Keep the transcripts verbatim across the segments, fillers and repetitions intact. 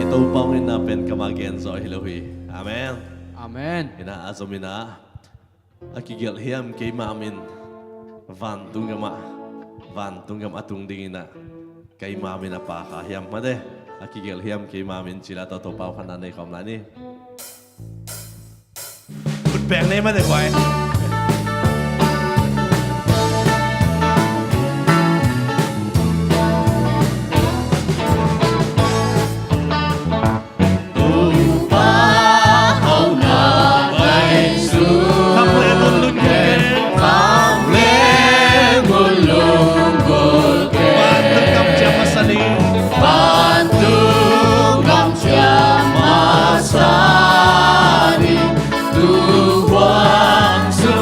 Topa hong itna pen kamah gen zaw hi lo hi. Amen. Amen. Inah a zom inah a kigelh hiam keima min vantung gamah, vantung gam a tung ding inah keima min a pa kha hiam mate. A kigelh hiam keima min cila tawh Topa hong phatna nei khawm lai ni. Khut beng nei mate guai. Topa hong na ngaihsun. Kham le ngun lungkul keng. Kham le ngun lungkul keng. Vantung gam ciam masa ni. Vantung gam ciam masa ni. Tu huang sung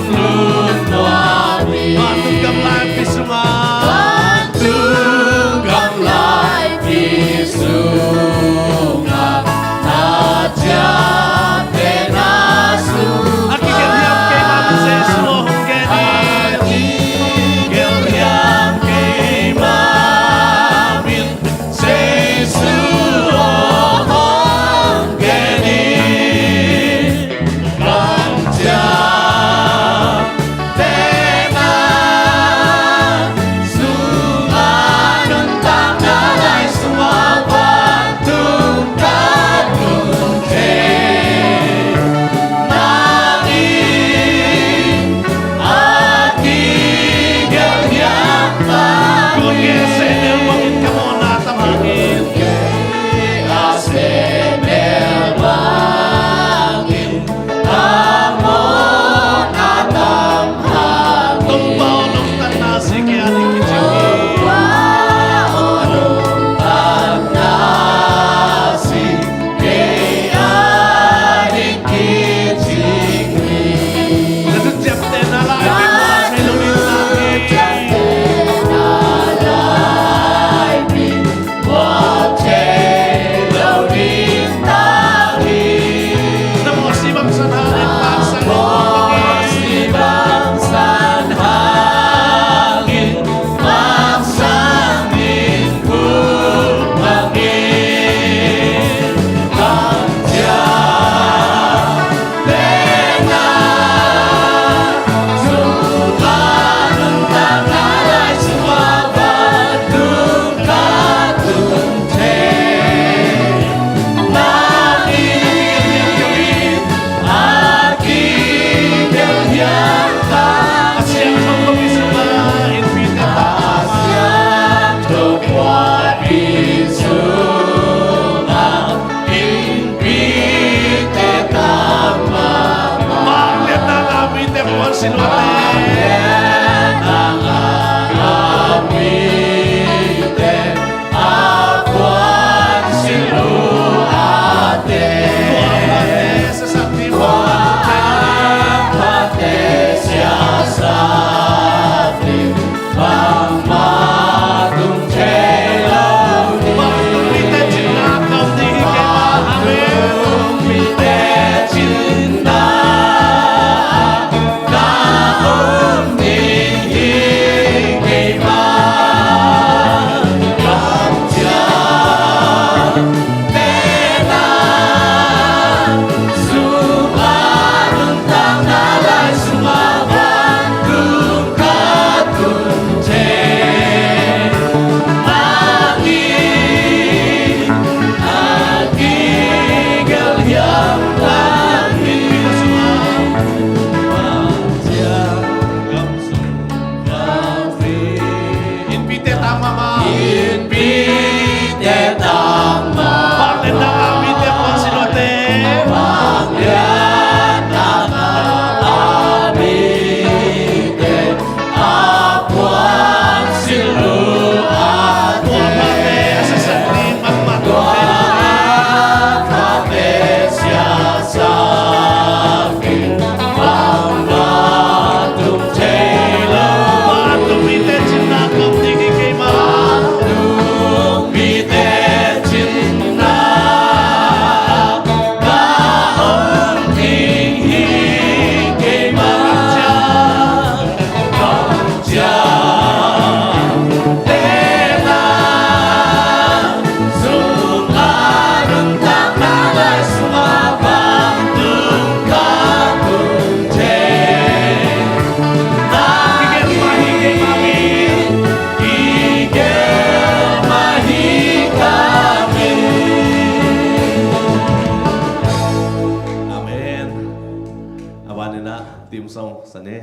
song sa ni.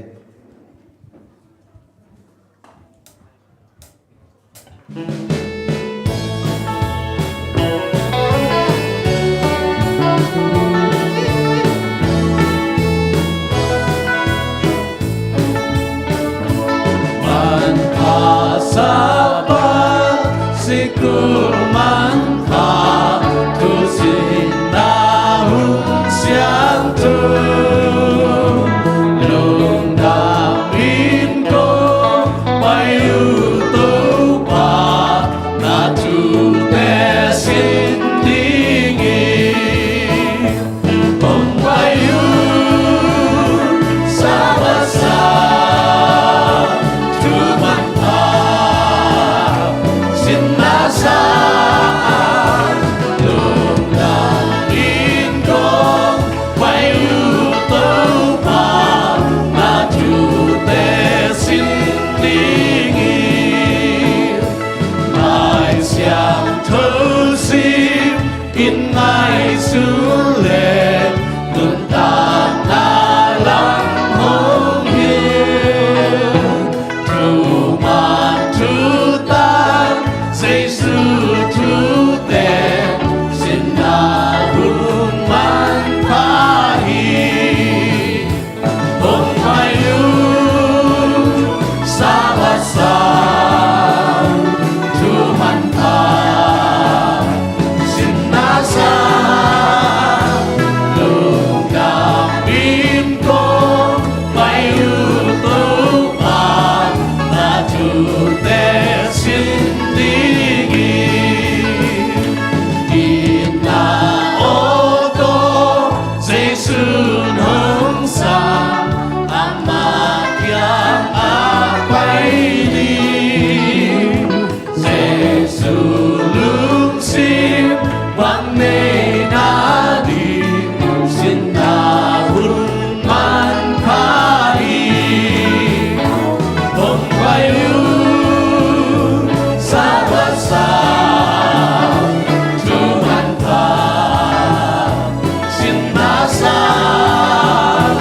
Manpha Sabbath, sikul manpha, thusinna hun siangtho, lungdam in kong pai uh Topa, na thute sin dingin. Hong pai un, Sabbath sang, thu manpha, sinna sang, lungdam in kong pai uh Topa, na thute sin dingin. Lai Siangtho sim in ngaihsun leng, nuntakna lam hong hilh. Thuman thutan, Jesu thute, sinna hun manpha hi. Hong pai un, Sabbath sang, thu manpha, sinna sang, lungdam in kong pai uh Topa, na thute sin dingin. Inn ah aw tawh Jesu hong sang, amah kiangah pai ding. Jesu lungsim bang nei nading, sinna hun manpha hi. Hong pai un, Sabbath sang, thu manpha, sinna sang,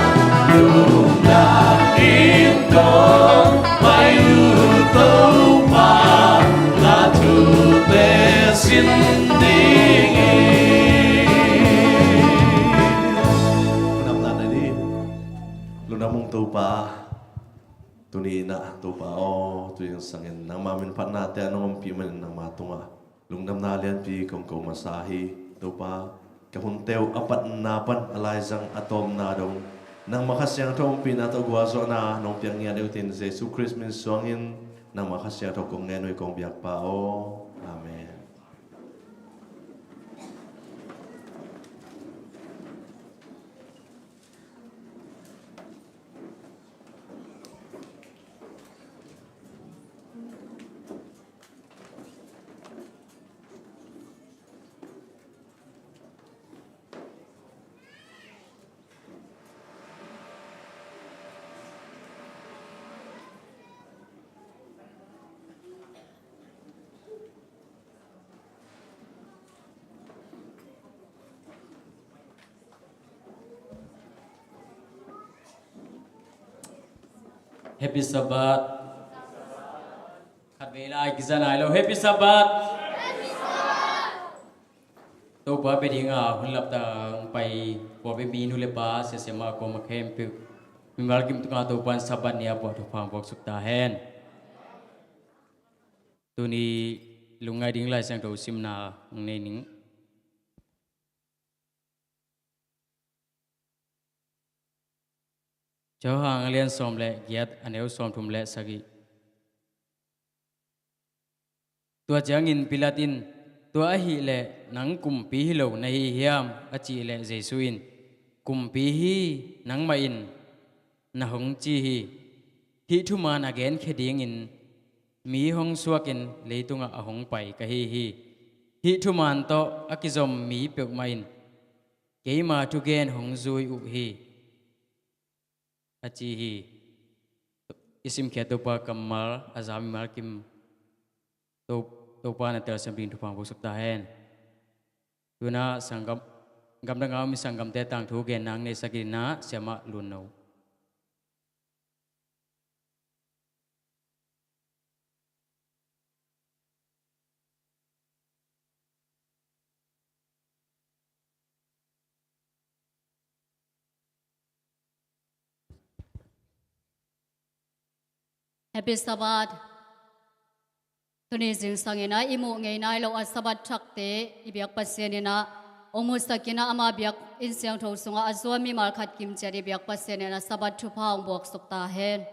lungdam in kong pai uh Topa, na thute sin dingin. Lungdam na ding. Lungdam ung Topa. Tuni in ah Topa aw, tuni in sangin nangma min phatnate a nong ompih manin nangma tungah lungdamna lianpi kong ko masa hi. Topa, ka hunte uh a patna pan a laizang a tawpna dong nangma Kha Siangtho ompihna tawh gualzawhna nong piak ngiat deuh tin Jesu Khrist min suangin nangma Kha Siangtho kong ngen uh hi kong biakpa aw. Amen. Happy Sabbath. Khatvei lai kizang nai lo. Happy Sabbath. Topa bia dinga hun laptang pai pua bia mi nu le pa sia sia ma kua ma khempeuh mimal kim tunga Topa in Sabbath ni a pua thupha hong puak suk ta hen. Tuni lungngai ding Lai Siangtho simna hong nei ning. Johan a lian sawm le giat a neu sawm thum le sagih. Tua ciangin Pilat in, "Tua ahih leh nang kumpi hi lo na hi hiam?" a cih leh Jesuh in, "Kumpi hi, nangmah in na hong ci hi. Hih thuman a genkhia dingin mi hong suakin leitungah a hong pai ka hi hi. Hih thuman tawh a kizom mi peuhmah in keima thugen hong zui uh hi," a ci hi. I simkhiat Topa kammal a za mimal kim To-, Topa na telsiam ding thupha hong puak suk ta hen. Tuna sanggam, gamdang a om i sanggamte tangthu genna hong neisak in ah, Siamah Lun No. Happy Sabbath. Tuni zingsang in ah i muh ngei nai lo a Sabbath thakte i biak Pasian in ah hong musak in ah, ama biakinn siangtho sungah a zuan mimal khat kim ciat i biak Pasian in ah Sabbath thupha hong buaksuk ta hen.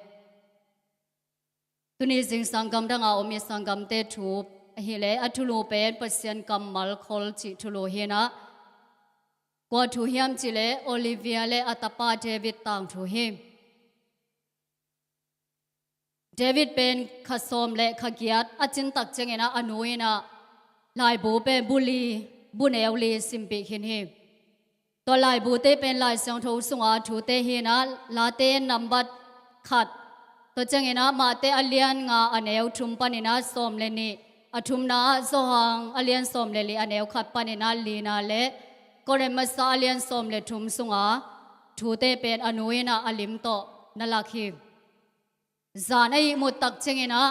Tuni zingsang gamdang a om i sanggamte thu ahih leh a thulu pen Pasian kammal khol cih thulu hi in ah, kua thu hiam cih leh Olivia le a tapa David tangthu hi. David pen kha sawm le kha giat a cin tak ciangin ah a nu in ah laibu pen bu li, bu neu li simpih khin hi. Tua laibute pen Lai Siangtho sunga thute hi in ah, Late nambat khat, tua ciangin ah Mate a lian nga a neu thum panin ah sawm le nih, a thumna ah Johan a lian sawm le li a neu khat panin ah lina le Korin masa a lian sawm le thum sunga thute pen a nu in ah a lim tawh na lak hi. Zan a ihmut tak ciangin ah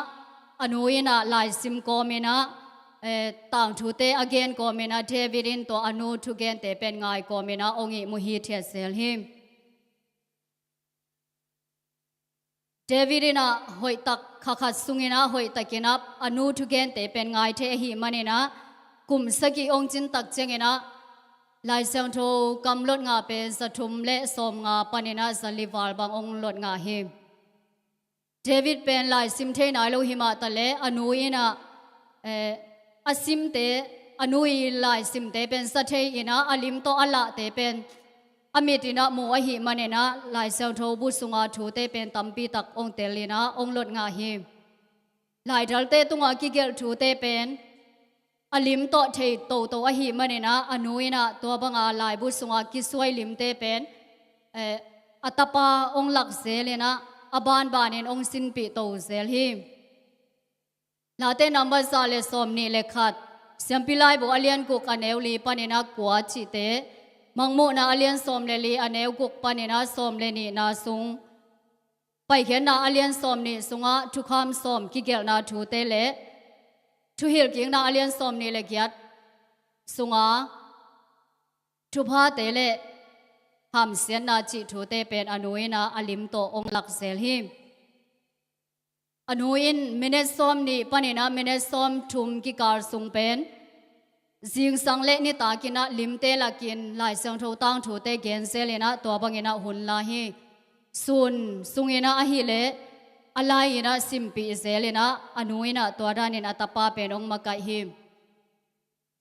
a nu in ah laisim kawmin ah, eh, tangthute a gen kawmin ah David in tua a nu thugente pen ngai kawmin ah hong ihmu hithiat zel hi. David in ah hoihtak kha khat sungin ah hoihtakin ah a nu thugente pen ngai thei ahih manin ah kum sagih hong cin tak ciangin ah Lai Siangtho kam lot ngah pen za thum le sawm nga panin ah za li val bang hong lot ngah hi. David pen laisim thei nai lo hi mah ta leh a nu in ah, eh, a simte, a nu i laisimte pen sa thei in ah a lim tawh a lahte pen a mit in ah mu ahih manin ah Lai Siangtho bu sunga thute pen tampi tak hong tel in ah hong lot ngah hi. Laidalte tungah kigelh thute pen a lim tawh thei toto ahih manin ah a nu in ah tua banga laibu sunga kisuai limte pen, eh, a tapa hong lak zel in ah a banbanin hong sinpih to zel hi. Late nambat za le sawm nih le khat, Siampi Laibu a lian guk a neu li panin ah kua cihte, Mangmuhna a lian sawm le li a neu guk panin ah sawm le nihna sung, Paikhiatna a lian sawm nih sungah thukham sawm kigelhna thute le Thuhilhkikna a lian sawm nih le giat sunga thuphate le hamsiatna cih thute pen a nu in ah a lim tawh hong lak zel hi. A nu in minute sawm nih panin ah minute sawm thum kikal sung pen zingsang le nitak in ah limte lakin Lai Siangtho tangthute gen zel in ah tua bangin ah hun la hi. Sun sungin ah ahih leh a lai in ah simpih zel in ah a nu in ah tua danin a tapa pen hong makaih hi.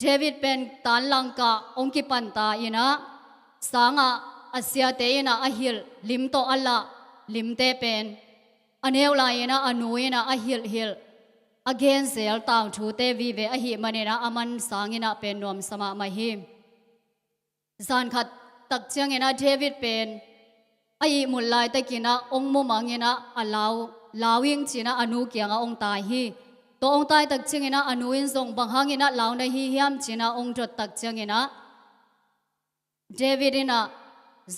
David pen tanlang kah hong kipan ta in ah sangah a siate in ah a hilh lim tawh a lah limte pen a neu lai in ah a nu in ah a hilhhilh a gen zel tangthute vive ahih manin ah a man sangin ah pen nuamsa mahmah hi. Zan khat tak ciangin ah David pen a ihmut laitakin ah hong mumangin ah a lau, lau ing ci-in ah a nu kiangah hong tai hi. Tua hong tai tak ciangin ah a nu in zong bang hangin ah lau na hi hiam ci-in ah hong dot tak ciangin ah David in ah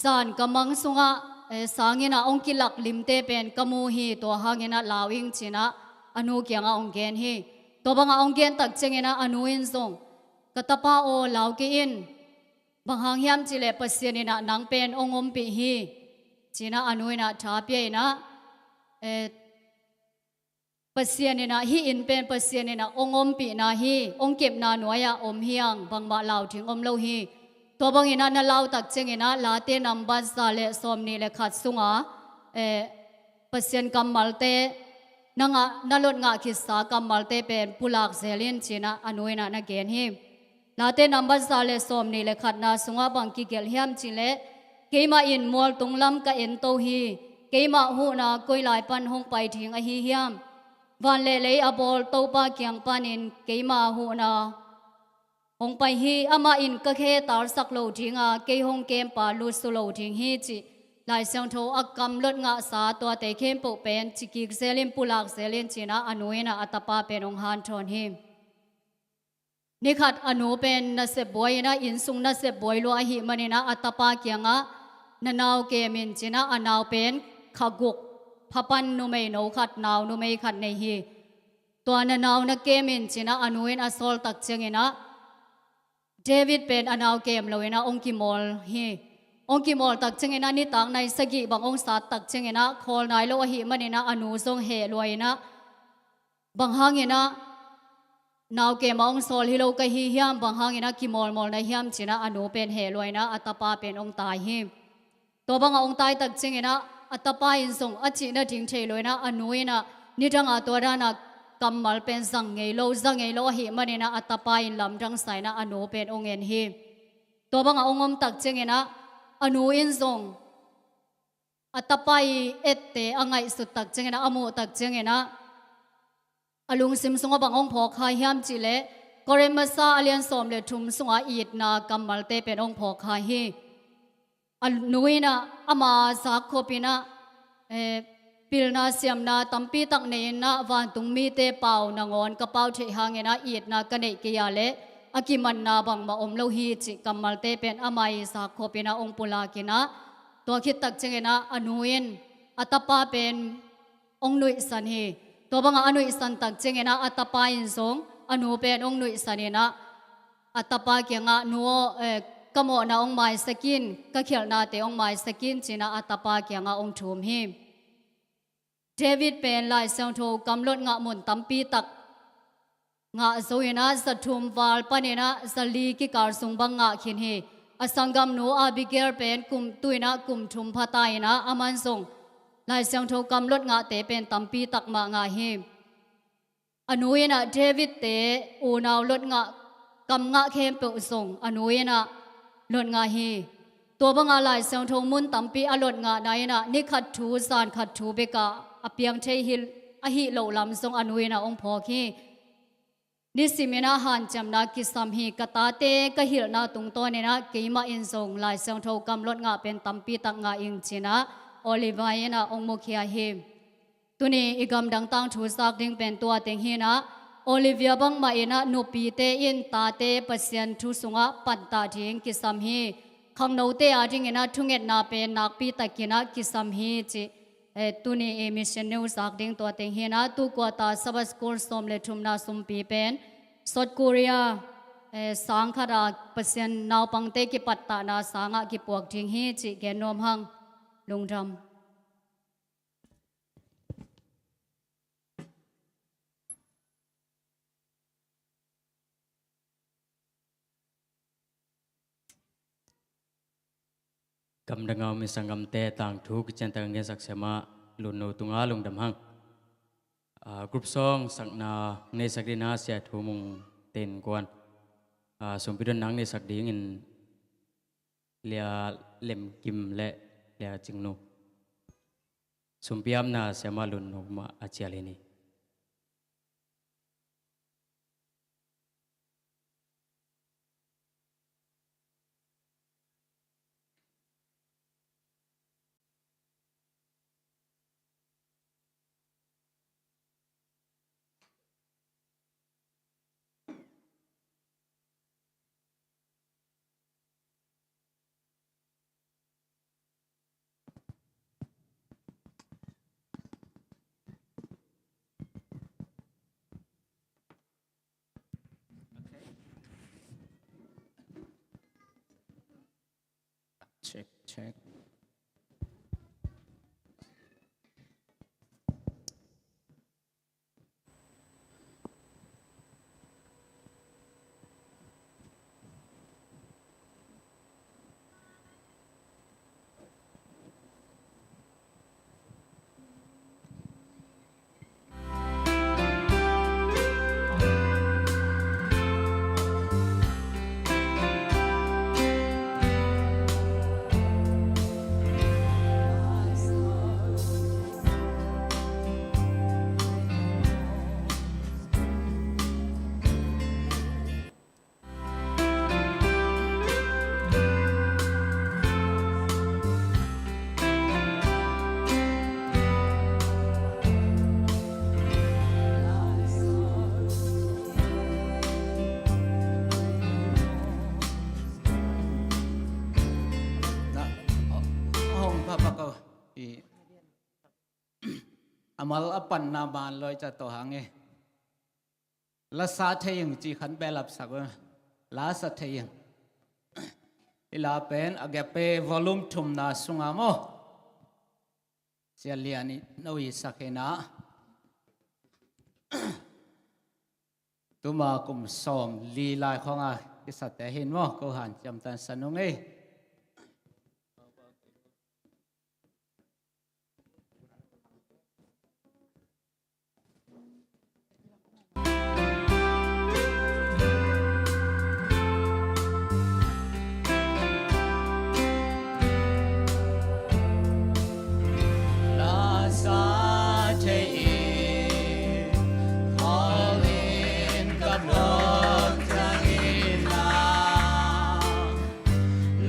zan ka mang sungah, eh, sangin ah hong kilak limte pen ka mu hi, tua hangin ah lau ing ci-in ah a nu kiangah hong gen hi. Tua bangah hong gen tak ciangin ah a nu in zong, ka tapa aw, lau kei in, bang hang hiam cih leh Pasian in ah nang pen hong ompih hi, ci-in ah a nu in ah tha pia in ah, eh, Pasian in ah hih inn pen Pasian in ah hong ompihna hi, hong kepna nuai-ah om hi hang, bangmah lau ding om lo hi. Tua bangin ah na lau tak ciangin ah Late nambat za le sawm nih le khat sunga, eh, Pasian kammalte, nang ah na lot ngah khitsa kammalte pen pulak zel in ci-in ah a nu in ah na gen hi. Late nambat za le sawm nih le khatna sungah bang kigelh hiam cih leh, keimah in mualtung lam ka ento hi. Keimah huhna koi lai pan hong pai ding ahi hiam? Van le lei a bawl Topa kiang panin keima huhna hong pai hi. Amah in ka khe talsak lo ding a, kei hong kempa lutsu lo ding hi, cih Lai Siangtho a kam lot ngahsa tuate khempeuh pen ci kik zel in, pulak zel in ci-in ah a nu in ah a tapa pen hong hanthawn hi. Nikhat a nu pen nasep buai in ah, innsung nasep buai lua ahih manin ah a tapa kiangah, na nau kem in ci-in ah a nau pen kha guk, phapan numeino khat, nau numei khat nei hi. Tua na nau na kem in ci-in ah a nu in a sawl tak ciangin ah David pen a nau kem lo in ah hong kimawl hi. Hong kimawl tak ciangin ah nitak nai sagih bang hong sat tak ciangin ah khawl nai lo ahih manin ah a nu zong heh lua in ah, bang hangin ah nau keimah hong sawl hi lo ka hi hiam, bang hangin ah kimawlmawl na hiam ci-in ah a nu pen heh lua in ah a tapa pen hong tai hi. Tua bangah hong tai tak ciangin ah a tapa in zong a cihna ding thei lo in ah a nu in ah nidangah tua dan a kammal pen zang ngei lo, za ngei lo ahih manin ah a tapa in lamdang sa in ah a nu pen hong en hi. Tua bangah hong om tak ciangin ah a nu in zong a tapa i ette a ngaihsut tak ciangin ah, a muh tak ciangin ah a lungsim sungah bang hong phawk kha hiam cih leh Korin masa a lian sawm le thum sungah itna kammalte pen hong phawk kha hi. A nu in ah ama zak khop in ah, eh, pilna siamna tampi tak nei in ah vantung mite pau nangawn ka pau theih hangin ah itna ka neih kei a leh a kimanna bangmah om lo hi cih kammalte pen ama i zak khop in ah hong pulak in ah, tua khit tak ciangin ah a nu in a tapa pen hong nuihsan hi. Tua bangah a nuihsan tak ciangin ah a tapa in zong a nu pen hong nuihsan in ah a tapa kiangah, "Nu aw, eh, ka mawhna hong maisak in, ka khialhnate hong maisak in," ci-in ah a tapa kiangah hong thum hi. David pen Lai Siangtho kam lot ngah mun tampi tak ngah zo in ah, za thum val panin ah za li kikal sung bang ngah khin hi. A sanggamnu Abigail pen kum, tu in ah kum thum pha ta in ah, aman zong Lai Siangtho kam lot ngahte pen tampi tak mah ngah hi. A nu in ah David-te unau lot ngah, kam ngah khempeuh zong a nu in ah lot ngah hi. Tua bangah Lai Siangtho mun tampi a lot ngahna in ah ni khat thu, zan khat thu bekah a piang thei hi, ahih loh lam zong a nu in ah hong phawk hi. Nisim in ah hanciamna kisam hi. Ka tate ka hilhna tungtawn in ah keimah in zong Lai Siangtho kam lot ngah pen tampi tak ngah ing ci-in ah Oliver in ah hong mukhia hi. Tuni i gamdang tangthu zak ding pen tua teng hi in ah, Olivia bangmah in ah nupite in tate Pasian thu sungah pantah ding kisam hi. Khangnote a dingin ah thungetna pen nakpi takin ah kisam hi cih, eh, tuni i mission news zak ding tua teng hi in ah, tu quarter Sabbath School sawm le thumna sumpi pen South Korea, eh, sang khat a Pasian naupangte kipattahna sangah kipuak ding hi cih gen nuam hang. Lungdam. Gamdang a om i sanggamte tangthu kiciantak a gensak siamah Lunnu tungah lungdam hang. Ah, group song sakna neisak dingin ah Sia Thu Mung Ten Kuan, ah, sumpi dotna neisak dingin Lia Lem Kim le Lia Cing Nu. Sumpi amna siamah Lunnu mah a cial hi ni. Check, check. Na, a, a hong pha pak o. I, a mal a panna man loi ca tawh hang e. La sa thei ing ci khan behlap sak uh. La sa thei ing. Hih la pen Agape volume thumna sunga maw, Sia Lian in no i sak hi na. Tuma kum sawm li lai khawng a kisate hi in maw, ko hanciam tan sa nung ei.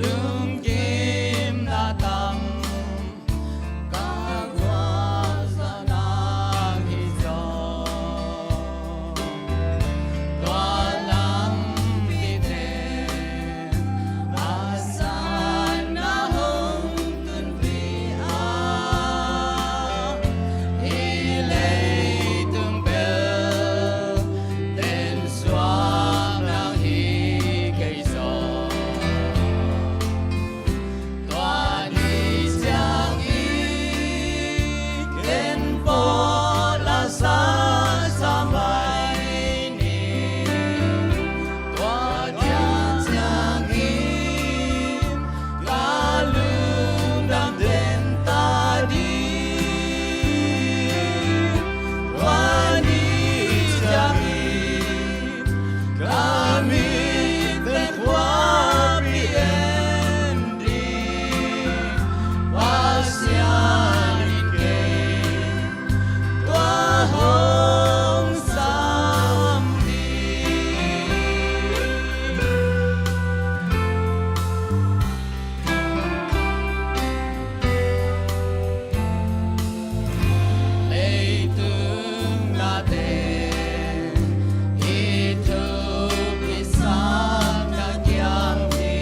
Lungkimna tam ka gualzawhna hi zaw. Tua lampite a sanna hong tunpih a, hih leitung bel tensuak nang hi kei zaw. Tua ni ciangin ken pawl a sasa mai ni. Tua ni ciangin ka lungdam den ta ding. Tua ni ciangin ka mit pen khuapi en ding. Pasian in kei tua hong sam ding. Leitung nate i thupi sakna kiang hi.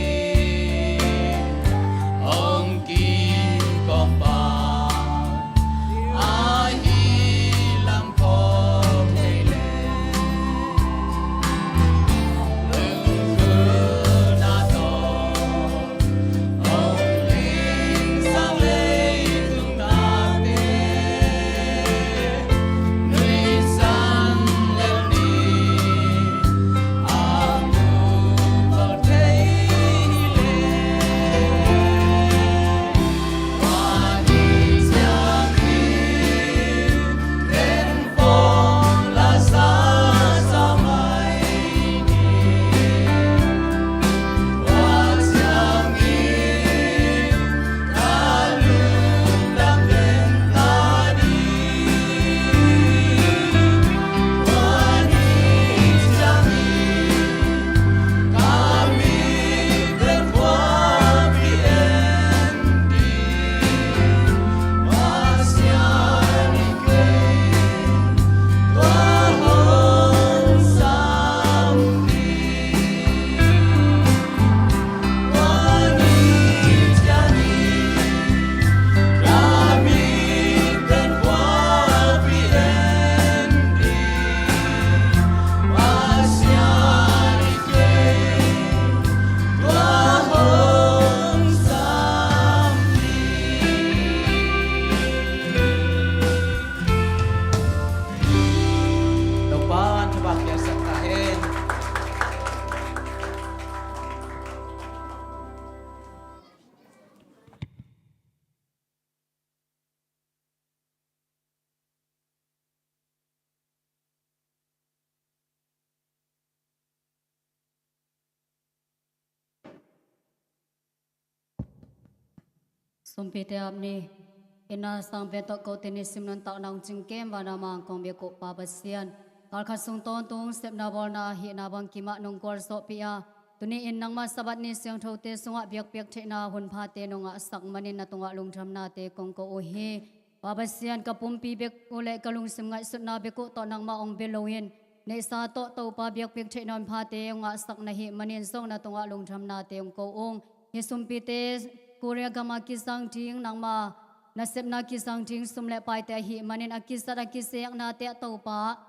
Hong kikawm pa ahi lam phawk thei leh, lungkimna tawh hong lingsak leitung nate nuihsan lel ni. Topa'n thupha piaksak ta hen. Sumpite ap ni. Itna sang pen tawh kote nisim nuntakna hong cingkem, van a mangkong biak uh Pa Pasian, kalkhat sung tawntung sepna bawlna hihna bangkim ah nong gualzawhpih a, tuni-in nangma Sabbath ni siangthote sungah biakpiak theihna hunphate nong ngahsak manin na tungah lungdamnate kong ko uh hi. Pa Pasian, ka pumpi bek uh le ka lungsim ngaihsutna bek uh tawh nangmah hong bia loin, neihsa tawh Topa biakpiak theihna hunphate hong ngahsak na hih manin zong na tungah lungdamnate hong ko ung. Hih sumpite Korea gam a kizang ding, nangma nasepna kizang ding sum le paite ahih manin a kizat a kizeknate ah Topa,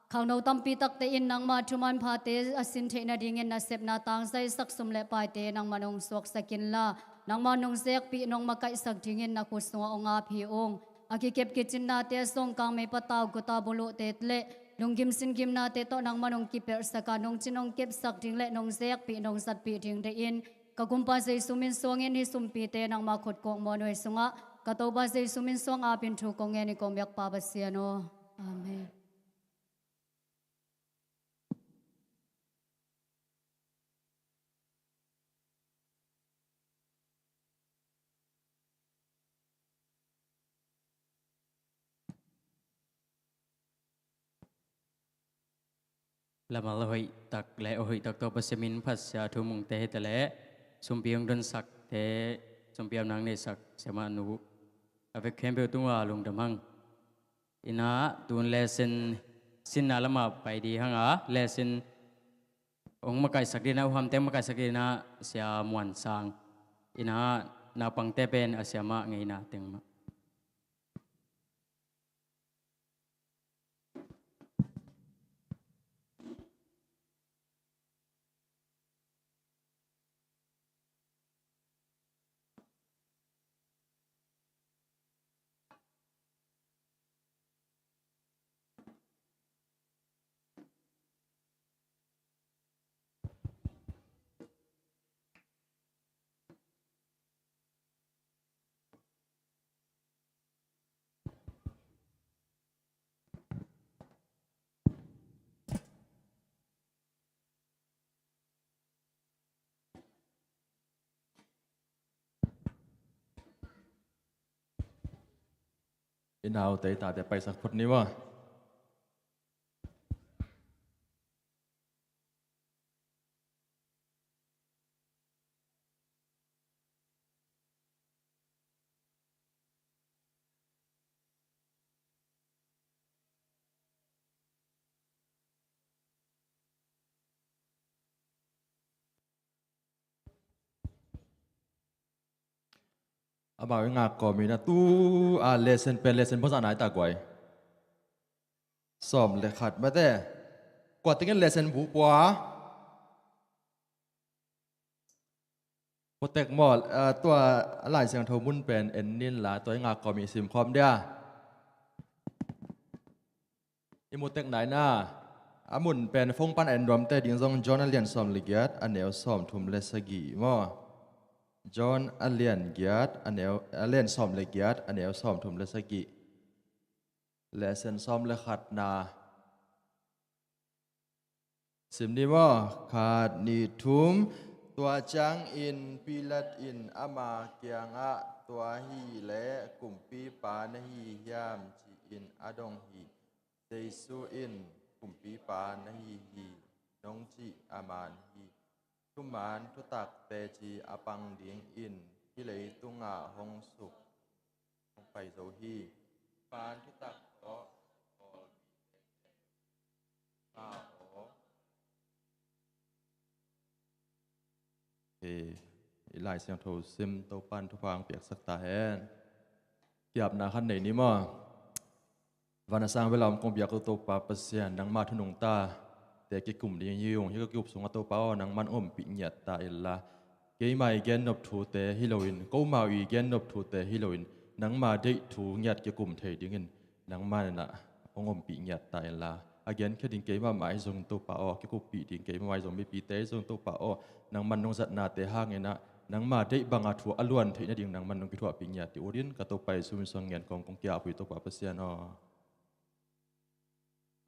Khangno tampi takte in nangma thuman phate a sin theih nadingin na sepna tangzaisak sum le paite nangman hong suaksak inla, nangman hong zekpih, nong makaihsak dingin na khut sungah hong ap hi ung. A kikep kicinnate zong, kangmei patau, guta buluhte le lunggim singgimnate tawh nangman hong kipelhsak a, nong cin hong kepsak ding le nong zekpih, nong zatpih ding deih in. Ka Kumpa Jesu min suangin hih sumpite nangma khut kong muanhuai sungah ka Topa Jesu min suang apin thu kong ngen hi, kong biakpa Pasian aw. Amen. Lamal a hoih tak le a hoih tak tawh Pasian min phatsia thu mungte hi ta leh, sumpi hong donsakte, sumpi a nang neisak siamah nu a vek khempeuh tungah lungdam hang. Inah tun lesson sinna lamah pai dih hang a, lesson hong makaihsak dih inah, uhamte hong makaihsak dih inah Sia Muan Sang. Inah naupangte pen a siamah ngeina teng mah. I naute i tate paisak phot ni maw. Amau i ngak kawm in a tu a lesson pen lesson bawzah nai ta guai. Sawm le khat mate. Kua tengin lesson bu pua. Putek maw, ah, tua a Lai Siangtho mun pen en nin la, tua i ngak kawm i sim khawm dia. I mutek naina a mun pen phone pan a en nuamte ding zong John a lian sawm le giat, a neu sawm thum le sagih maw. John a lian giat, a neu, a lian sawm le giat, a neu sawm thum le sagih. Lesson sawm le khatna. Sim ni maw, khat, nih, thum. Tua ciangin Pilat in ama kiangah, "Tua hi leh kumpipa na hi hiam?" ci-in a dong hi. Jesu in, "Kumpipa na hi hi, nong cih a man hi. Thuman thutak teci a pang dingin hih leitungah hong suk, hong pai zo hi." Thuman thutak tawh Hei, i Lai Siangtho sim Topa'n thupha hong piaksak ta hen. Kiapna khat nei ni maw. Van a sang bel a om kong biak Topa Pasian, nangma thu nungta te kikum ding hi ung. Hih ka kiup sungah Topa aw, nangman ompih ngiat ta inla, keima i gennop thute hi loin, komau i gennop thute hi loin, nangma deih thu ngiat kikum thei dingin nangman inah hong ompih ngiat ta inla, a genkhia ding keimah mah ahi zongin Topa aw, kikuppih ding keimah mah ahi zong, mipite ahi zong Topa aw, nangman nong zatnate hang inah nangma deih banga thu a luan theih nading nangman nong kithuahpih ngiat dih utin, ka Topa Jesu min suang ngen kong, kong ki-ap uh hi Topa Pasian aw.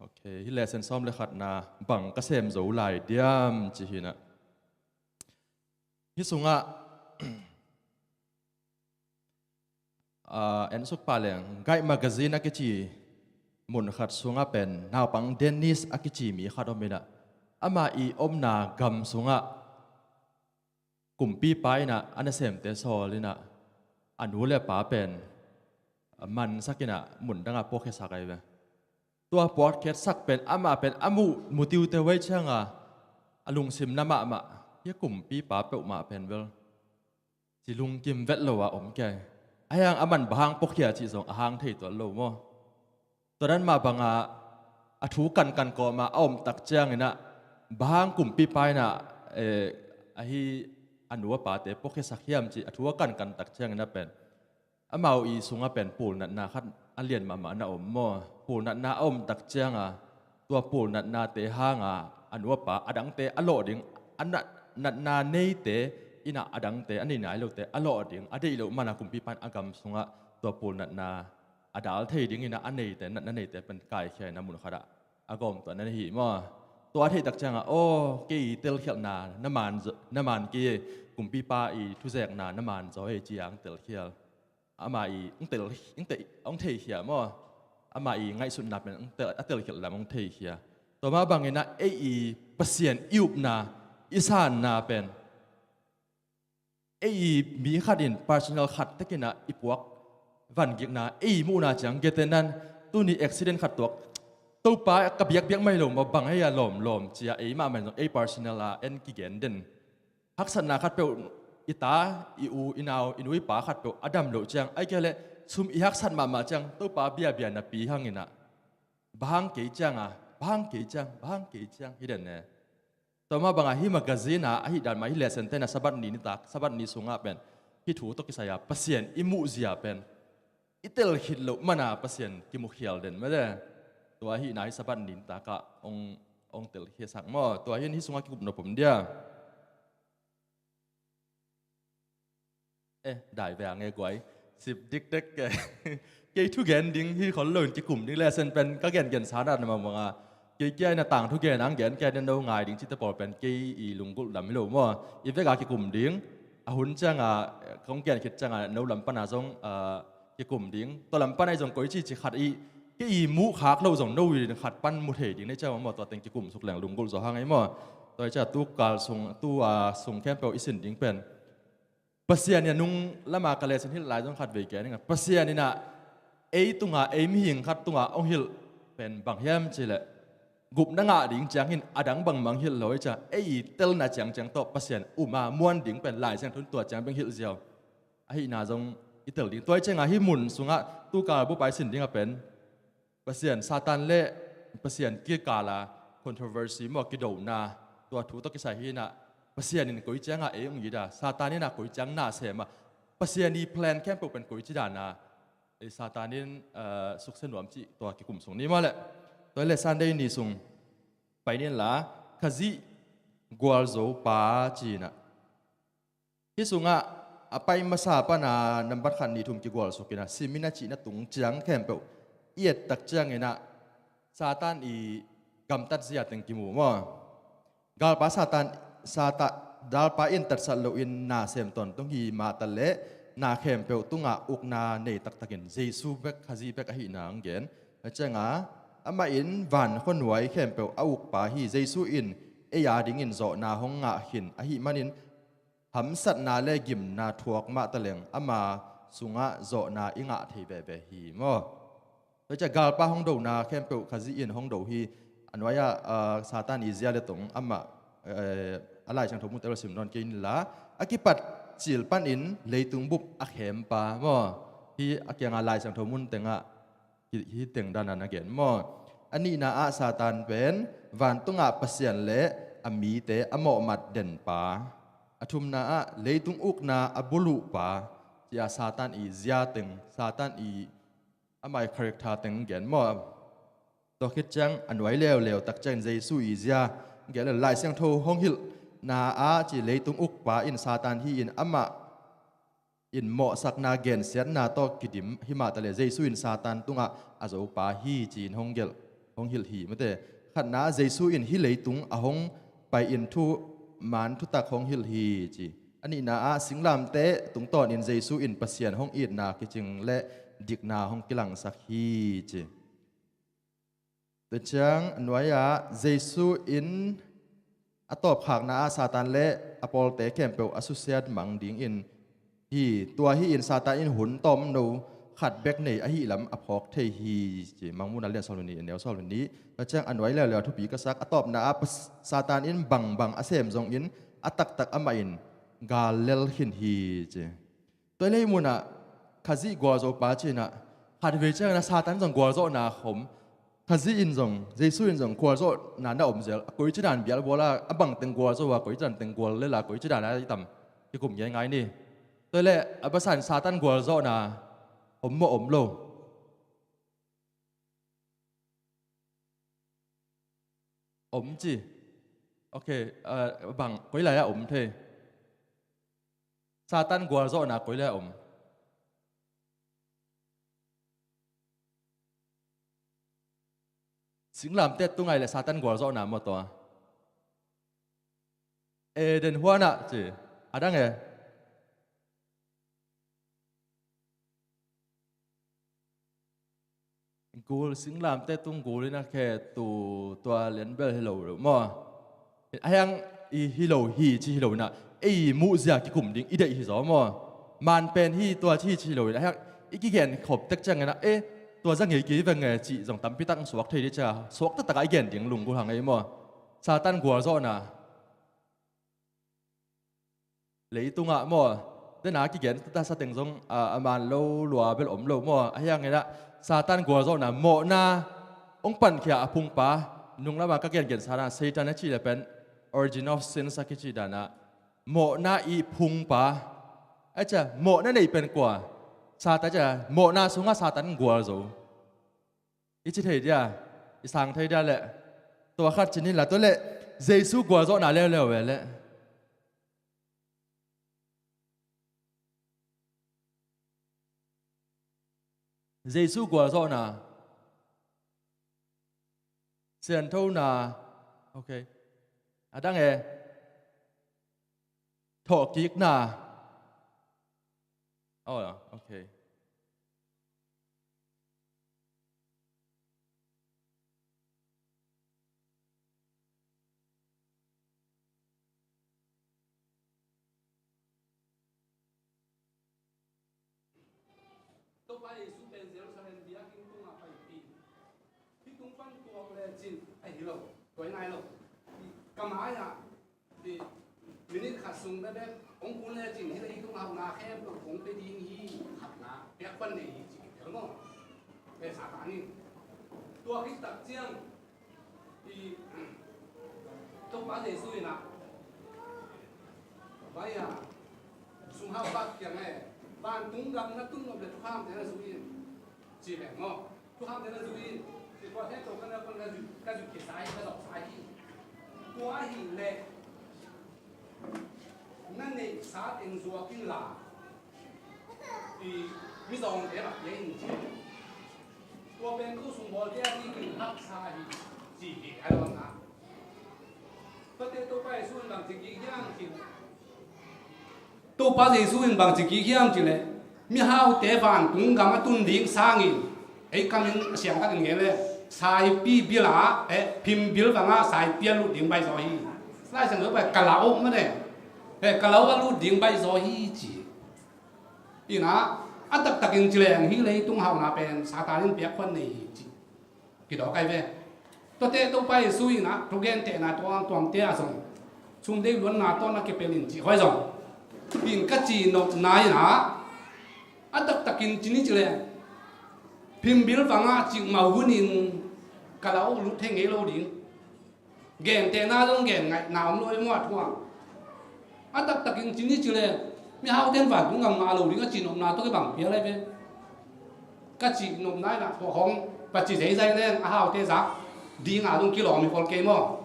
Ok, hih lesson sawm le khatna bang ka sem zo lai diam ci hi inah. Hih sungah, ah, en suk pah leng, Guide Magazine a kici mun khat sungah pen naupang Dennis a kici mi khat om inah, amah i omna gam sungah kumpipa inah a nasemte sawl inah a nu le pa pen mansak inah mun dangah puakkhiasak ahi ve. Tua puakkhiatsak pen amah pen a muh, mu tiute uh ahih ciangin a lungsim na mahmah, hih kumpipa peuhmah pen bel ci lungkim vet lo a om kei. Ahi hang aman bang hang puakkhia cih zong a hang thei tuan lo maw. Tua dan mah bangah a thu kankan kawmah a om tak cianginah, bang hang kumpipa inah, eh, ahi a nu a pate puakkhiasak hiam cih a thu a kankan tak cianginah pen, amau i sungah pen pulnatna khat a lian mahmah na om maw? Pulnatna a om tak cianga, tua pulnatnate hanga a nu a pa a dangte a lawh ding, a nat, natna neite inah a dangte, a nei nai lote a lawh ding, a deih loh mana kumpipa in a gam sungah tua pulnatna a dal thei dinginah a neite, natna neite pen kaikhia inah mun khatah a gawmtuahna na hi maw? Tua a theih tak ciangah, aw, kei i telkhialhna na man zaw, na man kei, kumpipa i thuzekna na man zaw hi, ci-a hong telkhial. Amah i hong tel, hong te, hong theikhia maw? Amah i ngaihsutna pen hong tel, a telkhialh lam hong theikhia. Tua mah banginah ei i Pasian i upna, i sanna pen ei i mi khat in personal khat tekinah i puak vangikna, ei i muhna ciang, gete nan, tuni accident khat tuak, Topa ka biakbiak mai lo maw, bang hei a lawmlawm, ci-a ei mahmah in zong ei personal a en kigen den. Haksatna khat peuh, i ta, i u, i nau, i nu, i pa khat peuh a dam loh ciang, ahih kei leh sum i haksat mahmah ciang, Topa biabia napi hanginah, bang hang kei cianga, bang hang kei ciang, bang hang kei ciang, hi den ne. Tua mah banga hih magazine a, ahih dan mah hih lesson ten a Sabbath ni nitak, Sabbath ni sungah pen hih thu tawh kisai-a Pasian i muhzia pen i telkhit loh mana Pasian kimukhial den mate. Tua ahihna hih Sabbath ni nitakah hong, hong telkhiasak maw? Tua hi in hih sungah kikup nop om dia. Eh, dai ve a nge guai. Sip dikdek ke. Kei thugen ding hi khol loin kikum ding lesson pen ka gengen sa na mahmah a. Kei kia ina tang thugen ang gen kei na no ngai ding cite pawl pen kei i lunggulh lam hi lo maw? I vek a kikum ding. A hun cianga, kong gen khit cianga no lam pana zong, ah, kikum ding. Tua lam pana i zong koici ci khat i, kei i muh khak lo zong no i khat pan mu thei ding nei ciang maw? Tua teng kikum suk leng lunggulh zaw hang ei maw? Tua i cia tu kal sung, tu a sung khempeuh i sin ding pen Pasian in a nung lama ka lesson hilh lai zong khat vei kia ninga, Pasian inah ei tunga, ei mihing khat tunga hong hilh pen bang hiam cileh, gupna ngah ding ciangin a dang bangmah hong hilh lo i cia, ei i telna ciangciang tawh Pasian uma muan ding pen Lai Siangtho in tua ciang beng hilh ziau. Ahihna zong i tel ding. Tua i cianga hih mun sungah tu kal bup a i sin ding a pen Pasian, Satan le Pasian kikala controversy maw, kidona, tua thu tawh kisai hi inah, Pasian in koi cianga ei hong it a, Satan inah koi ciang na sem a, Pasian i plan khempeuh pen koici dana ei Satan in, eh, suksia nuam cih tua kikum sung ni maw leh. Tua le Sunday ni sung pai nin la, Khazih gualzopa ci inah. Hih sungah a pai masa pana nambat khat ni thum kigualsuk inah, simin a cihna tung ciang khempeuh i et tak cianginah Satan i gamtat zia teng kimu maw? Galpa Satan, Satan, galpa in tatsat loin na sem tawntung hi mah taleh na khempeuh tungah ukna nei taktakin Jesu bek, Khazih bek ahihna hong gen. A cianga amah in van khuanuai khempeuh a ukpa hi. Jesu in ei a dingin zawhna hong ngah khin ahih manin hamsatna le gimna thuak mah taleng ama sungah zawhna i ngah thei veve hi maw? Tua cia galpa hong dona khempeuh Khazih in hong do hi. A nuai-ah, ah, Satan i zia le tong amah, eh, a Lai Siangtho munte lo sim nawn kei ni la, a kipat cil panin leitung bup a khempa maw? Hi a kianga Lai Siangtho mun tengah hi, hi teng dana na gen maw? A nihna ah Satan pen vantungah Pasian le a mite a mawhmat denpa. A thumna ah leitung ukna a buluhpa, cia Satan i zia teng, Satan i amah i character teng gen maw? Tua khit ciang a nuai leuleu tak ciangin Jesu i zia gen le Lai Siangtho hong hilhna ah ci leitung ukpa in Satan hi in amah in mawhsakna gensiatna tawh kidim hi mah taleh Jesu in Satan tungah a zopa hi ci-in hong gelh, hong hilh hi mate. Khatna ah Jesu in hih leitung a hong pai in thu, man thutak hong hilh hi ci. A nihna ah singlamteh tungtawnin Jesu in Pasian hong itna kicing le dikna hong kilangsak hi ci. Tua ciang a nuai-ah Jesu in a tawpkhakna ah Satan le a pawlte khempeuh a susiat mang dingin hi. Tua hi in Satan in hun tawmno khat bek nei ahi lam a phawk thei hi ci. Mangmuhna lian sawm le nih, a neu sawm le nih. Tua ciang a nuai leuleu a thupi ka sak, a tawpna ah Pas-, Satan in bangbang a sem zongin a taktak amah in gal lel khin hi ci. Tua lei munah Khazih gualzopa cinah khat vei ciangin a Satan zong gualzawhna khom Khazih in zong, Jesu in zong gualzawhna na om zel. A koici dan bialbual a, a bang teng gualzo a, koici dan teng gual lela, koici dan a i tam kikum ngeingai ni. Tua leh a basan Satan gualzawhna om maw om lo? Om ci. Ok, ah, bang, koi lai-ah om thei? Satan gualzawhna koi lai-ah om? Singlamteh tung ah leh Satan gualzawhna maw tua? Eden huan ah ci. A dang e? Gul, singlamteh tung gul in a khe tu, tua lian bel hi lo lo maw? A hiang i hi lo hi ci hi lo in a, ei muhzia kikum ding i deih hi zaw maw? Man pen hi tua ci hi ci hi lo in a, hiang i kigen khop tek ciangin a, eh, tua za ngei kei veng e cih zong tampi tak suak thei dih cia, suak taktak a i gen ding lunggulh hang ei maw? Satan gualzawhna leitungah maw, dena kigen tasa teng zong a, a man lo lua bel om lo maw? A hiang inah Satan gualzawhna mawhna hong pankhia a phungpa, nunglamah ka gengen sana Satan a cih le pen origin of sins a kici danah mawhna i phungpa. A cia mawhna nei pen kua? Satan cia, mawhna sungah Satan gualzo. I ci thei dia, i sang thei dia leh tua khat ci ni la, tua leh Jesu gualzawhna leuleu ve leh. Jesu gualzawhna, sianthona, ok. A dang e, thawhkikna. Oh, ok. Topa Jesu pen Jerusalem biakinn tungah paipih. Hih tung pan tuak lecin ahi lo, tua hi nai lo. Ka mai-ah minute khat sung bekbek hong kun lecin hih leitung hauhna khempeuh kong pia ding hi, khatna piakpan nei hi ci kitel maw? Tua Satan in tua khit tak ciang i Topa Jesu in ah vai-a sum hau bak kiang e, vantung gam na tun nop le thukham te na zui in ci leng maw? Thukham te na zui in ci, tua khempeuh ka na pan ka zui, ka zui kisa hi, ka zawhsa hi. Tua ahih leh na neihsa teng zuak inla i mizawngte mah pia in ci. Tua pen ko sung bawlte a dingin haksa hi ci hi a lo na. Tuate Topa Jesu in bangci kik hiam cih leh, Topa Jesu in bangci kik hiam cih leh, mihaute vantung gam a tun ding sangin ei kamin a siangtakin ngen leh saipi bil ah, eh, phim bil bangah saipi a lut ding baih zaw hi. Lai Siangtho pai kala oh mane, eh, kala oh a lut ding baih zaw hi ci. Inah a taktakin ci leng hih leitung hauhna pen Satan in piakhuan nei hi ci. Kidawk ai ve. Tuate Topa Jesu inah thugentehna tuamtuamte ah zong sumdei luanna tawh na kipelh in cih huai zong in ka cihnopna inah a taktakin ci ni ci leng phimbil vangah cikmah hunin kala oh lut thei ngei lo ding. Gentehna zong gen ngaihna om lo i muah thuah. A taktakin ci ni ci le mihaute in vantung gam ngah lo ding a cihnopna tawh kibang pial ai ve. Ka cihnopna inah tua hong paci zeizai leng a haute zak dinga zong kilawm hi kol kei maw?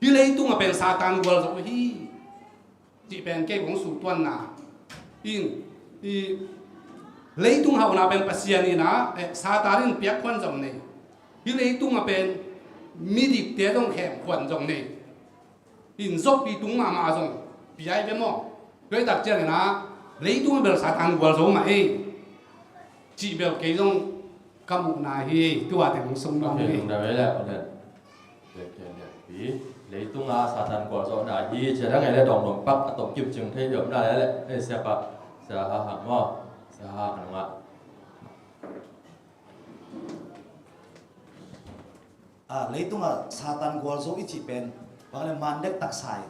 Hih leitung a pen Satan gualzo hi. Cih pen kei kong sutuanna in, i leitung hauhna pen Pasian inah, eh, Satan in piak khuan zong nei. Hih leitung a pen midikte zong khem khuan zong nei. In zokpi tung mahmah zong piai ve maw? Tuaitak ciang inah leitung a bel Satan gualzo mah ei. Cih bel kei zong ka muhna hi, tua teng hong sung nuam hi. Ok, lungdam ei leh, ok. Leitung a Satan gualzawhna hi, cia dang ei leh dong dong pak a tom kim cing thei hi om na leh, eh, siapa, sia ha hang maw? Sia ha hang nungah. Ah, leitung a Satan gualzo i cih pen bang leh man dek taksa hi.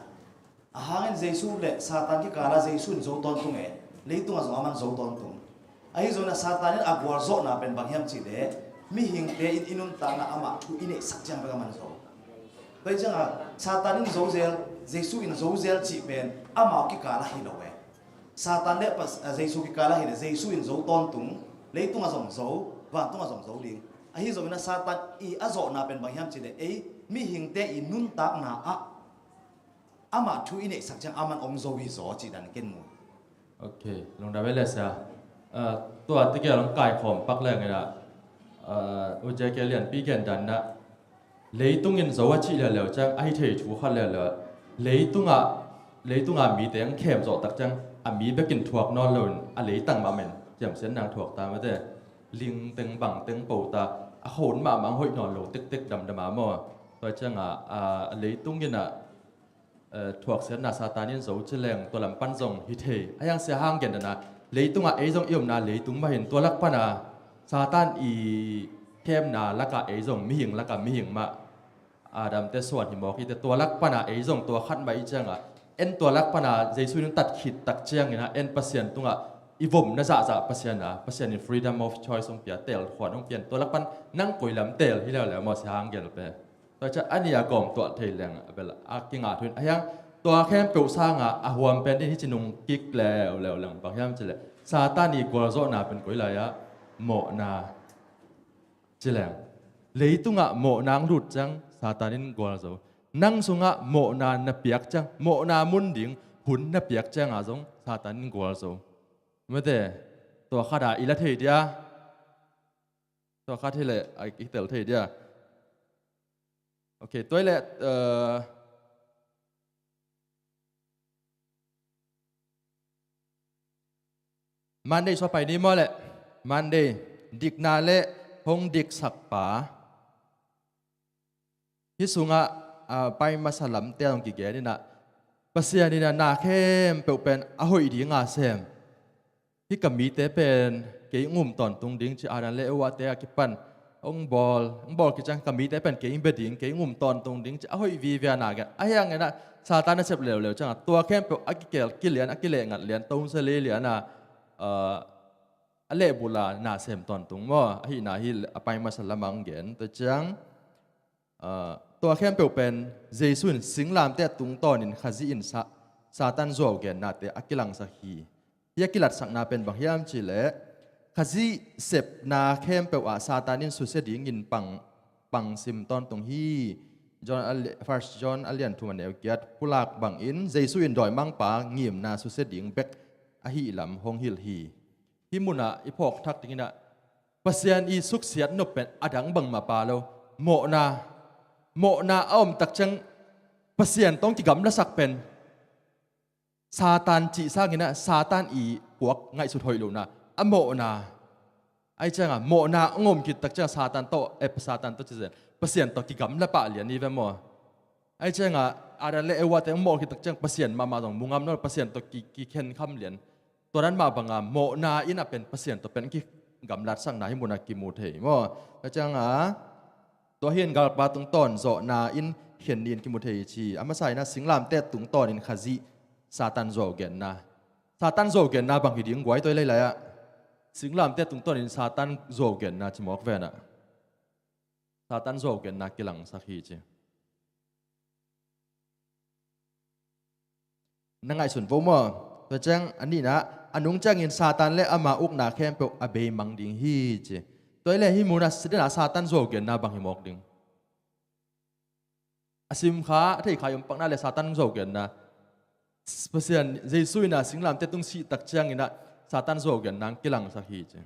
Ahang in Jesu le Satan kikala Jesu in zo tawntung e, leitung a zong aman zo tawntung. Ahi zongin a Satan in a gualzawhna pen bang hiam cih leh, mihingte in i nuntakna amah thu i neihsak ciang bek a man zo. Tua hi ciangah Satan in zo zel, Jesu in zo zel cih pen amau kikal ahi lo e. Satan le pas, a, Jesu kikal ahi le, Jesu in zo tawntung, leitungah zong zo, vantungah zong zo ding. Ahi zongin a Satan i a zawhna pen bang hiam cih le, ei mihingte i nuntakna ah amah thu i neihsak ciang aman ong zo hi zaw cih dan ken mu. Ok, lungdam e le sia. Ah, tua tegel ong kaikhawm pak leng inah, ah, U J K Lianpi gen dan inah, leitung in zo a cih leuleu ciang ahi thei thu khat leuleu. Leitungah, leitungah mite ong khem zawh tak ciang a mi bekin thuak nawn loin a leitang mahmah in ciamsiat nang thuak ta mate. Ling teng bang teng po ta, a khon mahmah ong hoih nawn lo tektek damdam a maw. Tua ciangah, ah, a leitung inah eh, thuaksiatna Satan in zo ci leng tua lam pan zong hi thei. A hiang sia hang gen dana, leitungah ei zong i omna leitung mah hin tua lak pana Satan i khemna lakah ei zong mihing lakah mihing mah, Adam te suan hi mawk hi te, tua lak pana ei zong tua khat mah i ciangah, en tua lak pana Jesu in tat khit tak ciangin ah en Pasian tungah i vomna zahzah Pasian a, Pasian in freedom of choice hong pia, tel khuan hong pian, tua lak pan nang koi lam tel hi leuleu maw sia hang gen pe. Tua ciah a nih a gawm tuah thei leng a bel a kingah thuin a hiang tua khempeuh sangah a huam pen din hi ci nung kik leuleu leng bang hiam cileh Satan i gualzawhna pen koi lai-ah mawhna cileng. Leitungah mawhna ang lut ciang Satan in gualzo. Nang sungah mawhna na piak ciang, mawhna mun ding hun na piak ciangah zong Satan in gualzo. Mate, tua khata i la thei dia. Tua khat hi leh a i tel thei dia. Ok, tua hi leh, eh, Monday sua pai ni maw leh? Monday, dikna le hong diksak pa. Hih sungah, ah, pai masa lamte hong kigen inah Pasian inah na khempeuh pen a hoih dinga sem. Hih ka mite pen kei ong um tawntung ding ci Adam le Eva te a kipan ong bawl, ong bawl kiciang ka mite pen kei ong bia ding, kei ong um tawntung ding ci a hoih vive a na gen. A hiang inah Satan a sep leuleu ciangah tua khempeuh a kikel kilian, a kilehngat lian, tongsa lei lian a, ah, a lehbul a na sem tawntung maw? Ahihna hi a pai masa lamah ong gen. Tua ciang, ah, tua khempeuh pen Jesu in singlamteh tungtawnin Khazih in Sa-, Satan zuau gennate a kilangsak hi. Hih a kilatsakna pen bang hiam cihleh Khazih sepna khempeuh ah Satan in susia dingin pang, pangsim tawntung hi. John a li-, First John a lian thum a neu giat pulak bangin Jesu in dawimangpa ngimna susia ding bek ahih lam hong hilh hi. Hih munah i phawk thak dinginah Pasian i suksiat nop pen a dang bangmah pa lo. Mawhna, mawhna a om tak ciang Pasian tawh kigamlasak pen Satan cih sanginah Satan i puak ngaihsut hoih lohna a mawhna. Ai ciangah mawhna a ngom khit tak ciangah Satan tawh, eh, Satan tawh cih zen Pasian tawh kigamla pah lian i ve maw? Ai ciangah Adam le Eva te mawh khit tak ciang Pasian mahmah zong mu ngam nawn, Pasian tawh ki, kikhen kham lian. Tua dan mah banga mawhna in a pen Pasian tawh pen kigamlatsakna hih munah kimu thei maw? Tua ciangah tua hi in galpa tungtawn zawhna in khen ni in kimu thei ci. A masa inah singlamteh tungtawnin Khazih Satan zuau genna. Satan zuau genna bang hi ding guai tua i leilai ah. Singlamteh tungtawnin Satan zuau genna ci mawk venah. Satan zuau genna kilangsak hi ci. Na ngaihsun vo maw? Tua ciang a nihna, a nung ciangin Satan le ama ukna khempeuh a beimang ding hi ci. Tua i le hih munah sidana Satan zuau genna bang hi mawk ding. A simkha, a theikha i om pakna le Satan zuau genna. Pasian, Jesu inah singlamteh tung sih tak cianginah Satan zuau genna kilangsak hi ci.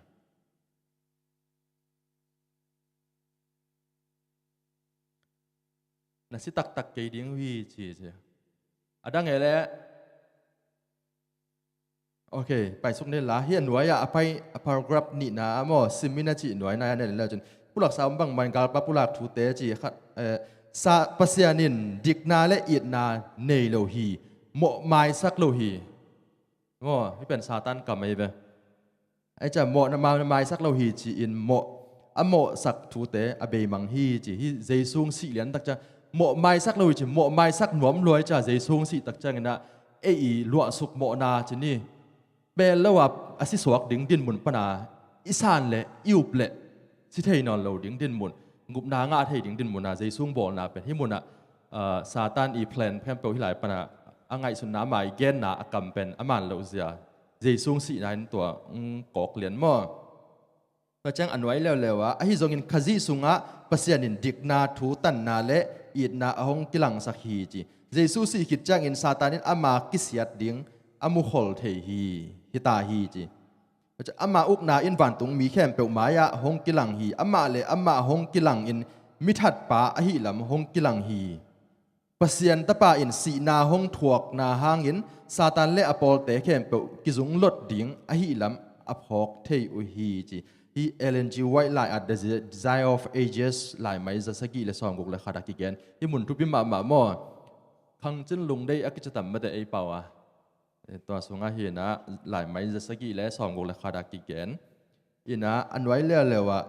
Na si taktak kei ding uh hi ci ci. A dang e le. Ok, paisuk ni la. Hi a nuai-ah a pai a paragraph nihna a maw, sim in a cih nuai na a ne le cun pulaksa om bangmah in galpa pulak thute ci khat, eh, sa Pasian in dikna le itna nei lo hi. Mawh maisak lo hi. Maw, hih pen Satan kam ahi ve. Ai cia mawh na ma-, maisak lo hi ci-in mawh, a mawhsak thute a beimang hi ci hi. Jesu hong sih lian tak cia mawh maisak lo hi ci, mawh maisak nuam luai cia Jesu hong sih tak cianginah ei i luahsuk mawhna ci ni. Pel lo a, a sisuak ding dinmun pana i san le i up le si thei nawn lo ding dinmun, gupna ngah thei ding dinmun ah Jesu hong bawlna pen hih munah, ah, Satan i plan khempeuh hih lai panah a ngaihsutna, ama i genna a kam pen a man loh zia Jesu hong sihna in tua hong kawk lian maw? Tua ciang a nuai leuleu ah, ahi zongin Khazih sungah Pasian in dikna, thutanna le itna a hong kilangsak hi ci. Jesu sih khit ciangin Satan in ama kisiat ding a mukhol thei hi, hita hi ci. Ama ukna in vantung mi khempeuh mai-ah hong kilang hi. Amah le amah hong kilang in mithatpa ahih lam hong kilang hi. Pasian Tapa in sihna hong thuakna hangin Satan le a pawlte khempeuh kizunglot ding ahih lam a phawk thei uh hi ci. Hi Ellen G. White lai ah The Desire of Ages, laimai za sagih le sawmguk le khat ah kigen. Hi mun thupi mahmah maw? Khangcin lungdei a kici tam mate ei pau a. Eh, tua sungah hi inah, laimai za sagih le sawmguk le khat ah kigen. Inah, a nuai leuleu ah,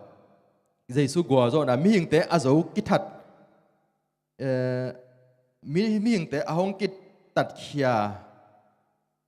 Jesu gualzawhna, mihingte a zo kithat, eh, mi, mihingte a hong kitatkhia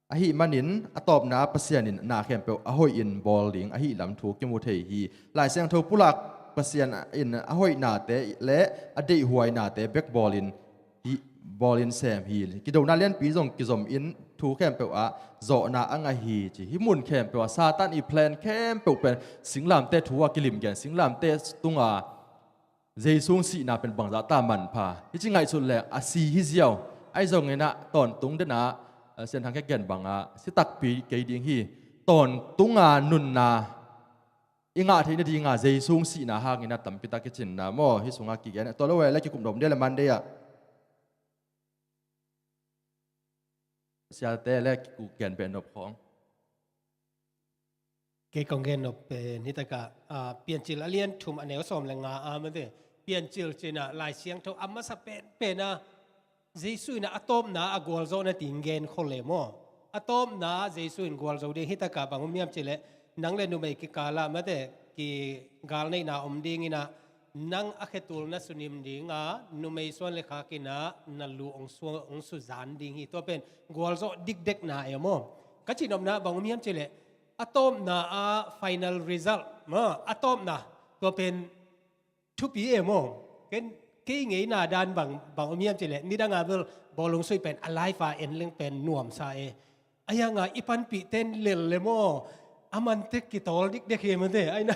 ahih manin, a tawpna Pasian in na khempeuh a hoihin bawl ding ahih lam thu kimu thei hi. Lai Siangtho pulak Pasian in a hoihnate le a deihhuainate bek bawlin hi, bawlin sem hi. Kidona lianpi zong kizom in thu khempeuh ah zawhna a ngah hi ci. Hih mun khempeuh ah Satan i plan khempeuh pen singlamteh thu ah kilim gen, singlamteh tunga Jesu sihna pen bangzah ta manpha. Hih ci ngaihsut le a si hi ziau. Ahi zongin ah tawntung denah, eh, Sian Thang Khe gen bangah si takpi kei ding hi. Tawntunga nunna i ngah theih nadinga Jesu sihna hangin a tampi tak i cinna maw? Hih sungah kigen. Tua lo le kikum dom dia le Monday ah siate le kikum gen beh nop khawng. Kei kong gen nop pen hih takah, ah, Piancil a lian thum a neu sawm le nga a mate. Piancil cinah Lai Siangtho a masa penpen a Jesu inah a tawpna a gualzawhna ding gen khol le maw? A tawpna Jesu in gualzo ding hih takah bang om hiam cileh, nang le numei kikalah mate kigalneihna om dinginah, nang a khetul na sunim dinga, numei suan le khak inah na lu hong su, hong suzan ding hi. Tua pen gualzawh dikdekna e maw? Ka cihnopna bang om hiam cileh, a tawpna a final result maw, a tawpna, tua pen thupi e maw? Ken, kei ngeina dan bang, bang om hiam cileh, nidanga bel bawlung sui pen a life a en leng pen nuamsa e. A hianga i panpih ten lel le maw? A man tek kitawl dikdek hi mate, aina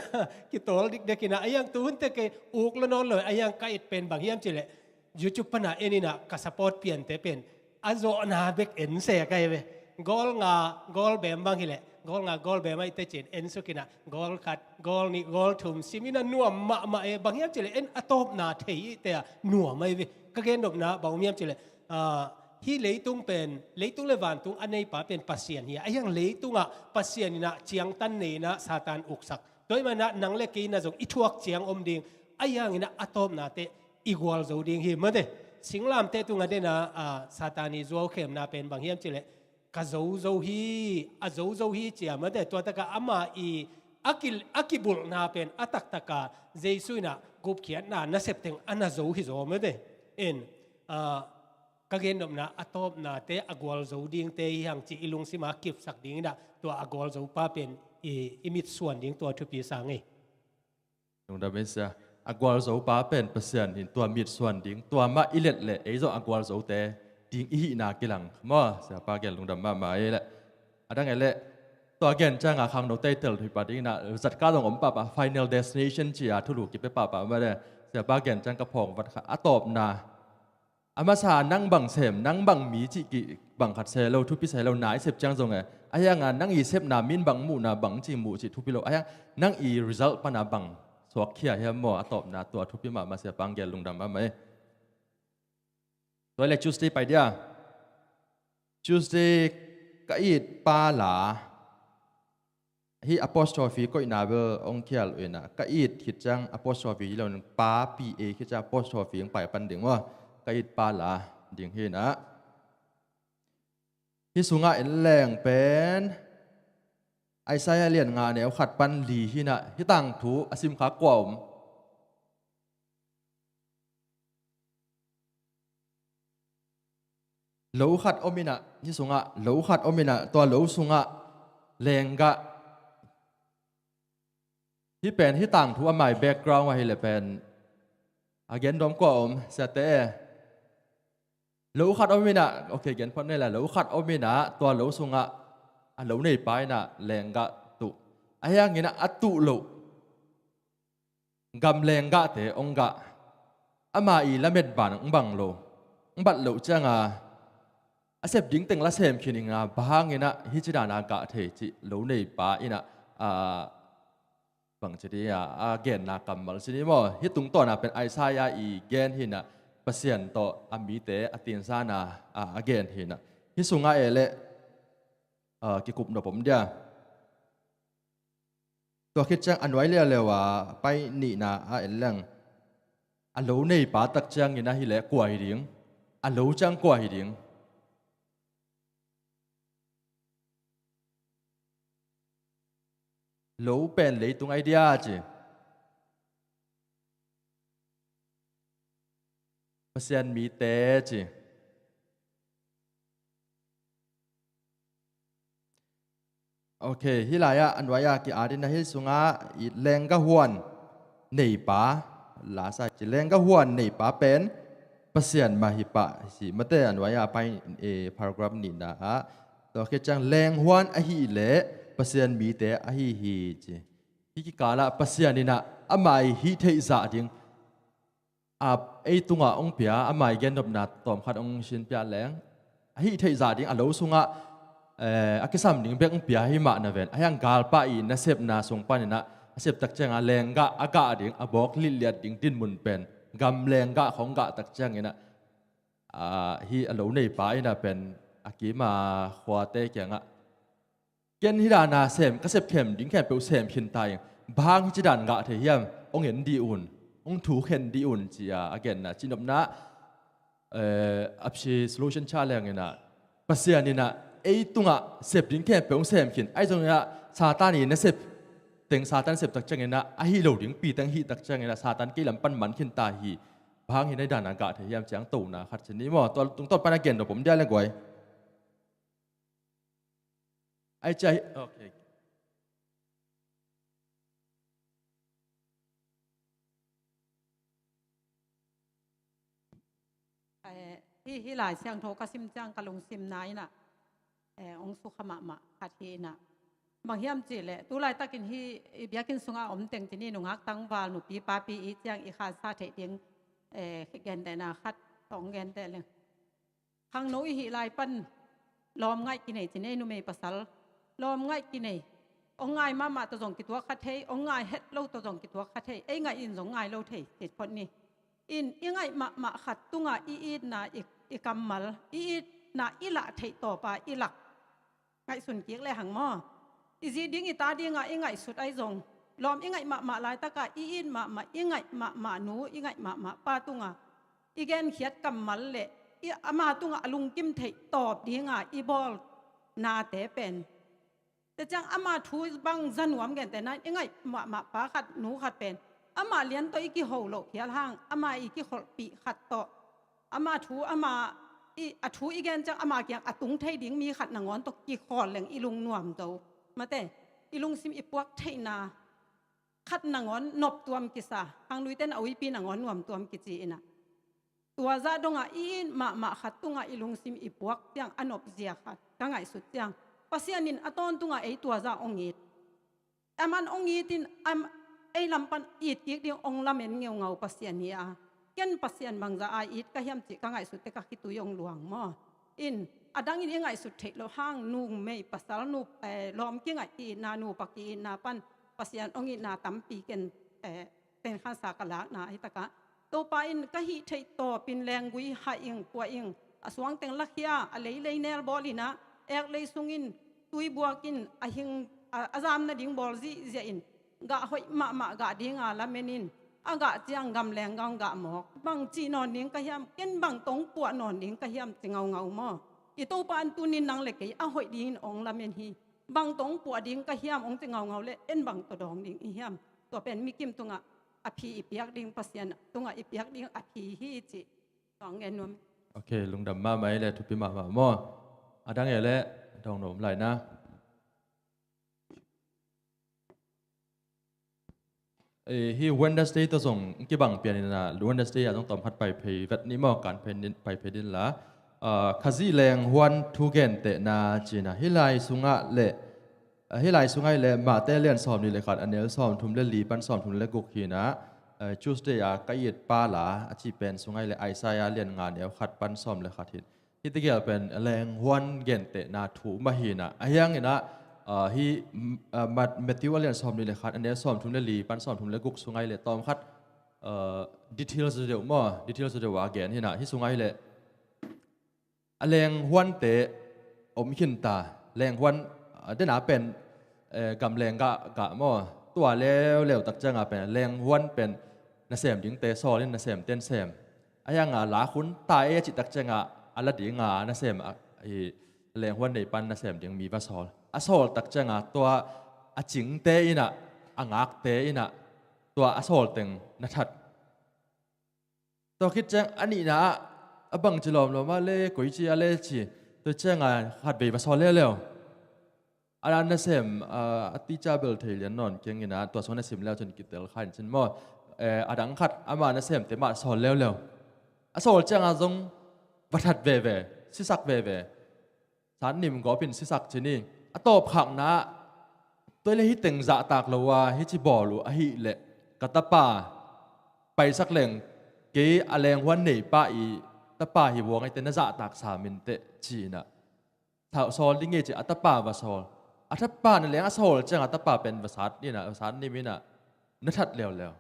kitawl dikdek hina, a hiang tuhun tek kei uk lo nawn lo, a hiang ka et pen bang hiam cileh, YouTube pana en inah ka support piante pen a zawhna bek en se a kai ve. Goal nga, goal bem bang hileh, goal nga, goal bem aih tecin en suk inah, goal khat, goal nih, goal thum sim inah nuam mahmah e, bang hiam cileh en a tawpna thei ihte a nuam aih ve. Ka gennopna bang om hiam cileh, ah, hih leitung pen, leitung le vantung a neipa pen Pasian hi a, a hiang leitungah Pasian inah ciangtan nei inah Satan uksak. Tua ih manah nang le kei inah zong i thuak ciang om ding, a hiang inah a tawpnate i gualzo ding hi mate. Singlamteh tunga dena, ah, Satan i zuaukhemna pen bang hiam cileh, ka zozo hi, a zozo hi cia mate. Tua takah ama i a ki, a kibulhna pen a taktaka Jesu inah gupkhiatna nasep teng a na zo hi zaw mate. En, ah, ka gennopna a tawpnate a gualzo dingte hi hang ci i lungsima kipsak ding inah tua a gualzo pa pen i, i mitsuan ding tua thupi sa ngei. Lungdam ei sia. A gualzo pa pen Pasian in tua mitsuan ding, tua mah i let leh ei zong a gualzote ding i hihna kilang maw? Siapa gen lungdam mahmah ei leh. A dang ei leh, tua gen cianga khangno teitel thuipa ding inah zatka zong om pahpah, final destination cia thulu kipia pahpah mah le. Siapa gen ciang ka phawng vat kha a tawpna. A masa nang bang sem, nang bang mi cih kih bang khat se lo, thupi se lo, na i sep ciang zong e. A hianga nang i sepna min bang muhna bang cih muh cih thupi lo. A hiang nang i result pana bang suakkhia hiam maw, a tawpna tua thupi mahmah, siapa hong gen lungdam mahmah e. Tua le Tuesday pai dia. Tuesday ka it pa la. Hih apostrophe koihna bel hong khial uh inah, ka it khit ciang apostrophe hi lo in, pa, P A khit ciang apostrophe hong pai pan ding maw? Ka it pa la ding hi inah. Hih sungah en leng pen Isaiah lian nga neu khat pan li hi inah, hih tangthu a simkha kua om? Lo khat om inah, hih sungah lo khat om inah, tua lo sungah lenggah Hih pen, hih tangthu a mai background ahi le pen, a gen dawm kua om, siate e. Lo khat om inah, okay, gen phot nei la, lo khat om inah, tua lo sungah a lo neipa inah lenggah tuh. Ahi hanginah a tuh loh gam lenggahte hong gah. Ama i lamet ban hong bang lo, hong bat loh cianga a sep ding teng la sem khin inga, bang hanginah hih ci dana gah thei cih lo neipa inah, a, bang ci ding a, a genna kammal ci ni maw. Hih tungtawna pen Isaiah i gen hinah, Pasian tawh a mite a tinsana, a, a gen hinah. Hih sungah e le, a, kikup nop om dia. Tua khit ciang a nuai lialeu a pai nihna a en leng, a lo neipa tak ciangin ahi le kua hi ding? A lo ciang kua hi ding? Lo pen leitung ahi dia ci. Pasian mite ci. Ok, hih lai-ah a nuai-ah ki-at in ahi sungah i lenggah huan neipa, lasa ci lenggah huan neipa pen Pasian mah hi pah hi. Mate a nuai-ah pai, eh, paragraph nihna ah, tua khit ciang leng huan ahi leh Pasian mite ahi hi ci. Hih kikalah Pasian inah ama i hih theih zah ding a, ei tungah hong pia, ama i gennopna tawmkhat hong sinpia leng, a hih theih zah ding a lo sungah, eh, a kisam ding bek hong pia hi mah na ven. Ahi hang galpa i nasepna sung paninah a sep tak cianga lenggah a gah ding, a bawk lilliat ding dinmun pen gam lenggah khong gah tak cianginah, a, hih a lo neipa inah pen a kima khuate kiangah, ken hih dana sem, ka sep khem ding khempeuh sem khin ta ing. Bang hih ci dan gah thei hiam? Hong en dih un, hong thukhen dih un, ci-a a genna, cihnopna, eh, a phi solution cha lenginah, Pasian inah ei tungah sep ding khempeuh hong sem khin. Ahi zonginah Satan i nasep teng Satan sep tak cianginah, ahi lo dingpi teng hih tak cianginah Satan kei lam pan man khin ta hi. Bang hih na hih dana gah thei hiam ciang tona khat ci ni maw. Tua tungtawn pana gen dopom dia le guai. Ai cia hi, ok. Eh, hih, hih Lai Siangtho ka sim ciang ka lungsimna inah, eh, hong sukha mahmah khat hi inah. Bang hiam cihleh, tu laitakin hih i biakinn sungah om teng ci ni, nungak tangval nupi papi i ciang i khansa theih ding, eh, gentehna khat tawh hong genteh leng. Khangno i hih lai pan lawm ngaih kinei ci ni, numei pasal lawm ngaih kinei. Hong ngai mahmah tawh zong kituak kha thei, hong ngai het lo tawh zong kituak kha thei, ei ngaih in zong ngai lo thei ci phot ni. In i ngaih mahmah khat tungah i itna, i, i kammal, i itna i lah theih tawpa i lak ngaihsun kik lehang maw. I zi ding i ta dinga i ngaihsut ahi zong, lawm i ngaih mahmah laitakah i it mahmah, i ngaih mahmah nu, i ngaih mahmah pa tungah i genkhiat kammal le i ama tungah a lungkim theih tawp dinga i bawl nate pen, tua ciang ama thu bang za nuam gentehna in i ngaih mahmah pa khat, nu khat pen ama lian tawh i kiho loh phial hang, ama i kikholhpih khat tawh, ama thu, ama i, a thu i gen ciang ama kiang a tung thei ding mi khat nangawn tawh kikhawl leng i lungnuam zo. Mate, i lungsim i puak theihna khat nangawn noptuam kisa, khangnuite in a uipi nangawn nuamtuam kici inah. Tua zah dongah i it mahmah khat tungah i lungsim i puak ciang a nopzia khat ka ngaihsut ciang, Pasian in a tawntungah ei tua zah hong it. Aman hong it in, am, ei lam pan it kik ding hong lamen ngeungau Pasian hi a. Ken Pasian bangzah a it ka hiam cih ka ngaihsut teh ka khitui hong luang maw. In, a dangin i ngaihsut theih loh hang, numei pasal, nu, eh, lawm kingaih ki-itna, nupa ki-itna pan Pasian hong itna tampi ken, eh, tenkhansa ka lakna ahi takah, Topa in ka hih theih tawpin lenggui hah ing, puah ing, a suangteng lakhia, a leilei nel bawl inah, ek lei sungin tui buak in, a hing, a, a zam nading bawl zihziah in, gah hoih mahmah gah dinga lamen in, a gah ciang gamleng gah gah mawk, bang cih nawn ding ka hiam, ken bang tawh hong puah nawn ding ka hiam ci ngaungau maw. I Topa in tunin nang le kei a hoih dingin hong lamen hi. Bang tawh hong puah ding ka hiam hong ci ngaungau le, en bang tawh dawng ding i hiam. Tua pen mikim tungah a phi i piak ding, Pasian tungah i piak ding a phi hi cih tawh hong gen nuam. Ok, lungdam mahmah i le thupi mahmah maw. A dang e le dawng nuam lai na. Eh, hi Wednesday tawh zong kibang pian in ah, Wednesday ah zong tawm khat pai phei vet ni maw, kan phei ni, pai phei din la. Ah, Khazih lenghuan thu gentehna ci-in ah, hih lai sungah le, ah, hih lai sungah le Mate lian sawm nih le khat, a neu sawm thum le li pan sawm thum le guk hi-in ah, eh, Tuesday ah ka it pa la a cih pen sungah le Isaiah lian nga neu khat pan sawm le khat hi-in. Hih tegel pen lenghuan gentehna thu mah hi-in ah, a hiang in ah, ah, hi, mm, ah, Mat-, Matthew a lian sawm nih le khat, a neu sawm thum le li pan sawm thum le guk sungah le tawm khat, ah, details deuh maw, details deuh a gen hi-in ah, hih sungah le a lenghuante om khin ta, lenghuan, ah, dena pen, eh, gam leng gah, gah maw, tua leuleu tak ciangah pen lenghuan pen nasem dingte sawl in, nasem ten sem. A hiang a lak hun ta e a cih tak ciangah a la ding a nasem a, i lenghuan nei pan nasem ding mi va sawl. A sawl tak ciangah tua a cingte in ah, a ngakte in ah, tua a sawl teng na that. Tua khit ciang a nihna ah a bangci lawmlawm a le, koici a le ci, tua ciangah khatvei va sawl leuleu. A nasem, ah, a teacher bel thei lian nawn keng in ah, tua sung na sim leu cin kitel kha in cin maw. Eh, a dang khat ama nasemte mah sawl leuleu. A sawl ciangah zong va that veve, sisak veve. San nim gawp in sisak cin hi. A tawpkhakna ah, tua le hih teng zahtak lo a, hih ci bawl uh ahih leh ka tapa paisak leng, kei a lenghuan neipa i tapa hi buang aite, na zahtak sam in teh ci-in ah. Sa-, sawl ding e ci a tapa va sawl. A tapa na leng a sawl ciang a tapa pen va sat in ah, va sat nim in ah, na that leuleu.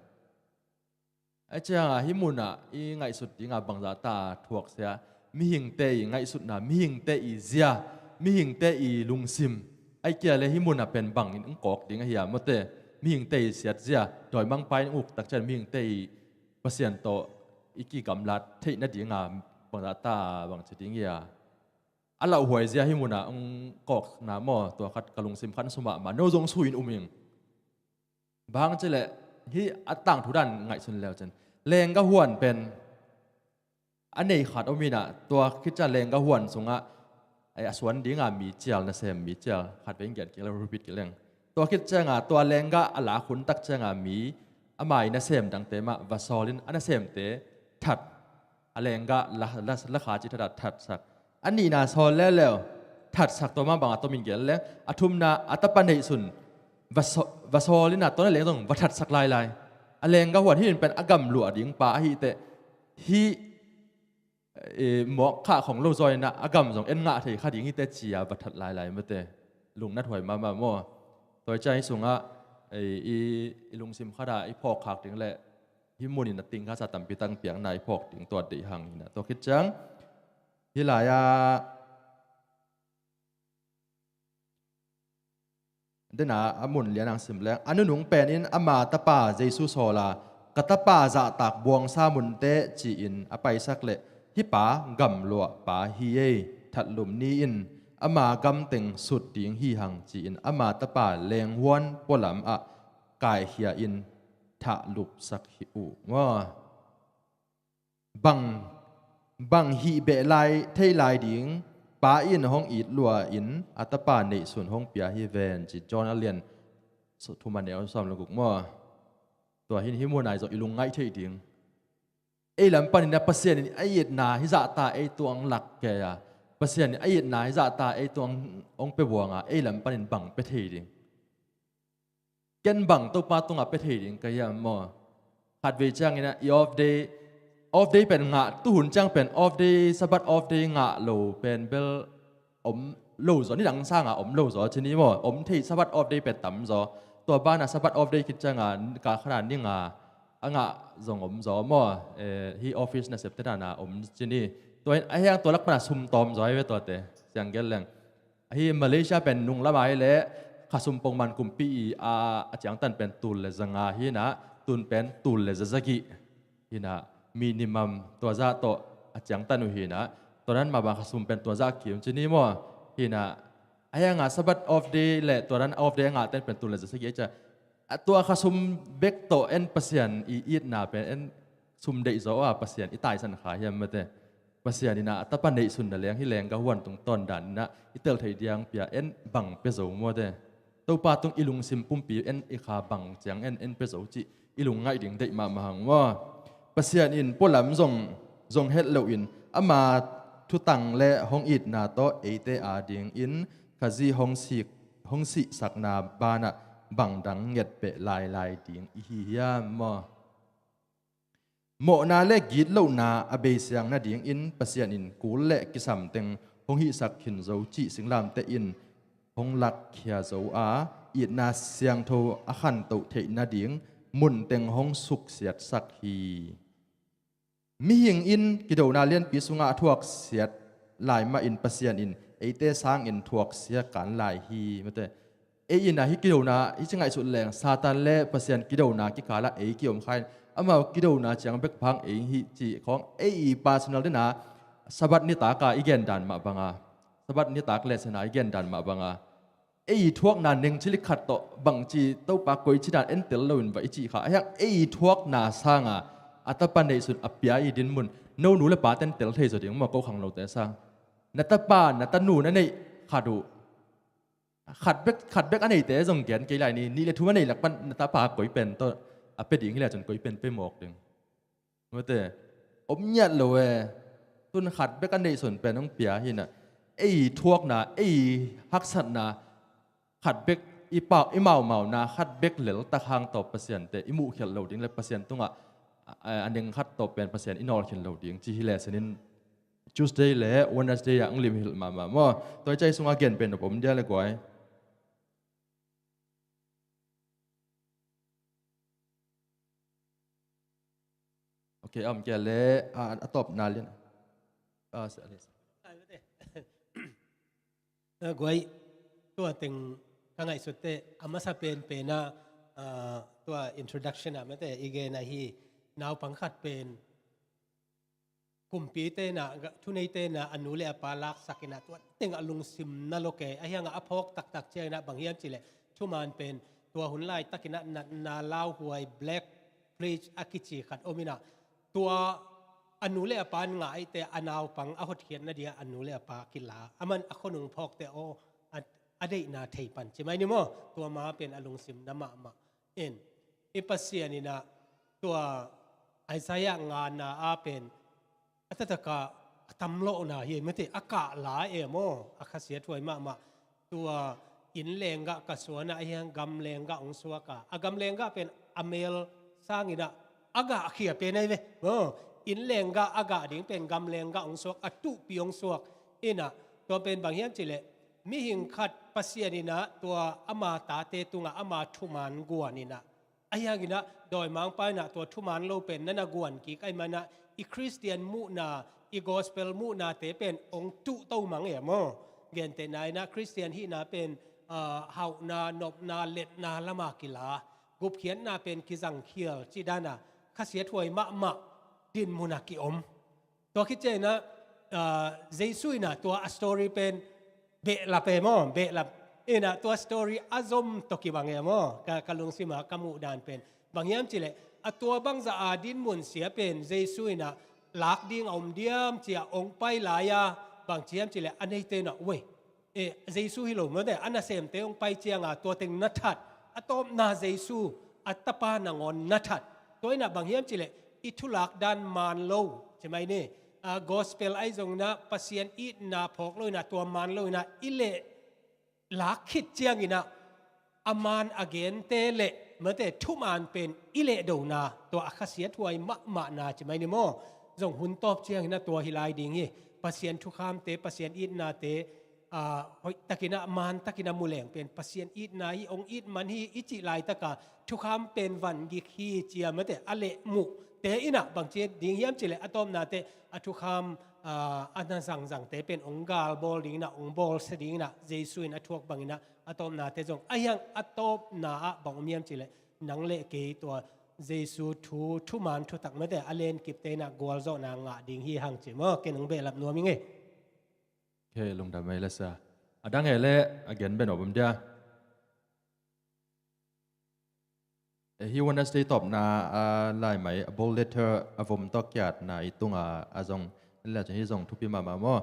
A ciangah hih munah i ngaihsut dingah bangzah ta thuak sia, mihingte i ngaihsutna, mihingte i zia, mihingte i lungsim, ai kia le hih munah pen bangin hong kawk ding ahi a mawte, mihingte i siatzia, dawimangpa in uk tak ciang mihingte i Pasian tawh i kigamlat theih nadinga bangzah ta bangci ding hi a. A lauhuai zia hih munah hong kawkna maw, tua khat ka lungsim khat sumah mah, no zong suin um ing. Bang cileh hih a tangthu dan ngaihsun leu cin, lengga huan pen a nei khat om in ah, tua khit ciang lengga huan sungah, eh, a suan dinga mi cial, nasem mi cial khat vei ngiat kik leng, repeat kik leng. Tua khit cianga tua lengga a lak hun tak cianga mi, a mai nasem dangte mah va sawl in a nasemte that, a lengga la, la, la kha ci thatah thatsak. A nihna sawl leuleu thatsak, tua mah banga tom in gel leng. A thumna a tapa neihsun va saw-, va sawl in a tua na leng zong va thatsak lailai. A lengga huan hih in pen a gam luah ding pa ahih teh, hih, eh, mawk khah khong lo zaw in a gam zong en ngah thei kha ding hi teh ci-a va that lailai mate. Lungnat huai mahmah maw. Tua hi ciang hih sungah, eh, i, i lungsim khatah i phawk khak ding le hih munin a ting kha sa tampi tang piakna i phawk ding tua deih hang hi in a. Tua khit ciang hih lai-ah dena a mun lian ang sim leng. A nunung penin ama tapa Jesu sawl a, ka tapa zahtak buangsa munte ci-in a paisak leh hih pa gamluah pa hi ei, thatlum ni in ama gam teng sut ding hi hang ci-in ama tapa lenghuan pualam ah kaikhia in thahlupsak hi uh maw. Bang, bang hih beh lai, thei lai ding, pa in hong it lua in a tapa neihsun hong pia hi ven ci John a lian thum a neu sawm le guk maw. Tua hin hih munah zong i lungngaih theih ding. Ei lam panin a Pasian in a itna hih zahta ei tuang lak kei a, Pasian in a itna hih zahta ei tuang hong pia buanga ei lam panin bang pia thei ding. Ken bang Topa tungah pia thei ding ka hiam maw? Khatvei ciangin ah i off day, off day pen ngah, tuhun ciang pen off day, Sabbath off day ngah lo pen bel om lo zaw, nidang sanga om lo zaw ci ni maw? Om thei, Sabbath off day pen tam zaw. Tua bana Sabbath off day khit cianga ka khana ninga a ngah zong om zaw maw? Eh, hi office nasep te dana om ci ni. Tua in a hiang tua lak pana sum tawm zaw hi ve tuate. Siang gel leng. Ahi Malaysia pen nung lamah hileh khasum pongman kumpi i a, a ciangtan pen tul le zanga hi in ah, tun pen tul le zazagih hi in ah, minimum tua zah tawh a ciangtan uh hi in ah, tua nan mah bang khasum pen tua zah kim ci ni maw? Hi in ah, a hiangah Sabbath off day le tua nan off day a ngahten pen tul le zazagih a ciah, a tua khasum bek tawh en Pasian i itna pen en sum deih zaw a Pasian i taisan kha hiam mate? Pasian in ah a tapa neihsun na leng hih lengga huan tungtawn dan in ah i tel thei diang pia en bang pia zo mawte? Topa tung i lungsim pumpi en i kha bang ciang en, en pia zo cih i lungngaih ding deih mahmah hang maw. Pasian in pualam zong, zong het loin ama thutang le hong itna tawh eite adingin Khazih hong sik, hong sihsakna banah bangdang ngetbeh lailai ding i hi hiam maw? Mawhna le gitlohna a beisiang nadingin Pasian in kul le kisamteng hong hihsak khin zo cih singlamteh in hong lakkhia zo a, itna siangtho a khantoh theih nading munteng hong suksiatsak hi. Mihing in kidona lianpi sungah a thuaksiat lai mahin Pasian in eite sangin thuaksia kan lai hi. Mate, ei in ah hih kidona, hih ci ngaihsut leng Satan le Pasian kidona kikalah ei kiom kha in, amau kidona ciang bek phang ei hi cih khawng ei i personal dena Sabbath nitak a i gendan mah banga, Sabbath nitak lesson a i gendan mah banga, ei i thuakna neng cili khat tawh bangci Topa koici dan entel loin va i cih kha. Ahiang ei i thuakna sanga a tapa neihsun a pia i dinmun, no nu le pa ten tel thei zaw ding maw, ko khanglote sang. Na tapa na tanu na neih khat uh, khat bek, khat bek a neite zong gen kei lai ni, nih le thum a neih lak pan na tapa koi pen tawh a pia ding hi le cun koi pen pia mawk ding. Mate, om ngiat lo e. Tun khat bek a neihsun pen hong pia hi na. Ei thuakna, ei haksatna khat bek i pau, i maumauna khat bek leltak hang tawh Pasian te i muhkhialh lo ding le Pasian tungah a, a, a neng khat tawh pen Pasian i nawlkhin lo ding ci hi le senin Tuesday le Wednesday ah hong limhilh mahmah maw. Tua i cai sungah gen pen nop om dia le guai. Ok, a om kei le a, a tawpna lian. A, sa, sa. A, guai, tua teng ka ngaihsut teh a masa penpen ah, a, tua introduction ah mate i gen ahi, naupang khat pen kumpite na, thuneite na a nu le a pa laksak in ah tua teng a lungsim na lo kei, ahiang a phawk taktak ciang in ah bang hiam cih leh thuman pen tua hun laitak in ah natna lauhuai, black plague a kici khat om in ah, tua a nu le a pa in ngah ahih teh a naupang a hotkhiatna ding ah a nu le a pa kila, aman a khonung phawk teh aw, a, a deihna thei pan ci mai ni maw. Tua ma pen a lungsim na mahmah in, i Pasian in ah tua Isaiah ngana ah pen a taktak a, a tamlawhna hi mate, a kah la e maw, a khasiathuai mahmah. Tua inn lenggah ka suan ah, ahiang gam lenggah hong suak a, a gam lenggah pen a mel sang in ah a gah khia pen ahi ve maw. Inn lenggah a gah ding pen gam lenggah hong suak, a tuhpi hong suak in ah, tua pen bang hiam cih leh mihing khat Pasian in ah tua ama tate tungah ama thuman guan in ah, ahiang in ah dawimangpa in ah tua thuman lo pen na na guan kik ahih man ah i Khristian muhna, i gospel muhnate pen hong tuhto mang e maw. Gentehna in ah Khristian hihna pen, a, hauhna, nopna, letna lam ah kila, gupkhiatna pen kizangkhial cih dan a khasiathuai mahmah dinmun ah kiom. Tua khit ciang in ah, a, Jesu in ah tua a story pen behlap e maw, behlap. In ah tua story a zom tawh kibang e maw, ka, ka lungsim ah ka muh dan pen. Bang hiam cih leh a tua bangzah a dinmun sia pen Jesu in ah lak ding a om diam ci a hong pai lai a, bang ci hiam cih leh a neite in ah, uai, e, Jesu hi lo mate, a nasemte hong pai ciang a tua teng na that, a tawpna Jesu a tapa nangawn na that. Tua in ah bang hiam cih leh i thulak dan maan lo ci mai ni. A, gospel ahi zong in ah Pasian itna phawk lo in ah tua maan lo in ah i lehlak khit ciang in ah a maan a gente le mate thuman pen i lehdona, tua a khasiathuai mahmahna ci mai ni maw. Zong hun tawp ciang in ah tua hi lai ding hi. Pasian thukhamte, Pasian itnate, a, hoih takin ah, maan takin ah mu leng pen Pasian itna hi, hong it man hi i cih laitak a thukham pen van gik hi ci a mate a lehmuhte in ah bang ci ding hiam cih leh a tawpna teh a thukham, a, a na zangzangte pen hong galbawl ding in ah, hong bawlsia ding in ah, Jesu in a thuak bang in ah a tawpnate zong, ahiang a tawpna ah bang om hiam cih leh nang le kei tua Jesu thu, thuman thutak mate a lenkipte in ah gualzawhna ngah ding hi hang ci maw. Ken hong behlap nuam ing e. Kei lungdam ei le sa. A dang e le a gen beh nop om dia. E, hih Wednesday tawpna a laimai a bold letter a vom tawh kiatna i tunga a zong le cun hih zong thupi mahmah maw.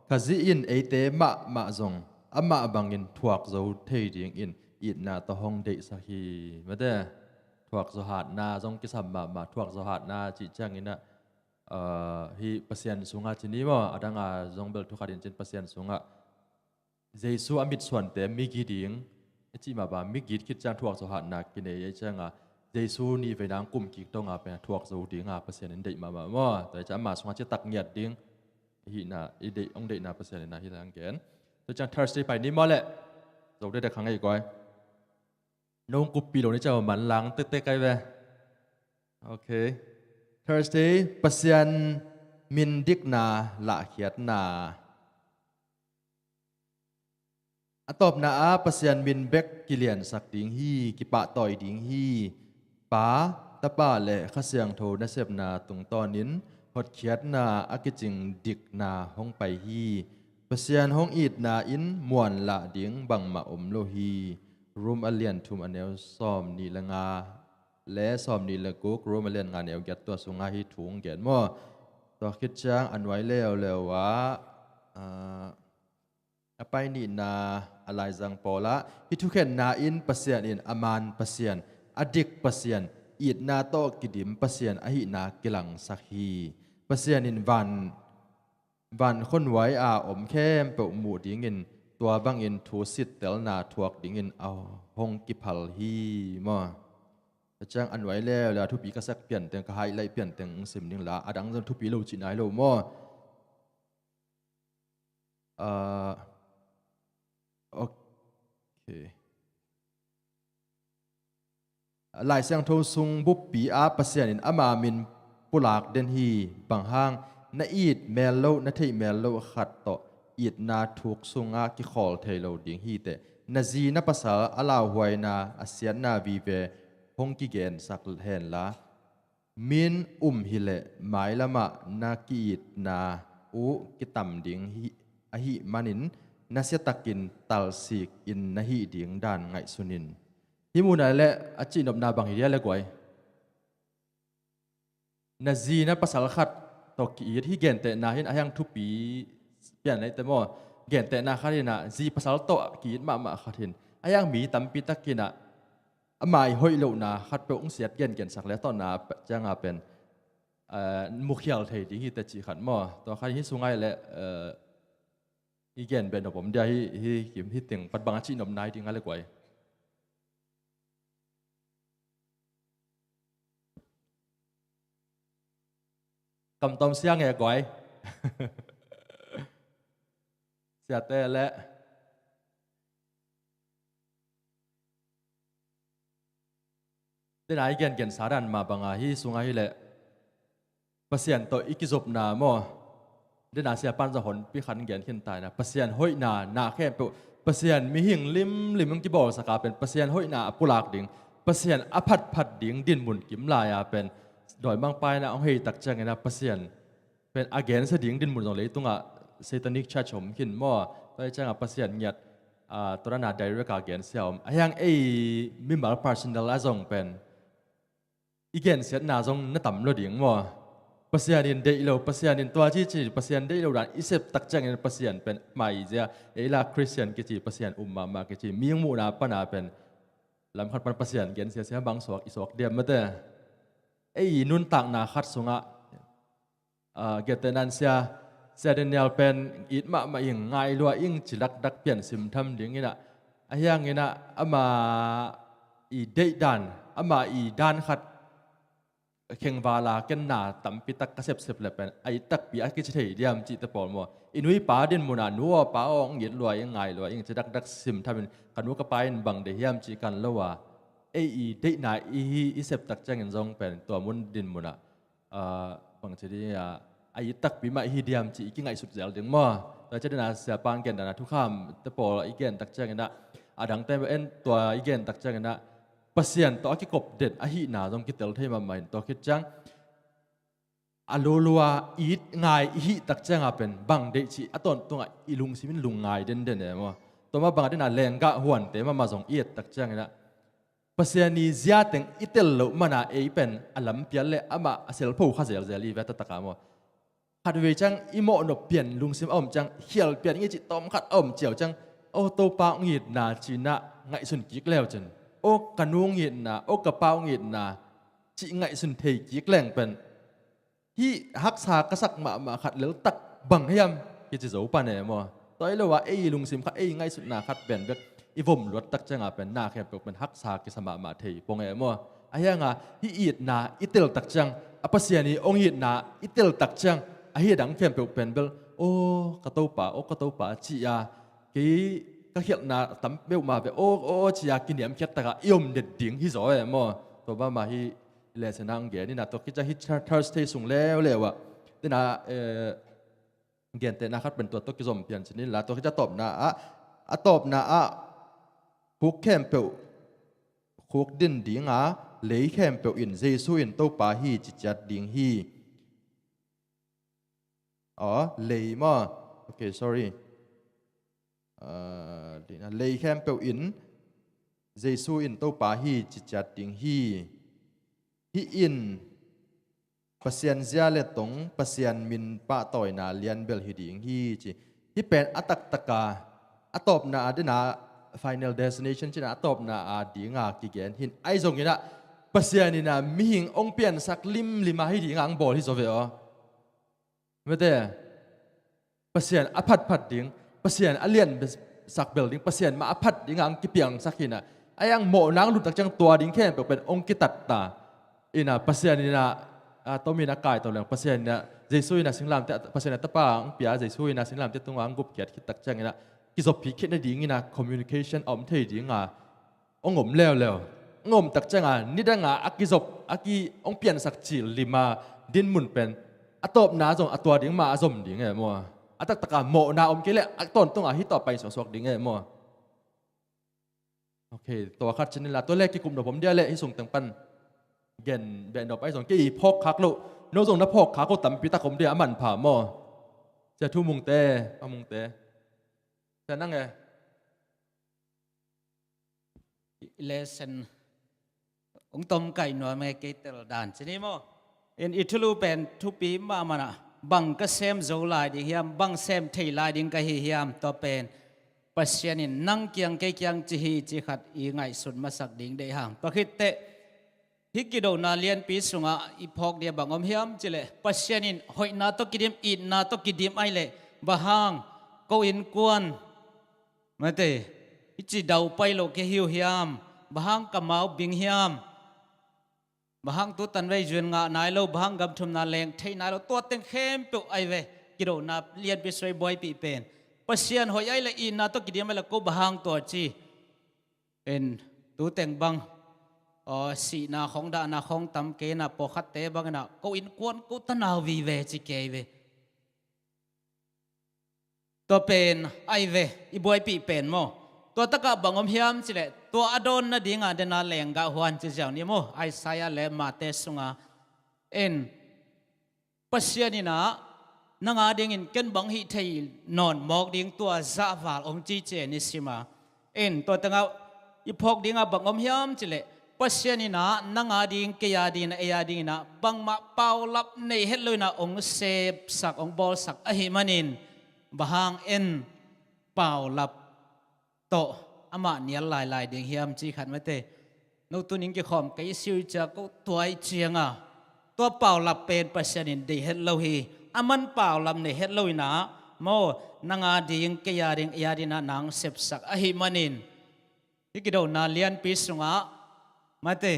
Khazih in eite mahmah zong amah bangin thuak zo thei dingin itna tawh hong deihsak hi. Mate, thuakzawh hatna zong kisam mahmah, thuakzawh hatna cih ciangin ah, ah, hih Pasian sungah ci ni maw, a dangah zong bel thu khat in cin Pasian sungah Jesu a mitsuante migi ding, i cih mah bang, migit khit ciang thuakzawh hatna kinei ei cianga, Jesu nih vei nang kum kik donga pen thuakzo dinga Pasian in deih mahmah maw. Tua hi ciang ama sungah citak ngiat ding, hihna, i deih, hong deihna Pasian in ah hih lang gen. Tua ciang Thursday pai ni maw leh, zo dede khang ei guai. Nong kuppih lo ni ciang manlang tektek ai ve. Ok. Thursday, Pasian min dikna lahkhiatna. A tawpna ah Pasian min bek kiliansak ding hi, kipahtawi ding hi. Pa, Tapa le Kha Siangtho nasepna tungtawnin hotkhiatna a kicing dikna hong pai hi. Pasian hong itna in muanlah ding bangmah om lo hi. Rom a lian thum a neu sawm nih le nga le sawm nih le guk, Rom a lian nga neu giat tua sungah hih thu hong gen maw. Tua khit ciang a nuai leuleu ah, ah, a pai nihna a laizang pawlah, hih thukhenna in Pasian in a man Pasian, a dik Pasian, itna tawh kidim Pasian ahihna kilangsak hi. Pasian in van, van khuanuai a om khempeuh muh dingin tua bangin thu sittelna thuak dingin a hong kiphal hi maw. A ciang a nuai leuleu a thupi ka sak pianteng, ka highlight pianteng hong sim ding la, a dang zong thupi lo cih nai lo maw. Ah, ok. Lai Siangtho sung buppi ah Pasian in ama min pulak den hi. Bang hang, na it mel lo, na theih mel lo khat tawh itna thuk sungah kikhawl thei lo ding hi teh. Na zi na pasal a lauhuaina, a siatna vive hong kigensak henla, min um hileh mailamah na ki-itna uh kitam ding hi, ahih manin nasiatakin talsik in na hih ding dan ngaihsun in. Hih munah le a cihnopna bang hi dia le guai. Na zi na pasal khat tawh ki-it, hih gentehna hin a hiang thupi pian neite maw. Gentehna khat hinah zi pasal tawh ki-it mahmah khat hin a hiang mi tampi tak hinah a mai hoih lohna khat peuh hong siat gengensak le a tawhna cianga pen, eh, mukhial thei ding hi teh cih khat maw. Tua khat hi sungai le, eh, i gen beh nop om dia hi, hi kim hi teng pat bang a cihnop nai ding a le guai. Kamtom sia nge guai. Siate le. Dena i gengensa dan mah banga hi sunga hileh Pasian tawh i kizopna maw. Dena sia pan zong honpi khan gen khin taina. Pasian hoihna, na khempeuh Pasian mihing limlim hong kibawlsaka pen Pasian hoihna a pulak ding, Pasian a phatphat ding dinmun kim lai-a pen dawimangpa in a hong hei tak ciangin a Pasian pen a gensia ding dinmun zong leitungah Satanic Church om khin maw. Tua hi ciangah Pasian ngiat, ah, tua dana direct a gensia om. A hiang ei mimal personal a zong pen i gensiatna zong na tam lo ding maw. Pasian in deih lo, Pasian in tua cici, Pasian deih lo dan i sep tak ciangin Pasian pen mai zia, ei la Christian kici, Pasian um mahmah kici, mi hong muhna pana pen lamkhat pan Pasian gensia sia bang suak i suak diam mate. Ei i nuntakna khat sungah, ah, gentehnan sia, sia Daniel pen it mahmah ing, ngai lua ing ci dakdak pian simtham ding inah, a hiang inah ama i deih dan, ama i dan khat khengvala kenna tampi tak ka sepsep le pen a it takpi a kici thei diam cihte pawl maw. I nuipa dinmunah nu aw pa aw hong it lua ing, ngai lua ing ci dakdak simthamin ka nu ka pa in bang deih hiam cih kan lo a, ei i deihna i hi i sep tak ciangin zong pen tua mun dinmunah, ah, bangci ding a, a it takpi mah i hi diam ci i kingaihsut zel ding maw. Tua ciangin a siapa hong gen dana thukham te pawl i gen tak ciangin a, a dangte en tua i gen tak ciangin a Pasian tawh a kikop den ahihna zong kitel thei mahmah in tua khit ciang a lulua it ngai i hih tak cianga pen bang deih ci a tawntungah i lungsim in lungngai denden e maw. Tua mah banga dena lenggah huante mahmah zong i et tak ciangin a Pasian i ziateng i tel loh mana ei pen a lampial le amah a selpho kha zelzel i ve a taktak a maw. Khatvei ciang i mawhnop pian lungsim a om ciang, khial pian ngi cih tawmkhat a om ciau ciang, aw Topa hong itna cinah ngaihsun kik leu cin. aw ka nu hong itna, aw ka pa hong itna, cih ngaihsun thei kik leng pen hih haksa ka sak mahmah khat leltak bang hiam kici zo pan e maw? Tua hi lo a ei lungsim khat, ei ngaihsutna khat pen bek i vom luat tak cianga pen na khempeuh pen haksa kisa mahmah thei pong e maw? Ahi hanga hih itna i tel tak ciang a Pasian i hong itna i tel tak ciang ahi dang khempeuh pen bel aw ka Topa, aw ka Topa ci-a kei ka khialhna tam peuhmah ve aw, aw ci-a kiniamkhiat takah i om det ding hi zaw e maw? Tua mahmah hi. Lesson a hong gen ina tua kica hi Thursday sung leuleu ah tina eh, gentehna khat pen tua tawh kizom pian cin inla tua kica tawpna ah a tawpna ah khuk khempeuh khuk din dinga lei khempeuh in Jesu in Topa hi ci ciat ding hi. Aw lei maw? Okay, sorry. Ah, lei khempeuh in Jesu in Topa hi ci ciat ding hi. Hih in Pasian zia le tong Pasian min pahtawina lianbel hi ding hi ci. Hih pen a taktaka a tawpna a dina final destination cina a tawpna a dinga kigen hin ahi zonginah Pasian ina mihing ong piansak limlima hi dinga ang bawl hi zaw ve aw. Mete Pasian a phatphat ding, Pasian a lian sak bel ding, Pasian mah a phat ding ang kipiangsak hinah a yang mawhna ang luttak ciang tua ding khempeuh pen ong kitatta. Ina Pasian ina a tomin a kaito leng Pasian ina Jesu ina singlamte Pasian a tapa ang pia Jesu ina singlamte tunga ang gupkhiat khittak ciang ina kizoppi khit nading ina communication a om thei dinga ong om leuleu. Ong om tak cianga nidanga a kizop a ki ong piansak cil lima dinmun pen a tawpna zong a tua ding ma a zom ding e maw? A taktaka mawhna om kei le a tawntunga hi tawh pai suaksuak ding e maw? Okay, tua khat cin inla tua le kikum nop om dia le hi sung teng pan gen beh nop ahi zong kei i phawk khak loh no zong na phawk khak ko tampi tak om dia a manpha maw? Cia thu mungte a mungte cia nang e. Lesson ong tom kai nuam e kei tel dan cini maw? In i thulu pen thupi mahmah a bang ka sem zo lai ding hiam, bang sem thei lai ding ka hi hiam tua pen Pasian in nang kiang kei kiang ci hi ci khat i ngaihsun masak ding deih hang. Tua khitteh hih kidona lianpi sungah i phawk dia bang om hiam cileh Pasian in hoihna tawh kidim, itna tawh kidim aileh bang hang ko innkuan mate i ci dau pai lo kei hi uh hiam? Bang hang ka mau bing hiam? Bang hang tu tanvei zuan ngah nai lo, bang hang gamthumna leng thei nai lo, tua teng khempeuh ai ve. Kidona lianpi suai buaipih pen Pasian hoih ai le itna tawh kidim ai le ko bang hang tua ci. En tu teng bang aw sihna khong dahna khong tam kei na pawlkhatte bang ina ko innkuan ko tanau vive ci kei ve. Tua pen ai ve i buaipih pen maw? Tua takah bang om hiam cileh tua a dawn nadinga dena lenggah huan ci ziau ni maw? Isaiah le Mate sunga en Pasian inah nanga dingin ken bang hih thei nawn mawk ding tua zahval om cice ni sima. En tua tengah i phawk dinga bang om hiam cileh Pasian inah nanga ding kei a dingin a ei a dinginah bangmah paulap nei het lo inah ong sepsak ong bawlsak ahi manin bang hang en paulap tawh amah nial lailai ding hiam ci khat mate. No tuning kikhawm kei siu i cia ko tuai cianga tua paulap pen Pasian in dei het lo hi. A man paulap nei het lo inah maw nanga ding kei a ding ei a dinah nang sepsak ahi manin hih kidona lianpi sungah mate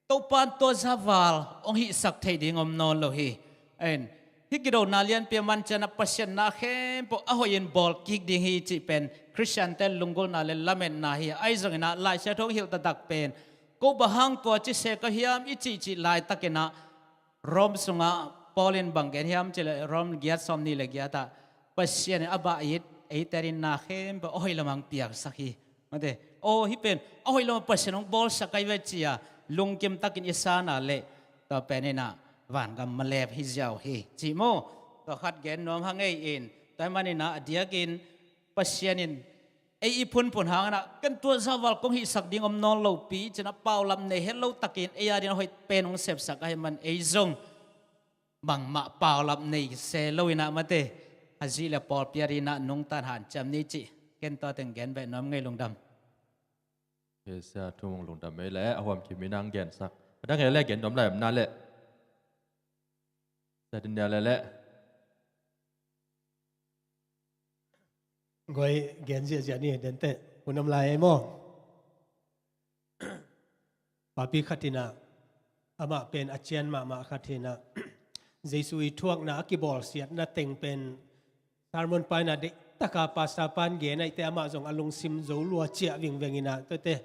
Topan tua zaval ong hihsak thei ding om nawn lo hi. En hih kidona lianpi a man cianah Pasian na khempeuh a hoihin bawl kik ding hi cih pen Khristiante lunggulhna le lametna hi. Ahi zonginah Laisiangtho hong hilh taktak pen ko bang hang tua ci se ka hiam i cihcih laitakinah Rom sungah Paul in bang gen hiam cileh Rom giat sawm nih le giatah Pasian in a bah it eite adin na khempeuh a hoih lamang piaksak hi. Mate aw hih pen a hoih lamang Pasian hong bawlsak ai ve cia lungkim takin i sana leh tua pen inah vangam malep hi ziau hi ci maw? Tua khat gen nuam hang ei in tua maninah a diakin Pasian in ei i phunphun hanginah ken tua zaval kong hihsak ding om nawn lopi cinah paulap nei het lo takin ei adin a hoih pen hong sepsak ahi man ei zong bangmah paulap nei se lo inah mate a zih le pawlpi adinah nungtan hanciam ni cih ken tua teng gen beh nuam ngei lungdam. Sia Thum Mung, lungdam ei leh a huam kim in hong gensak. A dang ei leh gen nuam lai om na leh, Sia Daniel leh leh. Guai, gen ziahziah ni, denteh hun om lai ei maw. Papi khat in ah, amah pen a cian mahmah khat in ah, Jesu i thuakna a kibawlsiatna teng pen sermon pa in ah deih taka pastor pa in gen ahih teh amah zong a lungsim zo lua ciah vingveng in ah, tuate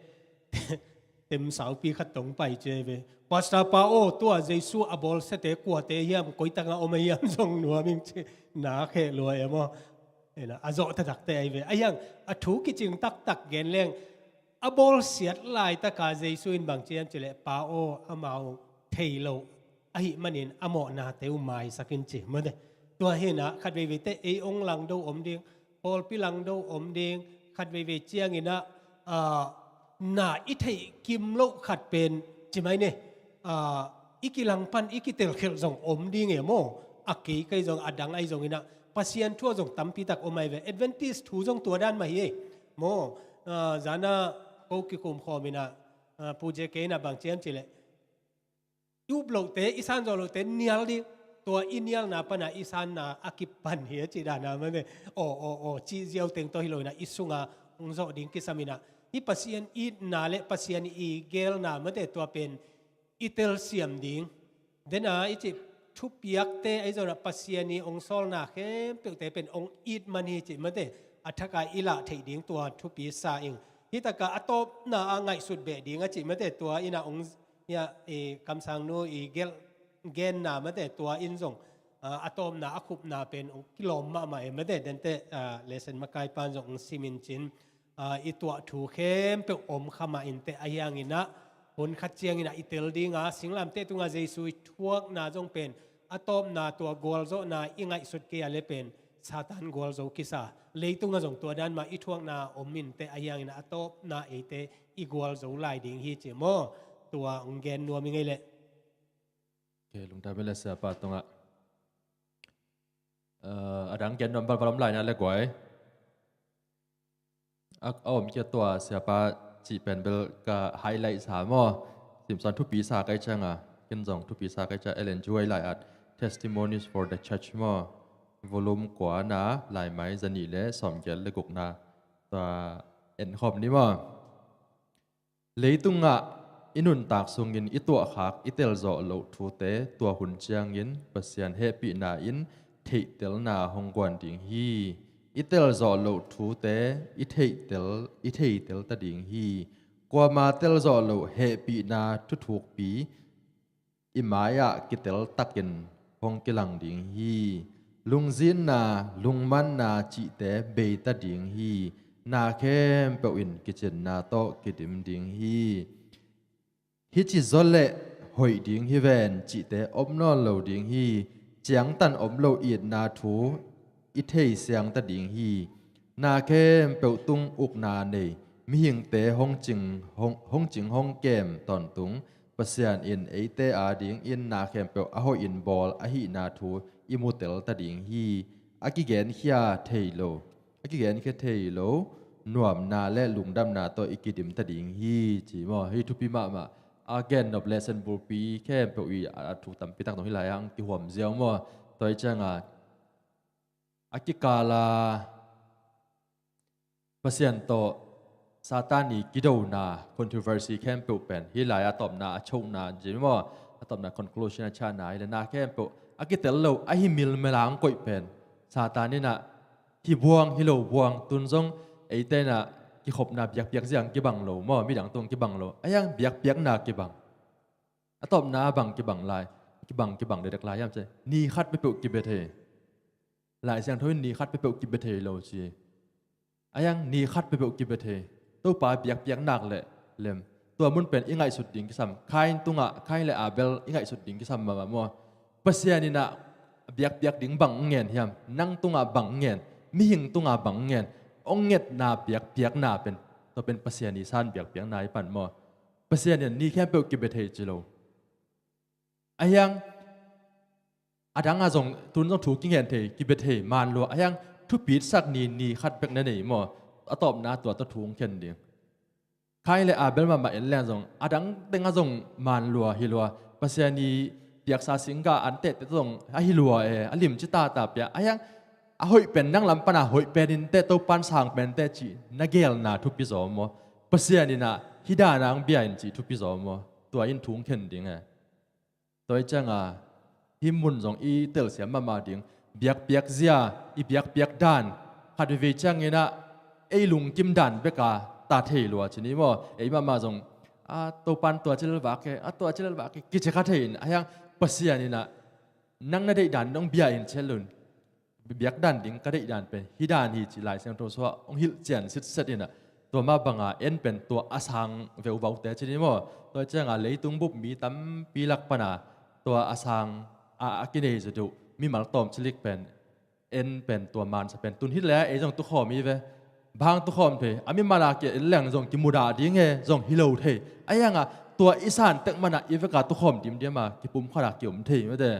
tem saupi khat tong pai ci ei ve. Pastor pa aw, tua Jesu a bawlsiate kuate hiam, koi tangah om a hiam zong nuam ing ci, na kheh lua ei maw. Ena, a zawh taktakte ahi ve. A hiang, a thu kicing taktak gen leng, a bawlsiat laitaka Jesu in bang ci hiam cih leh, Pa aw, amau thei lo ahih manin a mawhnate uh maisak in ci, mate. Tua hi in ah, khat veivei teh ei hong langdo om ding, pawlpi langdo om ding, khat veivei ciangin ah, ah, na i theih kim loh khat pen, ci mai ni, ah, i kilang pan i kitelkhelh zong om ding ei maw. A kei kei zong, a dang ahi zongin ah, Pasian thu ah zong tampi tak om ahi ve. Adventist thu zong tua dan mah hi ei maw. Ah, zan ah ko kikum khawm in ah, ah, Pu J K in ah bang ci hiam cih leh, i up lohte, i san zawh lohte nial ding, tua i nialna pan ah i sanna a kipan hi a cih dan ah, mate. Aw, aw, aw, cih ziau teng tawh hi lo in ah, i sungah hong zawh ding kisam in ah, hih Pasian itna leh Pasian i geelna, mate, tua pen i telsiam ding. Dena i cih thupiakte ahi zongin ah, Pasian i hong sawlna khempeuhte pen hong it man hi cih, mate. A thak a i lah theih ding tua thupi sa ing. Hih takah a tawpna a ngaihsut beh ding a cih, mate, tua in ah hong, hiah, i kamsangnu i gelh genna, mate, tua in zong, ah, a tawpna a khupna pen hong kilawm mahmah ei, mate. Denteh, ah, lesson makaipa in zong hong sim in cin, ah, i tuah thu khempeuh om kha mah inteh, a hiangin ah hun khat ciangin ah i tel ding a, singlamteh tungah Jesu i thuakna zong pen a tawpna, tua gualzawhna i ngaihsut kei a leh pen Satan gualzo kisa. Leitungah zong tua dan mah i thuakna om inteh, a hiangin ah a tawpna eite i gualzo lai ding hi ci maw. Tua hong gen nuam ing ei leh. Ok, lungdam ei leh siapa tungah. Eh, a dang gen nuam balbal om lai na leh guai. A, a om kia tua siapa cih pen bel ka highlight sa maw. Simsan thupi sa kai ciang a, ken zong thupi sa kai ciang, Ellen G. White lai-at Testimonies for the Church maw, volume kua na, laimai zanih leh sawmgiat leh gukna, tua en khawm ni maw. Leitungah i nuntak sungin i tuahkhak, i telzawh loh thute tua hun ciangin Pasian hehpihna in theihtelna hong guan ding hi. I telzawh loh thute i theihtel, i theitel ta ding hi. Kuama telzawh loh hehpihna thuthukpi i mai-ah kiteltakin hong kilang ding hi. Lungzinna, lungmanna cihte beita ding hi. Na khempeuh in kicinna tawh kidim ding hi. Hih ci zaw leh hoih ding hi ven cihte om nawn lo ding hi. Ciangtan om lo itna thu i thei siangta ding hi. Na khempeuh tung ukna nei mihingte hong cing, hong, hong cing hong kem tawntung Pasian in eite adingin na khempeuh a hoihin bawl ahihna thu i mutel ta ding hi. A kigenkhia thei lo, a kigenkhia thei lo nuamna leh lungdamna tawh i kidim ta ding hi, ci maw. Hih thupi mahmah. A gennop lesson bulpi khempeuh i a, a thu tampi tak zong hih lai-ah hong kihuam ziau maw. Tua hi ciangin a kikala Pasian tawh Satan i kidona, controversy khempeuh pen hih lai-ah a tawpna a chokna, ci maw, a tawpna conclusion a ciahna hi leh, na khempeuh a kitel lo, a hi milmel a hong koih pen Satan in ah hi buang hi lo buang, tun zong eite in ah kikhopna biakpiak ziang kibang lo maw, midang tung kibang lo, a hiang biakpiakna kibang. A tawpna bang kibang lai, kibang, kibang dekdek lai hiam cih leh, ni khat peuhpeuh kibia thei. Lai Siangtho in ni khat peuhpeuh kibia thei lo ci. A hiang ni khat peuhpeuh kibia thei. Topa biakpiak nak leh lem. Tua mun pen i ngaihsut ding kisam. Kain tungah, Kain leh Abel i ngaihsut ding kisam mahmah maw. Pasian in ah biakpiak ding bang ngen hiam? Nang tungah bang ngen? Mihing tungah bang ngen? Hong ngetna biakpiakna pen, tua pen Pasian i san biakpiakna hi pan maw. Pasian in ni khempeuh kibia thei ci lo. A hiang, a dang a zong, tun zong thu kingen thei, kibia thei man lua. A hiang, thupitsak ni, ni khat bek na nei maw. A tawpna tua tawh thu hong khen ding. Kain le Abel mahmah en leng zong, a dang teng a zong man lua hi lua. Pasian i piaksa singgah an tehte zong a hi lua e, a limci tata pia. A hiang a hoih pen nang lam pana hoih pen in teh, Topan sang pen teh cih na gelna thupi zaw maw? Pasian in ah hih dan ang bia in cih thupi zaw maw? Tua in thu khen ding e. Tua hi cianga hih mun zong i telsiam mahmah ding. Biakpiak zia, i biakpiak dan, khat veivei ciangin ah ei lungkim dan beka ta thei lua ci ni maw? Ei mahmah zong a, Topan tua ci lel vak e, a, tua ci lel vak e kici kha thei in, a hiang Pasian in ah nang na deih dan dong bia in ci lun. Biak dan ding ka deih dan pen hih dan hi ci Lai Siangtho sungah hong hilh cian sitset in ah, tua mah banga en pen tua a sang veuvaute ci ni maw? Tua cianga leitung bup mi tampi lak pana tua a sang a, a kinei zaw deuh mimal tawm cilik pen en pen tua mansa pen tun hi le ei zong tukhawm hi ve. Bang tukhawm thei, a mimal a kia en leng zong kimudah ding e zong hi lo thei. A hianga tua i san tek mana i veka tukhawm dimdiama kipumkhat a kiom thei mate.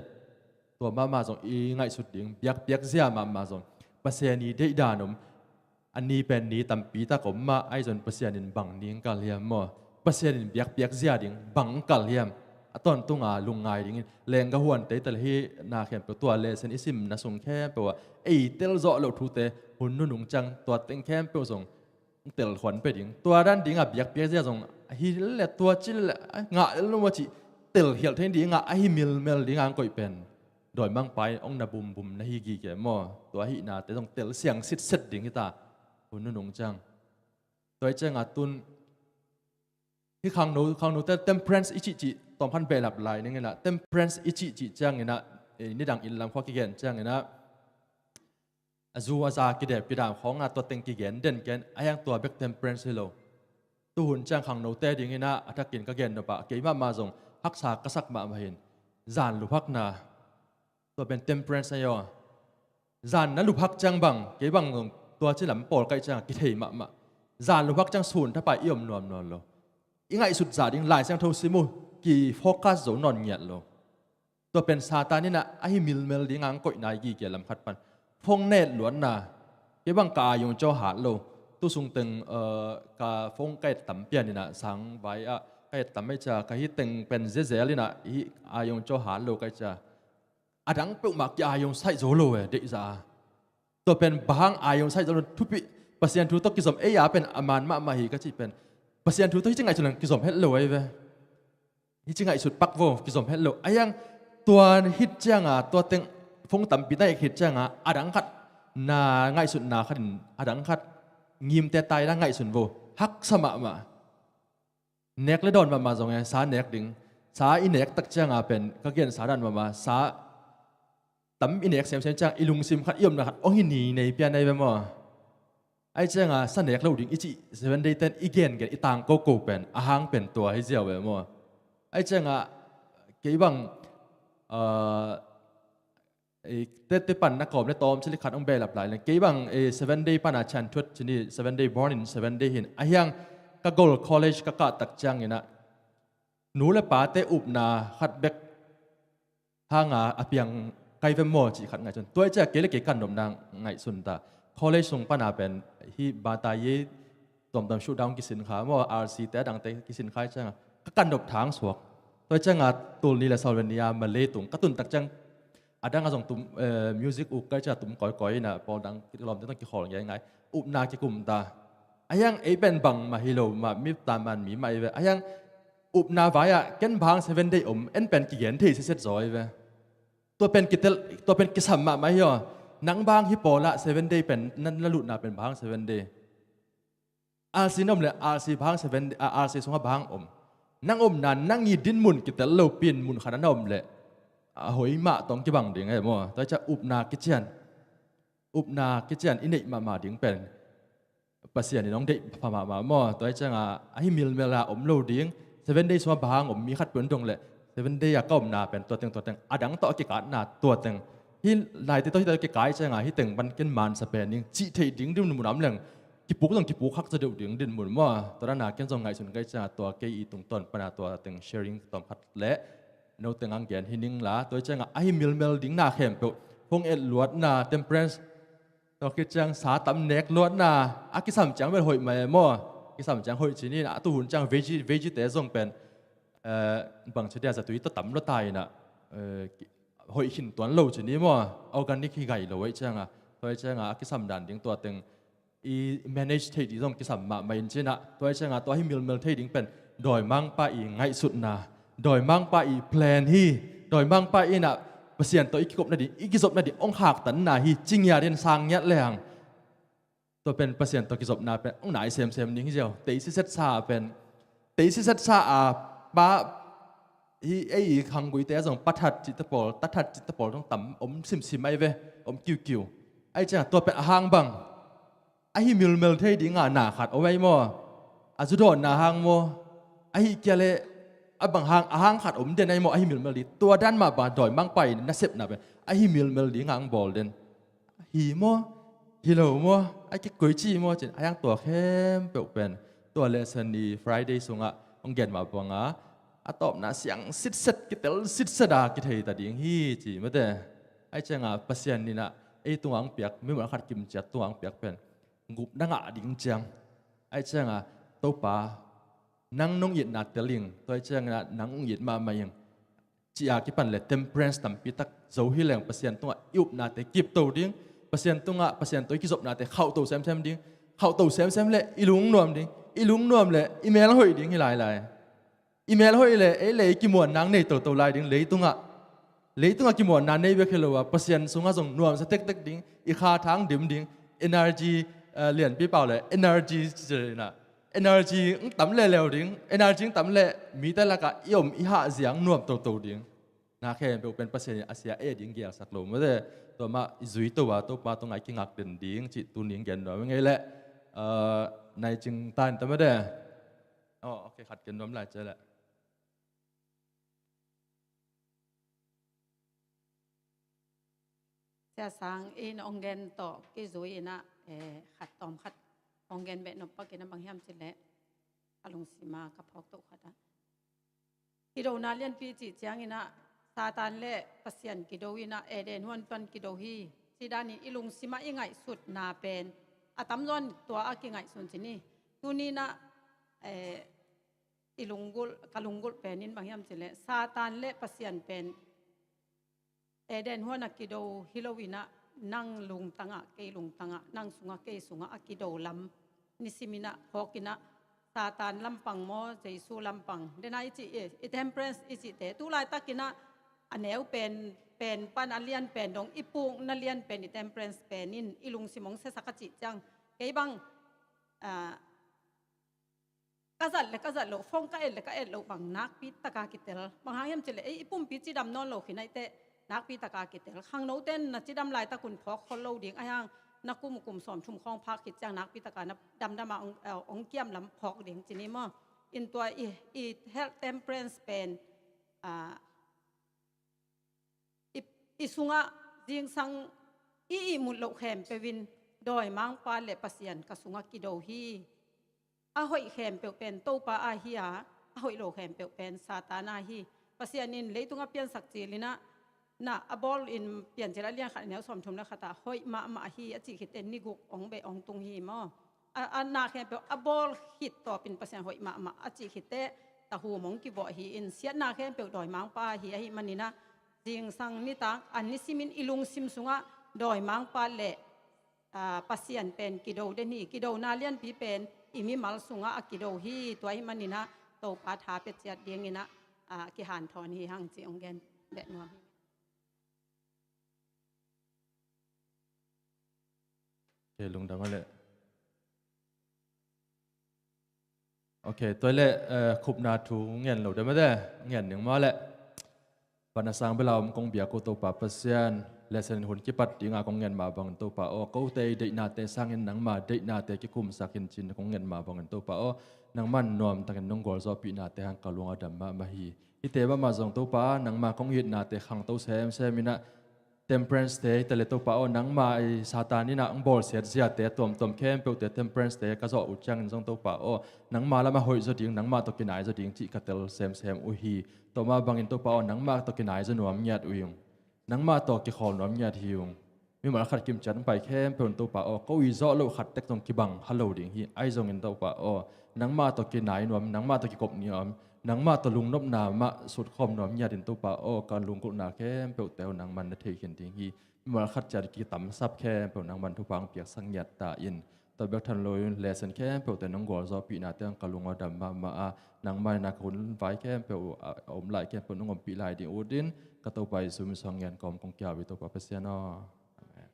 Tua mahmah zong i ngaihsut ding, biakpiak zia mahmah zong Pasian i deih dan om. A ni pen ni tampi tak om mah, ahi zong Pasian in bang ni ang kal hiam maw? Pasian in biakpiak zia ding bang ang kal hiam? A tawntunga lungngai dingin lengga huan teitel hi na khempeuh tua lesen i simna sung khempeuh ah ei tel zawh loh thute hun nunung ciang tua teng khempeuh zong tel huan pe ding. Tua dan dinga biakpiak zia zong hi le tua ci le ngah lel lo maw cih tel hial thei dingah ahi milmel dinga ang koih pen dawimangpa in ong na bumbum na hi gige maw? Tua hihnate zong tel siang sitset ding hita hun nunung ciang. Tua hi cianga tun hih khangno, khangnote temperance i cihcih tawmkhan behlap lai ninginah, temperance i cihcih cianginah, eh, nidang inn lam khua kigen cianginah a zu a za kidep kidam khawnga tua teng kigen den ken a hiang tua bek temperance hi lo. Tuhun ciang khangnote dinginah a thakin ka gen nopah kei mahmah zong haksa ka sak mahmah hin zan luphakna, tua pen temperance ahi aw. Zan na luphak ciang bang, kei bang zong tua ci lam pawl kaih cianga kithei mahmah. Zan luphak ciang sun thapai i om nuamnuam lo. I ngaihsut zah ding Lai Siangtho sim uh, ki focus zo nawn ngiat lo. Tua pen Satan inah ahi milmel dinga ang koihna i gige lam khat pan phone na et luatna. Kei bang ka ayung caw hat lo. Tu sung teng, eh, ka phone ka et tam pian inah sang vai ah ka et tam mai cia ka hi teng pen zezel inah hi ayung caw hat lo kai cia. A dang peuhmah ki ayung saih zo lo e, deihzah a. Tua pen bang ayung saih zo lo thupi, Pasian thu tawh kizom ei a pen a man mahmah hi ka cih pen. Pasian thu tawh hi ci ngaihsut lang kizom het lo ahi ve. Hi ci ngaihsut pak vo, kizom het lo. A hiang tua hit cianga, tua teng phone tampi na et hit cianga, a dang khat na ngaihsutna khatin, a dang khat ngimte taina ngaihsun vo. Haksa mahmah. Nek le dawn mahmah zong e, sa nek ding. Sa i nek tak cianga pen, ka gen sa dan mahmah, sa tam i nek semsem ciang, i lungsim khat, i omna khat, ong hi ni nei pian ahi ve maw? Ahi cianga sa nek lo ding i cih Seven Day ten i gengen i tang koko pen a hang pen tua hi ziau ve maw? Ahi cianga kei bang, ah, eh, te, te pan na kawm le tawm cili khat ong behlap lai le kei bang, eh, Seven Day pana cian thuat cini, Seven Day born in Seven Day hin a hiang ka gol college ka kah tak cianginah nu le pate upna khat bek hanga a piang kai ve maw cih khat ngaihsun. Tua i cia kei le kei kan nopna ngaihsun ta. College sung pana pen hi bata ye tuamtuam shutdown kisin kha maw, R C te a dangte kisin kha i cianga ka kan nop thang suak. Tua i cianga tul ni le sawm le nia Malay tung ka tun tak ciang a dang a zong tum, eh, music uk kai cia tum kawikawi ina pawl dang kilawmte tawh kikhawl ngeingai upna kikum ta. A hiang ei pen bangmah hi lo mah, mi taman mi mah i ve. A hiang upna vai-ah ken bang Seven Day om en pen kigen thei siset zaw i ve. Tua pen kitel, tua pen kisam mahmah hi aw. Nang bang hi pawlah Seven Day pen na, na lutna pen bang Seven Day. R C na om le R C bang Seven Day, ah, R C sungah bang om. Nang omna nang i dinmun kitel lo pin mun khat a na om le a hoi mah tawng kibang ding e maw? Tua i cia upna kician, upna kician i neih mahmah ding pen Pasian in hong deih pha mahmah maw? Tua hi cianga ahi milmel a om lo ding. Seven Day sungah bang om mi khat peuh in dong le Seven Day a ka omna pen tua teng, tua teng, a dang tawh a kikatna tua teng. Hi laite tawh hi tawh kikah hi cianga hi teng pan ken mansa pen ding cih theih ding dinmun om leng kipuk zong kipuk haksa deuh ding dinmun maw? Tua dana ken zong ngaihsun kai cianga tua kei i tungtawn pana tua teng sharing tawm khat le no teng ang gen hi ning la. Tua hi cianga ahi milmel ding na khempeuh, hong et luatna, temperance, tua khit ciang sa tam nek luatna a kisam ciang bel hoih mah e maw? Kisam ciang hoih ci ni, a tu hun ciang veggie, veggie te zong pen, eh, bang ci dia zatui tawh tam lua ta in ah, eh, ki-, hoih khin tuan lo ci ni maw, organic hi gai lo ahih ciang a, tua ahih ciang a, a kisam dan ding tua teng i manage thei ding zong kisam mahmah in ci in ah, tua ahih ciang a, tua hi milmel thei ding pen dawimangpa i ngaihsutna, dawimangpa i plan hi, dawimangpa in ah Pasian tawh i kikopna ding, i kizopna ding hong khaktanna hi, ci ngiat in sang ngiat leng. Tua pen Pasian tawh kizopna pen hong nai semsem ding hi ziau. Tei siset sa pen, tei siset sa a pa hi, ei i khangguite zong pathat cihte pawl, tathat cihte pawl zong tam om simsim ahi ve, om kiukiu. Ahih ciang tua pen a hang bang, a hi milmel thei ding a na khat om ahi maw? A zu dawnna hang maw? Ahih kei leh a bang hang, a hang khat om den ahi maw? A hi milmel ding, tua dan mah bang dawimangpa i nasepna pen a hi milmel ding a hong bawl den. Hi maw? Hi lo maw? A kikoih ci maw? Ci in a hiang tua khempeuh pen tua lesson i Friday sungah hong gen mah bang a, a tawpna siang sitset, kitel sitset a kithei ta ding hi ci mate. Ahih ciang a Pasian in ah ei tungah hong piak, mimal khat kimciat tungah hong piak pen gupna ngah ding ciang. Ahih ciang a, Topa, nang nong itna tel ing, tua ahih ciang a nang hong it mahmah ing, ci a kipan le temperance tampi tak zo hi leng Pasian tungah i upnate kipto ding, Pasian tungah, Pasian tawh i kizopnate khauhto semsem ding, khauhto semsem le i lung nuam ding, i lung nuam le i mel hoih ding hi lailai. I mel hoih le, ei le i kimuanna nei toto lai ding leitungah. Leitungah kimuanna nei bek hi lo a, Pasian sungah zong nuamsa tektek ding, i kha thang dim ding, energy, eh, lianpi pau le, energy ci in ah. Energy ng tam leuleu ding, energy ng tam le, mite lakah i om i hah ziang nuam toto ding. Na khempeuh pen Pasian in a sia e ding gelsak lo mate. Tua mah i zui to a, Topa tungah i kingak den ding, cih tuni gen nuam ing ei le, eh, nai cing ta in ta mate. Oh, okay, khat gen nuam lai ci le. Sia Sang in hong gen tawh kizui in ah, eh, khat tawm khat hong gen beh nop pak in ah bang hiam cih leh, a lungsim ah ka phawk toh khat ah, kidona lianpi cih ciangin ah Satan le Pasian kido in ah Eden huan pan kido hi. Ci dan in i lungsim ah i ngaihsutna pen a tamzaw in tua a kingaihsun ci ni. Tuni in ah, eh, i lunggulh, ka lunggulh pen in bang hiam cih leh, Satan le Pasian pen Eden huan a kido hi lo in ah, nang lungtang ah, kei lungtang ah, nang sung ah, kei sung ah a kido lam nisim in ah phawk in ah, Satan lampang maw, Jesu lampang, den a i cih, i, i temperance i cihte tu laitak in ah a neu pen, pen pan a lian pen dong, i pukna lian pen i temperance pen in i lungsim hong siasak a cih ciang, kei bang, ah, ka zat le ka zat loh, phone ka et le ka et loh bang nakpi taka kitel. Bang hang hiam cih leh, ei, i pumpi cidam nawn lo khin ahih teh nakpi taka kitel. Khangnote in na cidam laitak un phawk khol lo ding, a hiang na kum, kum sawmthum khawng phak khit ciang nakpi taka na damdam a hong, eh, hong kiam lam phawk ding ci ni maw. In tua i, i health temperance pen, ah, i, i sungah zingsang i ihmut loh khempeuh in dawimangpa le Pasian ka sungah kido hi. A hoih khempeuh pen Topa a hi a, a hoih lo khempeuh pen Satan a hi. Pasian in leitungah piansak cil in ah, na a bawl in Piancil a lian khat a neu sawmthum le khat ah hoih mahmah hi a cih khit teh ni guk hong beh hong tung hi maw. A, a na khempeuh a bawl khit tawpin Pasian hoih mahmah a cih khit teh tahum hong kivuah hi in, siatna khempeuh dawimangpa a hi ahih manin ah, zingsang nitak a nisimin i lungsim sungah dawimangpa le, ah, Pasian pen kido den hi. Kidona lianpi pen i mimal sungah a kido hi. Tua ahih manin ah Topa tha pia ciat dingin ah, ah, kihanthawn hi hang ci hong gen beh nuam hi. Ok, lungdam a leh. Ok, tua leh, eh, khupna thu ngen lo dem a de, ngen ning mah leh. Pana sang bela om kong biak uh Topa Pasian, lesson hun kipat dinga kong ngen mah bangin Topa aw, kote i deihnate sangin nangma deihnate kikumsak in cin kong ngen mah bangin Topa aw, nangman nuamtakin nong gualzawhpihnate hang ka lung a dam mahmah hi. Hihte mahmah zong Topa, nangma kong itnate khangto semsem in ah, temperance te hi ta leh Topa aw, nangma i Satan in ah hong bawlsiat ziate tuamtuam khempeuhte temperance te ka zawh uh ciangin zong Topa aw, nangma lamah hoih zaw ding, nangmah tawh kinai zaw ding cih ka tel semsem uh hi. Tua mah bangin Topa aw, nangmah tawh kinai zaw nuam ngiat uh hi ung. Nangmah tawh kikhawl nuam ngiat hi ung. Mimal khat kimciat hong pai khempeuh in Topa aw, ko i zawh loh khat tek zong kibang kha lo ding hi. Ahi zongin Topa aw, nangmah tawh kinai nuam, nangmah tawh kikop nuam, nangmah tawh lungnopna mah sutkhawm nuam ngiatin Topa aw, ka lunggulhna khempeuhte uh nangman na thei khin ding hi. Mimal khat ciat kitamsap khempeuh nangman thupha hong piaksak ngiat ta in. Tua bek tham lo in lesson khempeuhte nong gualzawhpihnate hong ka lung aw dam mahmah a, nangmah in a ka hun vai khempeuh uh a om lai khempeuh nong ompih lai ding utin, ka Topa Jesu min suang ngen kawm kong kiau hi Topa Pasian aw. Amen.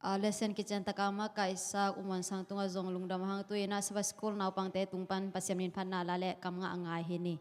A, lesson kician taka mah kaisak U Muan Sang tungah zong lungdam hang, tu-in a Sabbath School naupangte tung pan Pasian min phatna la leh kam ngah a ngai hi ni.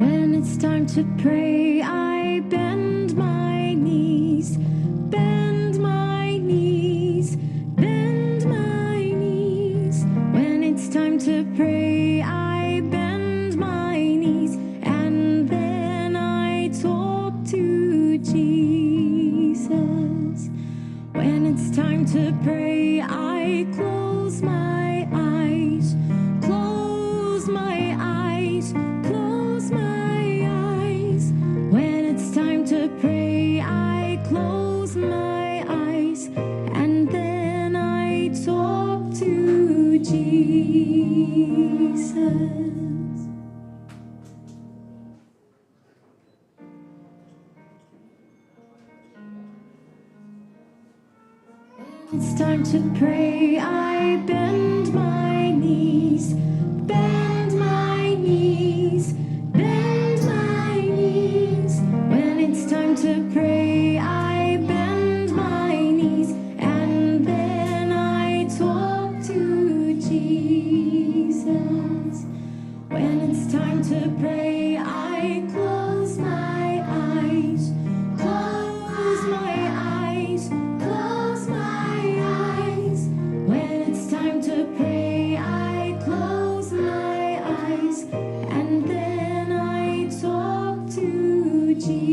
When it's time to pray, I bend my knees, bend my knees, bend my knees. When it's time to pray, I bend my knees, and then I talk to Jesus. When it's time to pray, I close my eyes, close my eyes, close my eyes. When it's time to pray, I close my eyes, and then I talk to Jesus. It's time to pray. I bend my knees, bend my knees, bend my knees. When it's time to pray, I bend my knees, and then I talk to Jesus. When it's time to pray, I close my eyes, close my eyes, close my eyes. When it's time to pray, I close my eyes, and then I talk to Jesus.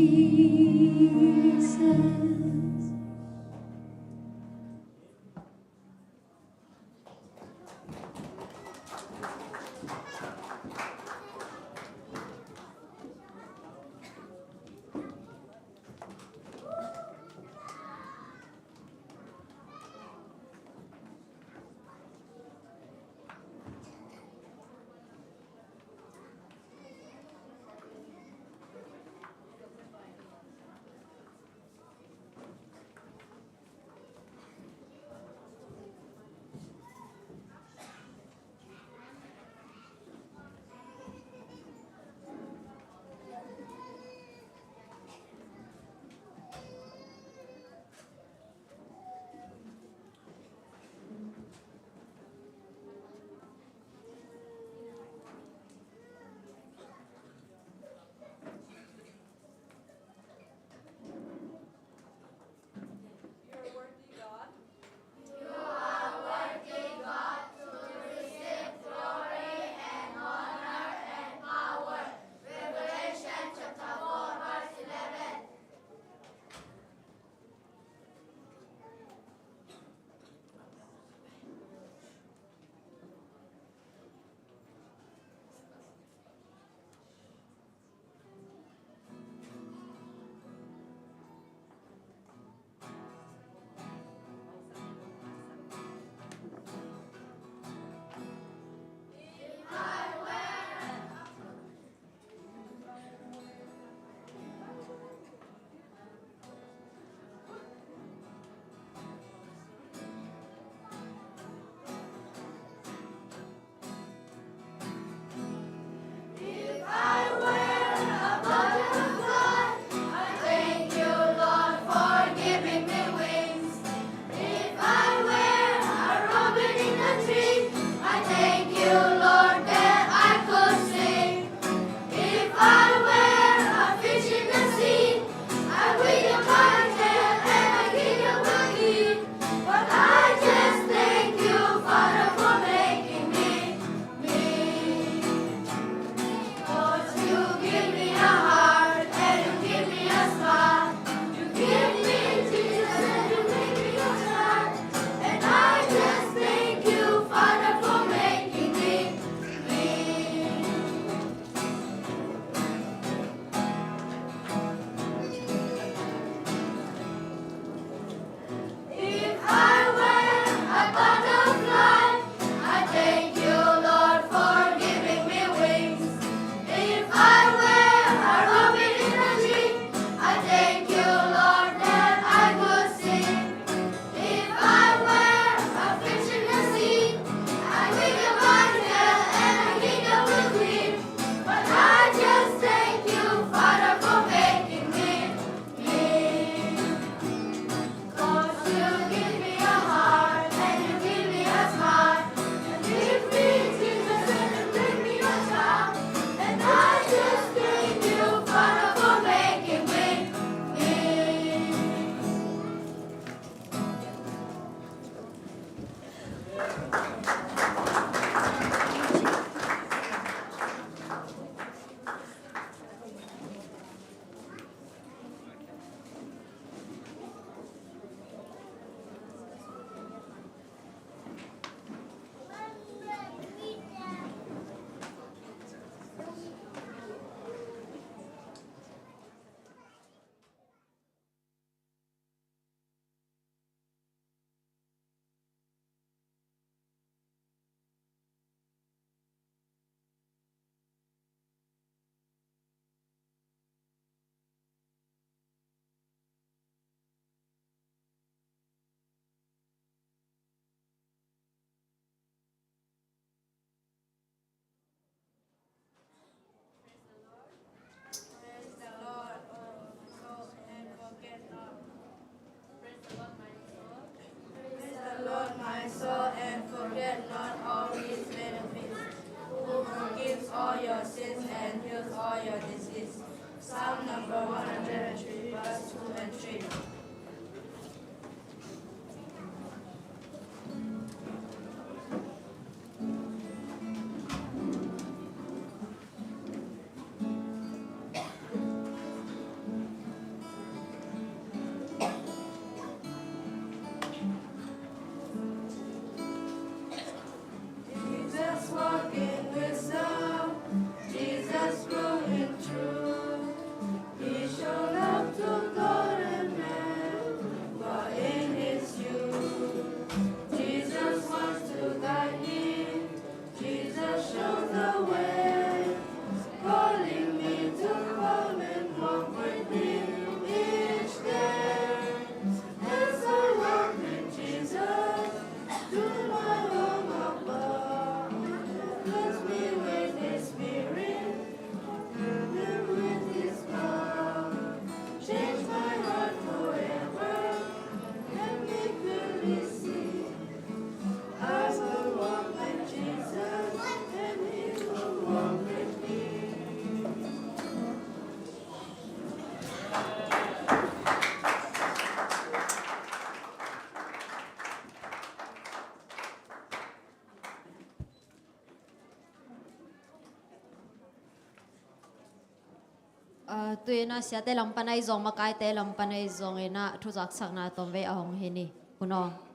Ah, tu-in ah siate lam pan ahi zong, makaite lam pan ahi zongin ah thuzaksakna tawmvei a hong hi ni. Hun aw.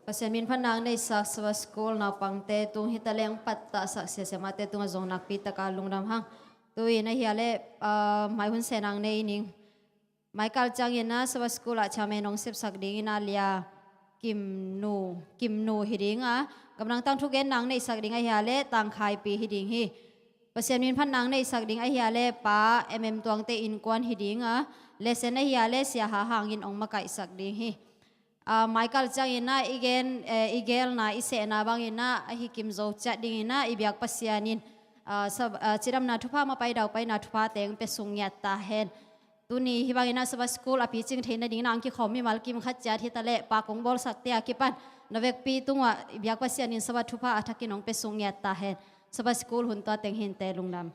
Pasian min phatna hong neihsak Sabbath School naupangte tung hi taleng, pattahsak sia siamahte tungah zong nakpi taka lungdam hang. Tu-in ahi a leh, ah, mai hun sehna hong nei ning. Mai kal ciangin ah Sabbath School ah chairman hong sepsak dingin ah Lia Kim Nu, Kim Nu hi ding a, gamdang tangthu genna hong neihsak ding ahi a leh Tang Khai Pi hi ding hi. Pasian min phatna hong neihsak ding ahi a leh Pa M M Tuangte innkuan hi ding a, lesson ahi a leh Sia Ha Hang in hong makaihsak ding hi. Ah, mai kal ciangin ah i gen, eh, i gelna, i sehna bangin ah ahi kim zo ciat dingin ah i biak Pasian in, ah, sa-, ah, cidamna thupha, mapai daupaina thupha teng pe sung ngiat ta hen. Tuni hih bangin ah Sabbath School a picing theih nadingin ah hong kikhawm mimal kim khat ciat hi taleh, Pa kong bawlsakte a kipan na vekpi tungah i biak Pasian in Sabbath thupha a thakin hong pe sung ngiat ta hen. Sabbath School hun tua teng hi inteh, lungdam.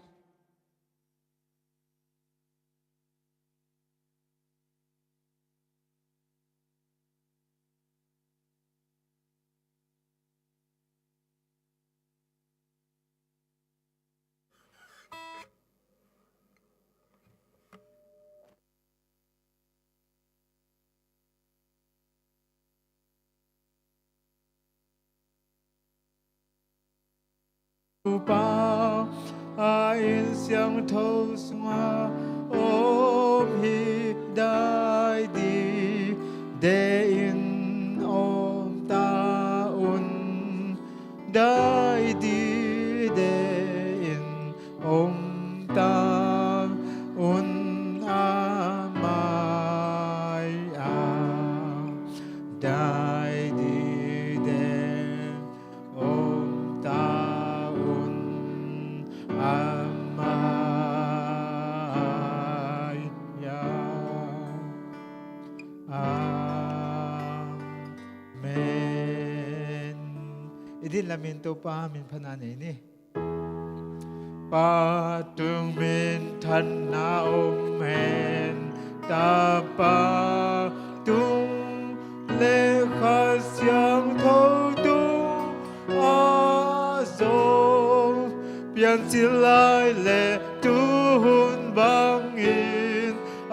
Topa a inn siangtho sungah om hi. Dai dide in om ta un, dai dide in om ta un, a mai-ah dai dide om ta un, a mai-ah. Amen. I din lamin Topa min phatna nei ni. Pa tung minthanna om hen, Tapa tung le Kha Siangtho tung a zong, piancil lai le tuhun bangin a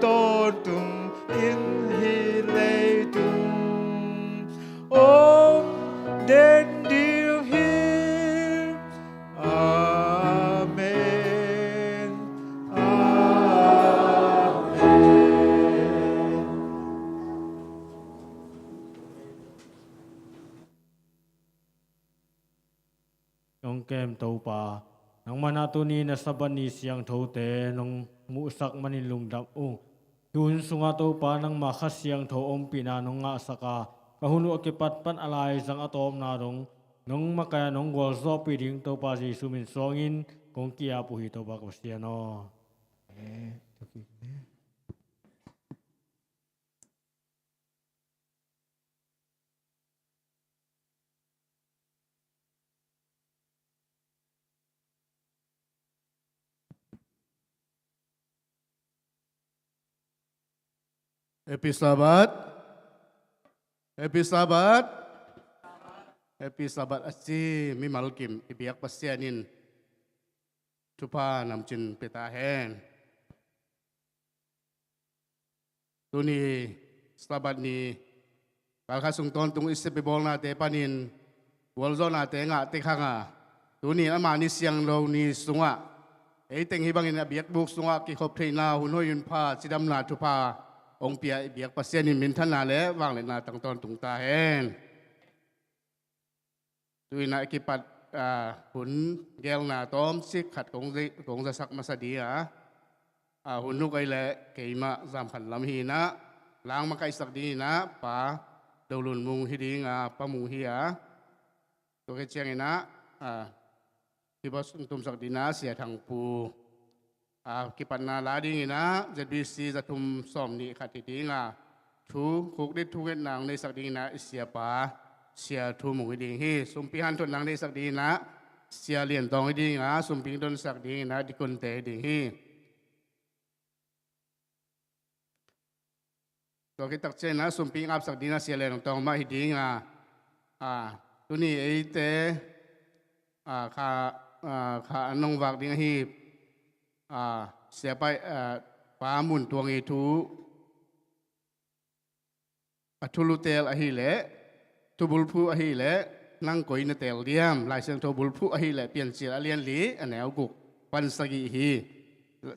tawntung in hih leitung om den ding hi. Amen. Amen. Hong kem Topa, nangmah in tuni na Sabbath ni siangthote nong muhsak manin lungdam ung. Tun sungah Topa, nangmah Kha Siangtho ompihna nong ngahsak a, ka hun uh a kipat pan a laizang a tawpna dong nong makaih a nong gualzawhpih ding Topa Jesuh min suangin kong ki-ap uh hi, Topa ka Pasian aw. Happy Sabbath. Happy Sabbath. Happy Sabbath a ci mimal kim i biak Pasian in thupha namcin pia ta hen. Tuni Sabbath ni, kalkhat sung tawntung i sep i bawlnate panin gualzawhnate ngah tek hang a, tuni ama ni siangtho ni sungah ei teng hih bangin a biakbuk sungah kikhop theihna, hun hoih hun pha, cidamna thupha hong pia i biak Pasian in minthanna le vangliatna tang tawntung ta hen. Tu-in a kipat, ah, hun gelna tawmcik khat kong zi-, kong zasak masa ding a. A, hun uk ahih leh keimah Zamkhan lam hi-in ah, lang makaihsak dingin ah Pa Dolun Mung hi ding a, Pa Mung hi a. Tua khit ciangin ah, a, kibang tumsak dingin ah Sia Thang Pu, a, kipatna la dingin ah Z B C za thum sawm nih khat hi ding a, thu khukdit thungetna hong neihsak dingin ah i siapa Sia Thu Mung hi ding hi. Sumpi hanthotna hong neihsak dingin ah Sia Lian Tawng hi ding a, sumpi hong tonsak dingin ah diakonte hi ding hi. Tua khit tak ciangin ah sumpi ngapsak dingin ah Sia Lian Tawng mah hi ding a, a, tuni eite, a, kha, a, kha an hong vak ding ahi, a, Sia Pai, a, Pa Mun Tuang i thu, a thulu teel ahih leh, thubulphuh ahih leh, nang koi na teel diam, Lai Siangtho bulphuh ahih leh Piancil a lian li, a neu guk pan sagih hi.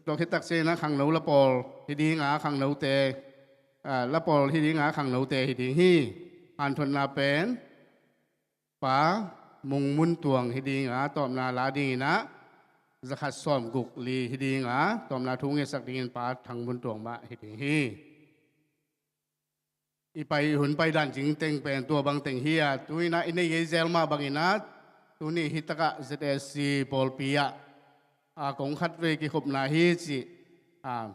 Tua khit tak ciangin ah khangno lapawl hi ding a, khangnote, a, lapawl hi ding a, khangnote hi ding hi. Hanthotna pen Pa Mung Mun Tuang hi ding a, tawpna la dingin ah za khat sawm guk li hi ding a, tawpna thu ngetsak dingin Pa Thang Mun Tuang mah hi ding hi. I pai, hun pai dan cing teng pen tua bang teng hi a, tu-in ah i nei ngei zel mah bangin ah, tuni hi takah Z A C pawlpi ah, a, kong khatvei kikhopna hi cih, a,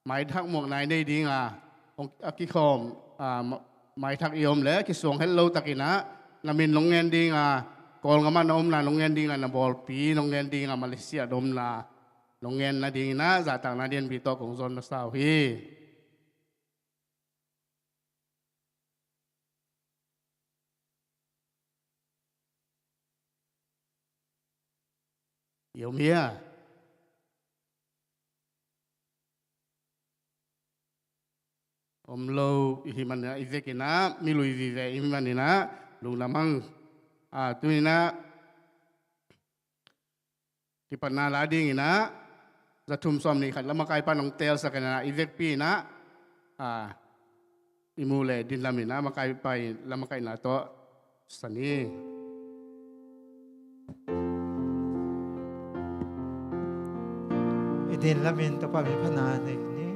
maithak muakna i nei ding a, hong, a, kikhawm, a, ma-, maithak i om leh kisuang het lo takin ah na min nong ngen ding a, Kawlgam ah na omna nong ngen ding a, na pawlpi nong ngen ding a, Malaysia na omna nong ngen nadingin ah zahtakna lianpi tawh kong zawn masa uh hi. I om hia? Om lo i hih manin ah, i vekin ah milui vive i hih manin ah lungdam hang. A, tu-in ah kipatna la dingin ah za thum sawm nih khat lamakaih pan hong teelsak in ah, i vekpi in ah, a, i muh leh dinlam in ah, makai pai lamakaihna tawh sa ni. I dinlam in Topa min phatna nei ni.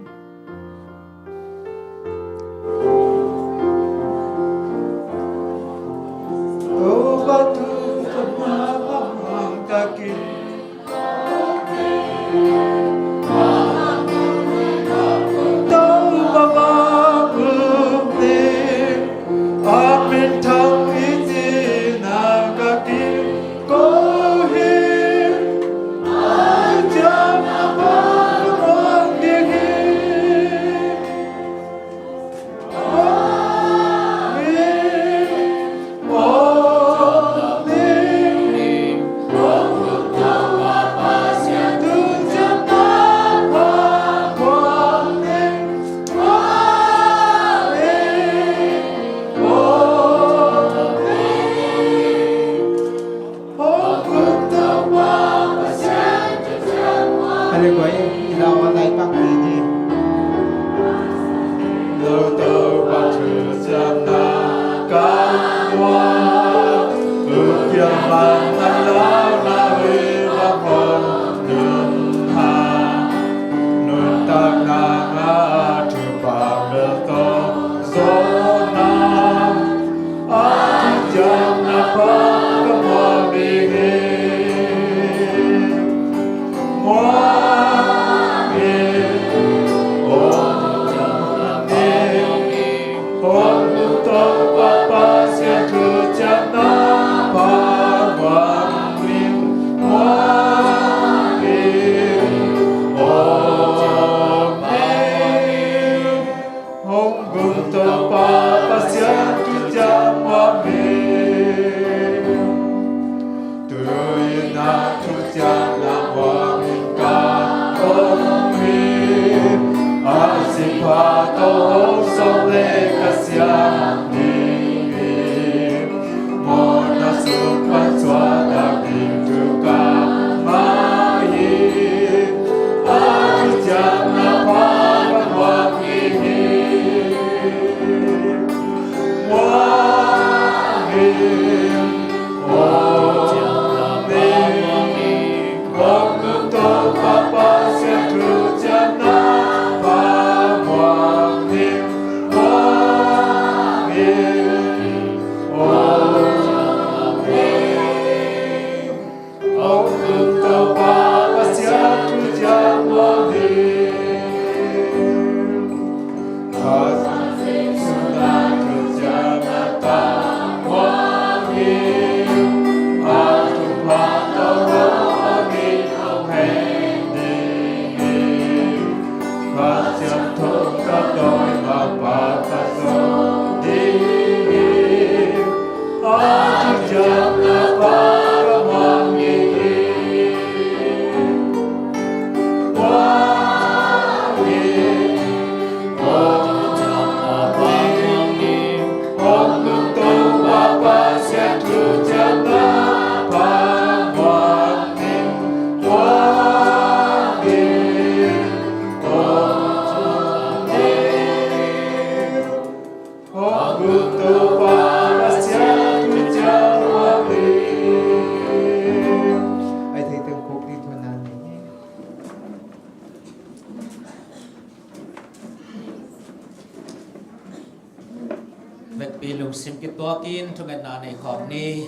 Tuakin thungetna nei khawm ni.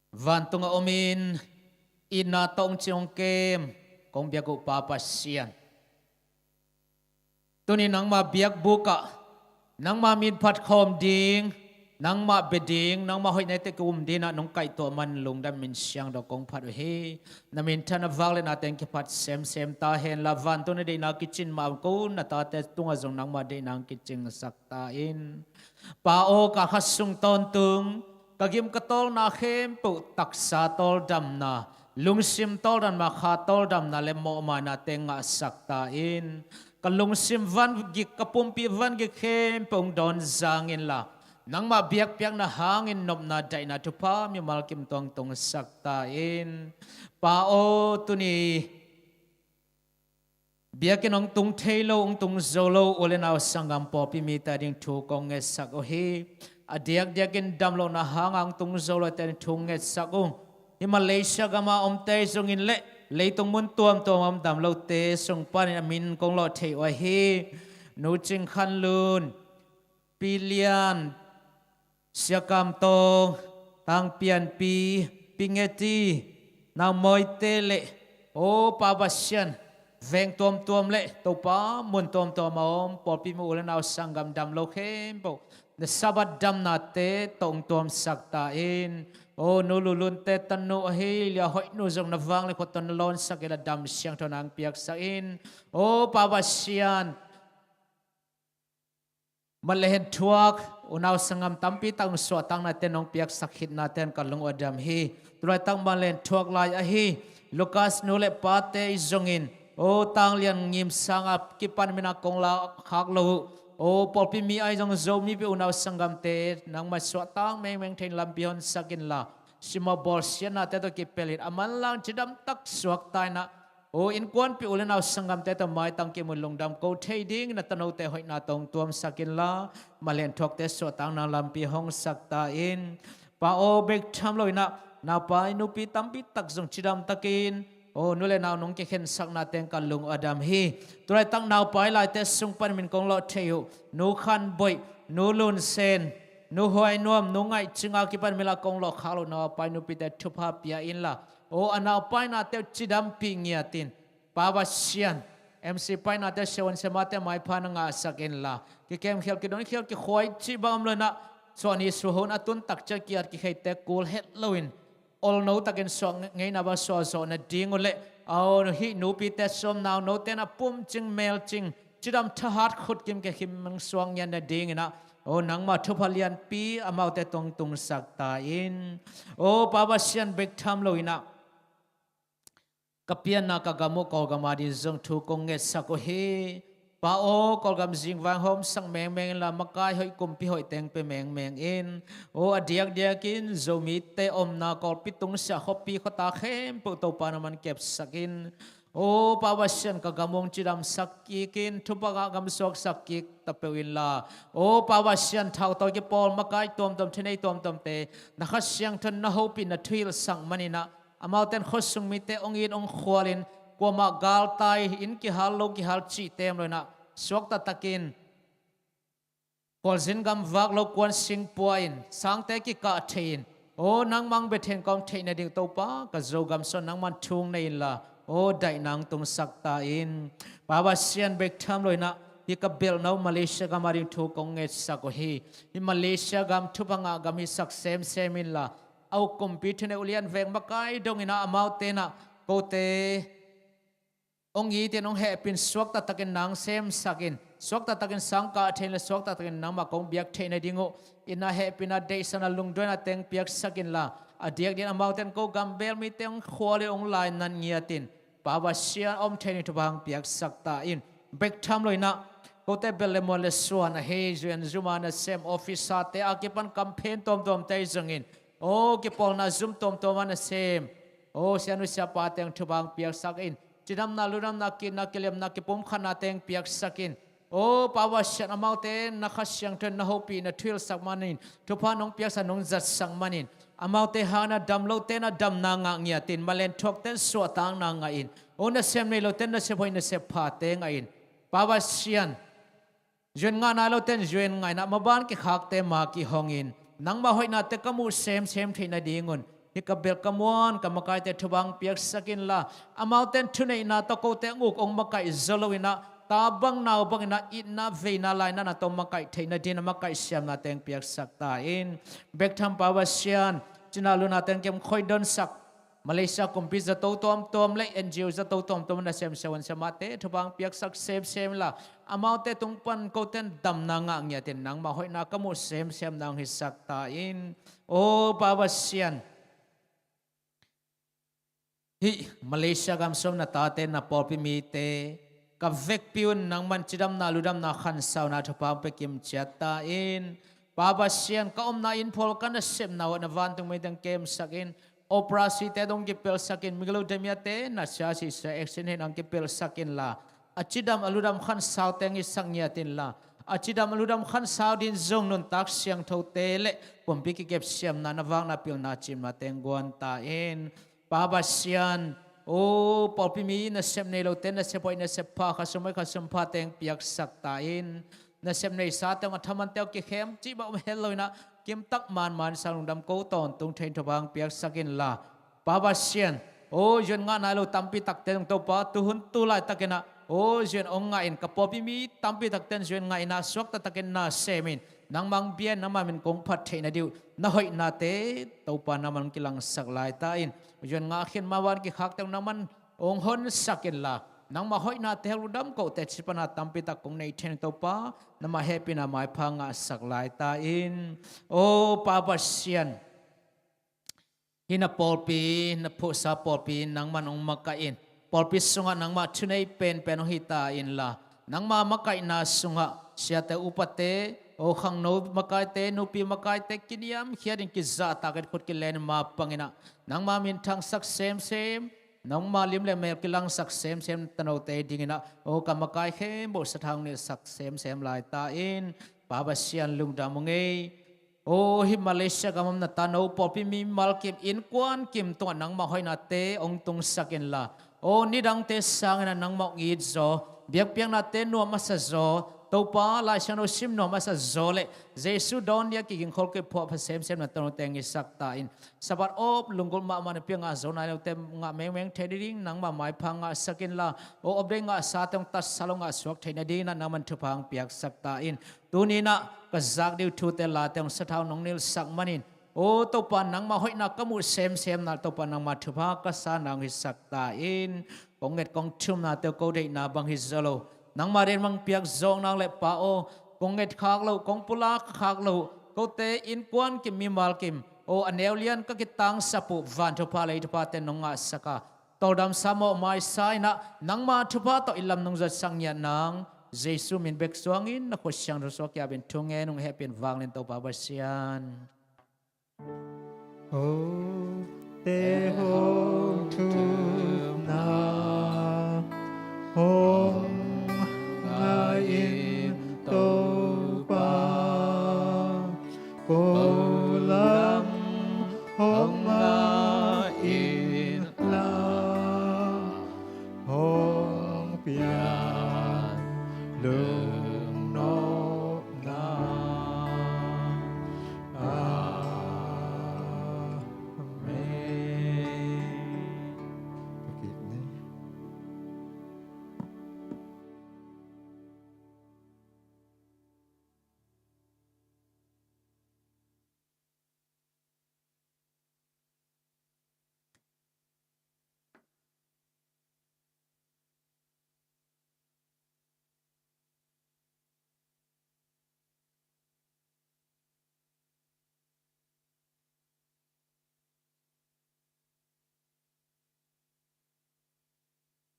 Vantung a omin itna tawh hong cing hong kem kong biak uh Pa Pasian, tuni nangmah biakbuk ah nangmah min phat khawm ding, nangmah bia ding, nangmah hoih neite ka um dingin ah nong kaihtuah man lungdam min siangtho kong phat uh hi. Na minthanna vak le na teng kiphat semsem ta hen la, vantung na deihna kicin mah ko na tate tungah zong nangmah deihna hong kicingsak ta in. Pa aw, kal khat sung tawntung ka gim ka tawlna khempeuh, taksa tawldamna, lungsim tawldamna, kha tawldamna le mawhmaina te ngahsak ta in. Ka lungsim vangik, ka pumpi vangik khempeuh hong dawn zang inla, nangmah biakpiakna hangin nopna, daihna, thupha, mimal kim tawh hong tungsak ta in. Pa aw, tuni biakinn hong tung thei lo, hong tung zo lo u le nau, sanggam, pawlpi mite ading thu kong ngetsak uh hi. A diakdiakin damlohna hanga hong tung zo lote ading thu ngetsak uh. Hih Malaysia gama omte zongin le leitung mun tuamtuama om damlote sung panin a min kong lawh thei uh ahi Nu Cing Khan Lun, Pi Lian, Sia Kam Tawng, Tang Pian Pi, Pi Nge Ti, Nau Mawi te le, aw Pa Pasian, veng tuamtuam le Topa mun tuamtuama om pawlpi mu u le nau, sanggam damlo khempeuh na Sabbath damnate tawh hong tuamsak ta in. Aw Nu Lu Lun te tanu ahi Lia Hoih Nu zong na vang le khua tawh na lawnsak inla, dam siangtho na hong piaksak in. Aw Pa Pasian, mat le hen thuak unau sanggam tampi tak in suahtaknate nong piaksak khitnate in ka lung uh a dam hi. Tulaitak mat le hen thuak lai ahi Lucas nu le pate i zongin, aw Tang Lian Ngim sanga kipan mina kong la khak lo uh, aw pawlpi mi ahi zong Zomi pi unau sanggamte nangmah suahtak mengmeng thei in lampi honsak inla, simawh bawlsiatnate tawh kipelin a manlang cidamtak suakta inla, aw innkuanpih u le nau sanggamte tawh maitang kimu in lungdam ko thei dingin a tanote hoihna tawh hong tuamsak inla, mat le hen thuakte suahtakna lampi hongsak ta in. Pa aw, bek tham lo inla, naupai nupi tampi tak zong cidamtakin, aw nu le nau nong kikhensaknate in ka lung uh a dam hi. Tulaitak naupai laite sung pan min kong lawh thei uh Nu Khan Boih, Nu Lun Sen, Nu Huai Nuam, Nu Ngaih Cinga kipan mina kong lawh khak loh naupai nupite thupha pia inla, aw a naupainate uh cidampih ngiatin. Pa Pasian, M C painate, siavuan siamate maipha na ngahsak inla, kikemkhial, kidonkhial, kikhuai cih bang om lo inla, suahni suahhun a tun tak ciang ki-at kikheite kul het loin, olno takin suah ngeina bang suahzawh nading uh le, aw hih nupite sawm, naunote in a pumcing melcing, cidam thahat khutkim kekhim hong suak ngiat nadingin ah, aw nangmah thupha lianpi amaute tawh hong tungsak ta in. Aw Pa Pasian, bek tham lo inla, ka pianna ka gam uh Kawlgam ading zong thu kong ngetsak uh hi. Pa aw, Kawlgam zingvang hawmsak mengmeng inla, makai hoih, kumpi hoih teng pia mengmeng in. Aw a diakdiakin Zomite omna Kawlpi tungsiah khuapi khuata khempeuh Topa nangman kepsak in. Aw Pa Pasian, ka gam uh hong cidamsak kik in, thupha ngah gam suaksak kik ta peuh inla, aw Pa Pasian, thautawi kipawl, makai tuamtuam, thinei tuamtuamte na Kha Siangtho in na hopih, na thuhilhsak manin ah, amaute in khuasung mite hong it hong khualin, kuamah galtai, inn kihal lo kihal cihte om lo inla, suakta takin khualzin gam vak lo kuan sing pua in, sangte kikah thei in, aw nangmah hong bia thei in ka om theih nading Topa, ka Zogam sung nangman thu hong nei inla, aw daihna hong tungsak ta in. Pa Pasian, bek tham lo inla, hih ka belhna uh Malaysia gam ading thu kong ngetsak uh hi. Hih Malaysia gam thupha ngah gam hisak semsem inla, a uk kumpi thunei ulian veng makai dongin ah, amaute in ah kote hong itin, hong hehpin, suakta takin na hong semsak in, suakta takin sang kah thei in le suakta takin nangmah kong biak theih nading uh itna, hehpihna, deihsakna, lungduaina teng piaksak inla, a diakdiakin amaute in ko gam bel mite hong khualin, hong lainat ngiatin, Pa Pasian, a om thei nading thupha hong piaksak ta in. Bek tham lo inla, kote bel le muan le suan ahi, zu in zu ma nasem, officer-te a kipan kam phen tuamtuamte zongin, aw kipawlna zum tuamtuama nasem, aw sianu siapate hong thupha hong piaksak in. Cidamna, ludamna, ki-itna, kilemna, kipumkhatnate hong piaksak in. Aw Pa Pasian, amaute na Kha Siangtho in na hopih, na thuhilhsak manin, thupha nong piaksak, nong zatsak manin, amaute hangin ah damlote in ah damna ngah ngiatin, mat le hen thuakte in suahtakna ngah in, aw nasem nei lote in nasep hoih, nasep phate ngah in. Pa Pasian, Zuan ngah nai lote in zuan ngah in ah, maban kikhakte ma kihong in, nangmah hoihnate ka muh semsem theih nadingun hih ka belh ka muan ka makaite thupha hong piaksak inla, amaute in thuneihna tawh kote hong uk hong makaih zaw lo in ah, ta bang nau bangin ah itna veina lainatna tawh makaih theih nadingin a makaih siamnate hong piaksak ta in. Bek tham Pa Pasian, cina lunate hong kem khoih donsak Malaysia kumpi zato tuamtuam le N G O zato tuamtuam na semsem, wan semate thupha hong piaksak semsem inla, amaute tung pan kote in damna ngah ngiatin nangmah hoihna ka muh semsem na hong hisak ta in. O Pa Pasian, hih Malaysia gam sung na tate, na pawlpi mite, ka vekpi un nangman cidamna ludamna khansauna thupha hong pia kimciat ta in. Pa Pasian, ka omna inn phual ka nasepna uh ah na vantung mite hong kemsak in. Operasi te dong kipelhsak in, migilo damiate na sia sisa action hin hong kipelhsak inla, a cidam a ludam khansaute hong hisak ngiat inla, a cidam a ludam khansau dingin zong nuntak siangthote le pumpi kikep siamna na vakna pilna cimnate hong guan ta in. Pa Pasian, o pawlpi mi nasep nei lote nasep hoih nasep pha, khasum hoih khasum phate hong piaksak ta in. Nasep neisate hong a thamante hong kikhem cih bang om het lo in ah, kimtak manman sang lungdam ko tawntung thei in thupha hong piaksak inla, Pa Pasian, o zuan ngah nai lo tampi takte zong Topa tuhun tu laitakin ah, o zuan hong ngah in, ka pawlpi mi tampi takte in zuan ngah in ah, suakta takin na sem in, nangmah hong bia in nangmah min kong phat theih nading uh na hoihnate Topa nangman hong kilangsak lai ta in. Zuan ngah khin ma van kikhakte hong nangman hong honsak inla, nangmah hoihnate hong lungdam kohte cipana tampi tak kong nei thei in Topa, nangmah hehpihna maipha ngahsak lai ta in. O Pa Pasian, hih na pawlpi, na phuhsa pawlpi nangman hong makaih in, pawlpi sungah nangmah thunei penpen hong hi ta inla, nangmah makaihna sungah siate upate, o khangno makaite, nupi makaite kiniamkhiat in kizahtak in khut kilen in ma pang in ah, nangmah minthangsak semsem, nangmah lim le mel kilangsak semsem tanote dingin ah, o ka makai khempeuh sathau hong nilhsak semsem lai ta in. Pa Pasian, lungdam ung ei. O hih Malaysia gam om na tano pawlpi mimal kim, innkuan kim tungah nangmah hoihnate hong tungsak inla, o nidangte sangin ah nangmah hong it zaw, biakpiaknate nuam a sa zaw, Topa Lai Siangtho sim nuam a sa zaw le Jesu dawn ni a kigingkhol kiphuah pha semsem na tanote hong hisak ta in. Sabbath awp lunggulh mahmah, nupi a ngah zo nai lote ngah mengmeng thei nading nangmah maipha ngahsak inla, o off day ngahsate hong tatsa lo ngahsuak thei nadingin ah nangman thupha hong piaksak ta in. Tuni in ah ka zak ding uh thute late hong sathau nong nilhsak manin, o Topa, nangmah hoihna ka muh semsem na, Topa, nangmah thupha ka sa na hong hisak ta in. Kong nget kong thumnate uh ko deihna bang hi zaw lo, nangmah deih bang piak zawk nang le Pa aw, kong nget khak loh, kong pulak khak loh, kote innkuan kim mimal kim, o a neu lian ka kitangsap uh van thupha lei thuphate nong ngahsak a, tawldamsa mawhmaisa in ah nangmah thupha tawh i lam nong zuatsak ngiat nang, Jesu min bek suangin na khut siangtho sung a kiapin thu ngen ung, hehpih in vanglian Topa Pasian. Hong te hong thumna hong ngah in Topa, pualam hong ngah in la, hong pian lungnopna. Amen.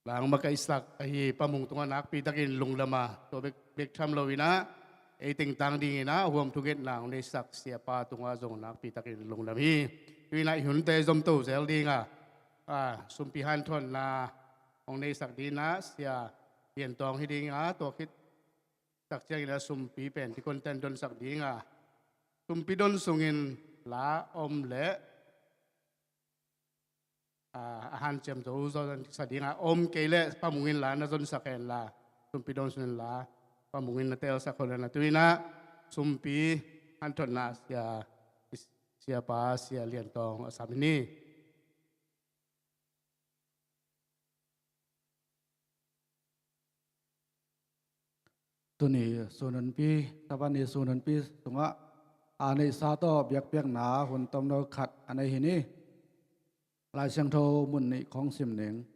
Langmakaihsak ahi Pa Mung tungah nakpitakin lungdam a, tua bek, bek tham loin ah, ei tengtang dingin ah huam thungetna hong neisak Siapa tungah zong nakpitakin lungdam hi. Tu-in ah i hunte zomto zel ding a, a, sumpi hanthotna hong neisak dingin ah Sia Pian Tawng hi ding a, tua khit tak ciangin ah sumpi pen deacon ten donsak ding a, sumpi don sungin la om leh, a, a hanciam zo zo sa ding a, om kei leh Pa Mung in la na zonsak hen la, sumpi don sungin la. Pamungin na telsak hon a, na tu-in ah sumpi hanthotna sia, siapa Sia Lian Tawng a sam hi ni. Tuni sununpi, Sabbath ni sununpi sungah a neihsa tawh biakpiakna hun tomno khat a nei hi ni. Lai Siangtho mun nih khawng sim ning.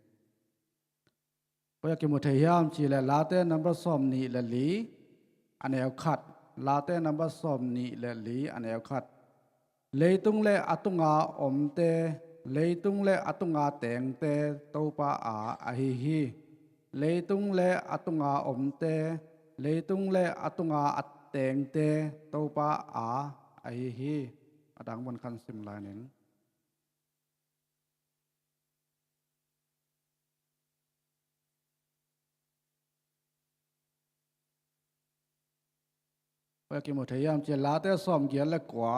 Koi ah kimu thei hiam cih leh Late number sawm nih le li a neu khat. Late number sawm nih le li a neu khat. Leitung le a tunga omte, leitung le a tunga tengte Topa a ahi hi. Leitung le a tunga omte, leitung le a tunga a tengte Topa a ahi hi. A dang mun khan sim lai ning. Koi ah kimu thei hiam cih leh Late sawm giat le kua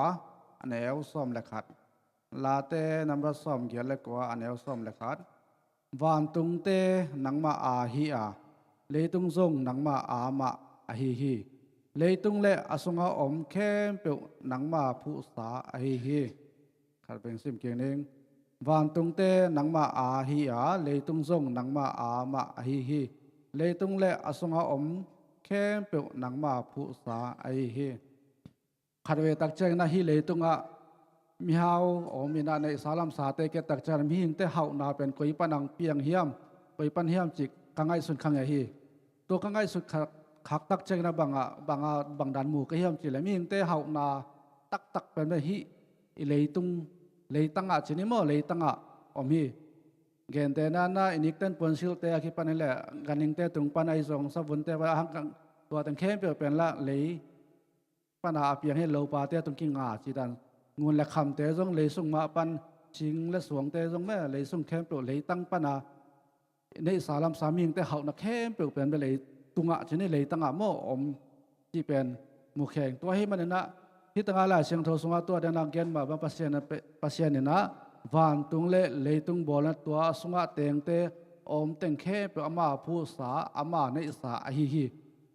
a neu sawm le khat. Late number sawm giat le kua a neu sawm le khat. Vantungte nangmah a hi a, leitung zong nangmah a mah ahi hi. Leitung le a sunga om khempeuh nangmah phuhsa ahi hi. Khat veng sim kik ning. Vantungte nangmah a hi a, leitung zong nangmah a mah ahi hi. Leitung le a sunga om khempeuh nangmah phuhsa ahi hi. Khat vei tak ciangin ah hih leitungah mihau om in ah neihsa lamsate kiat tak ciangin mihingte hauhna pen koi pan ang piang hiam, koi pan hiam cih ka ngaihsun kha ngei hi. Tua ka ngaihsut khak, khak tak ciangin ah bang a, bang a, bang dan mu ka hiam cih leh mihingte hauhna taktak pen pen hih i leitung, leitangah ci ni maw, leitangah om hi. Gentehna in ah i nikten puansilhte a kipan hi leh ganhingte tung pan ahi zong savunte pan a hang kang tua teng khempeuh pen lah lei pan a a piang hi. Lopate a tung kinga ci dan, ngun le khamte zong lei sung mah pan, cing le suangte zong mah lei sung khempeuh leitang pan a neihsa lamsa mihingte hauhna khempeuh pen bia leitungah ci ni, leitangah maw om cih pen mukhia ing. Tua ahih manin ah hih tangah Lai Siangtho sungah tua dan a gen mah bang Pasian a pe-, Pasian in ah vantung le leitung bawlna tua sungah tengte a om teng khempeuh ama phuhsa, ama neihsa ahi hi.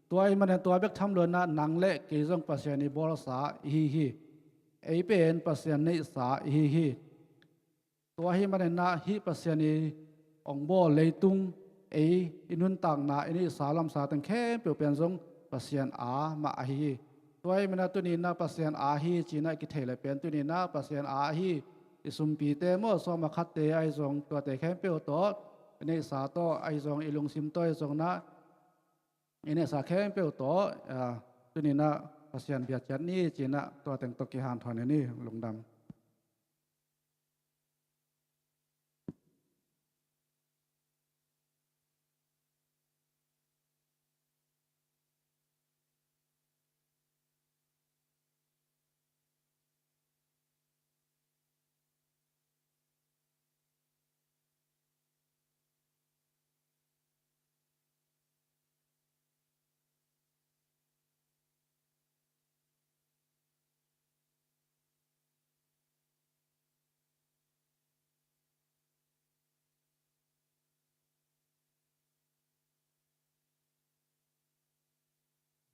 Tua ahih manin tua bek tham lo in ah nang le kei zong Pasian i bawlsa i hi hi. Ei pen Pasian neihsa i hi hi. Tua ahih manin ah hih Pasian i ong bawl leitung, ei i nuntakna, i neihsa lamsa teng khempeuh pen zong Pasian a mah ahi hi. Tua ahih manin ah tuni in ah Pasian a hi ci-in ah kithei leh pen tuni in ah Pasian a ahi i sumpite maw, sawm a khatte ahi zong tuate khempeuh tawh, i neihsa tawh ahi zong, i lungsim tawh ahi zong in ah i neihsa khempeuh tawh, ah, tuni in ah Pasian bia ciat ni ci-in ah tua teng tawh kihanthawn ni, lungdam.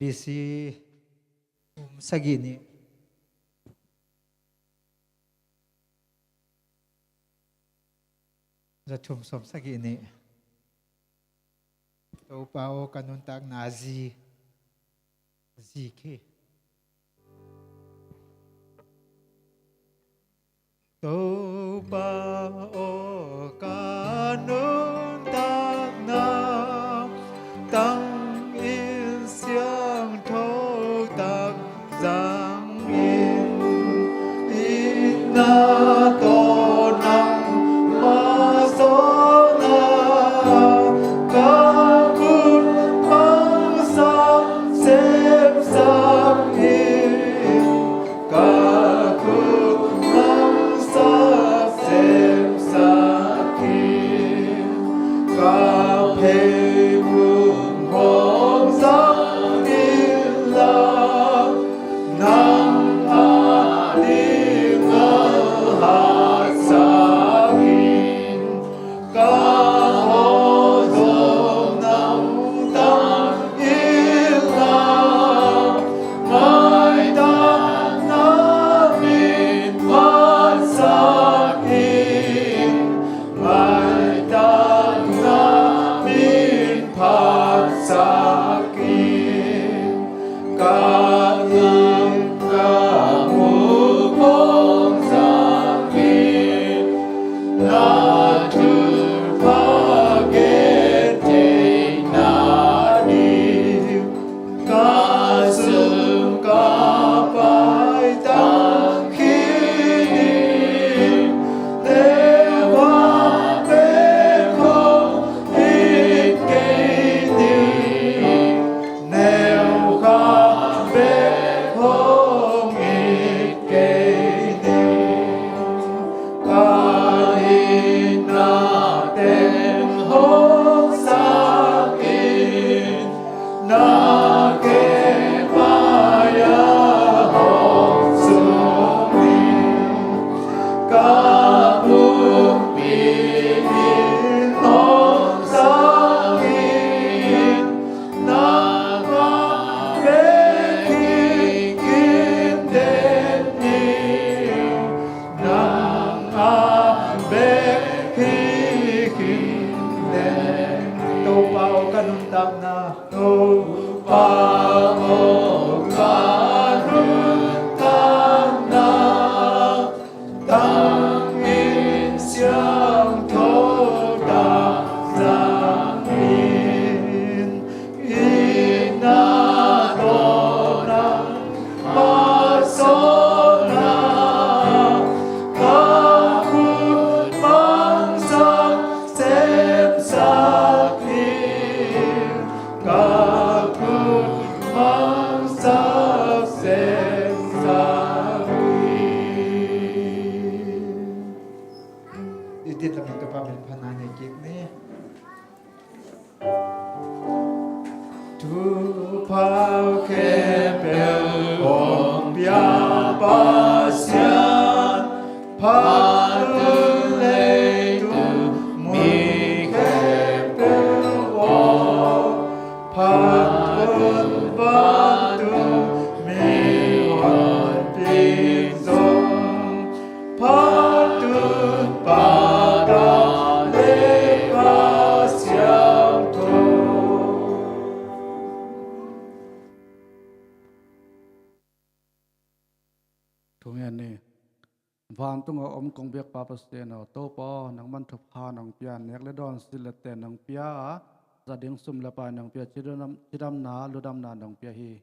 B C thum sagih nih. Za thum sawm sagih nih. Topa aw, ka nuntakna zi, zi khi. Topa aw, ka nuntakna tangin siangtho tak zangin, itna tawh nangmah sawlna, ka khut hong semsak in. Ka khut hong semsak in, ka pheiphung hong zang in la, nang a ding a hau Ka pumpi in hong sang in, nangmah bek hi kim den hi, nangmah bek hi kim den hi. Topa aw ka nuntakna, Topa aw ka nuntakna, Tang in siangtho tang zang in, itna tawh nang mah sawlna, ka khut mangsak semsak in, ka khut mangsak semsak hi. I ditlak in Topa min phatna nei kik ni. Thupha khempeuh hong pia Pasian, phat un leitung mun khempeuh aw, phat un vantung mihonpi zong, phat un Pa, Ta le Kha Siangtho. Thungen ni. Vantung a om kong biakpa Pasian aw, Topa aw, nangman thupha nong pia, nek le dawn, silh le ten nong pia a, za ding sum le pai nong pia, cidam, cidamna, ludamna nong pia hi.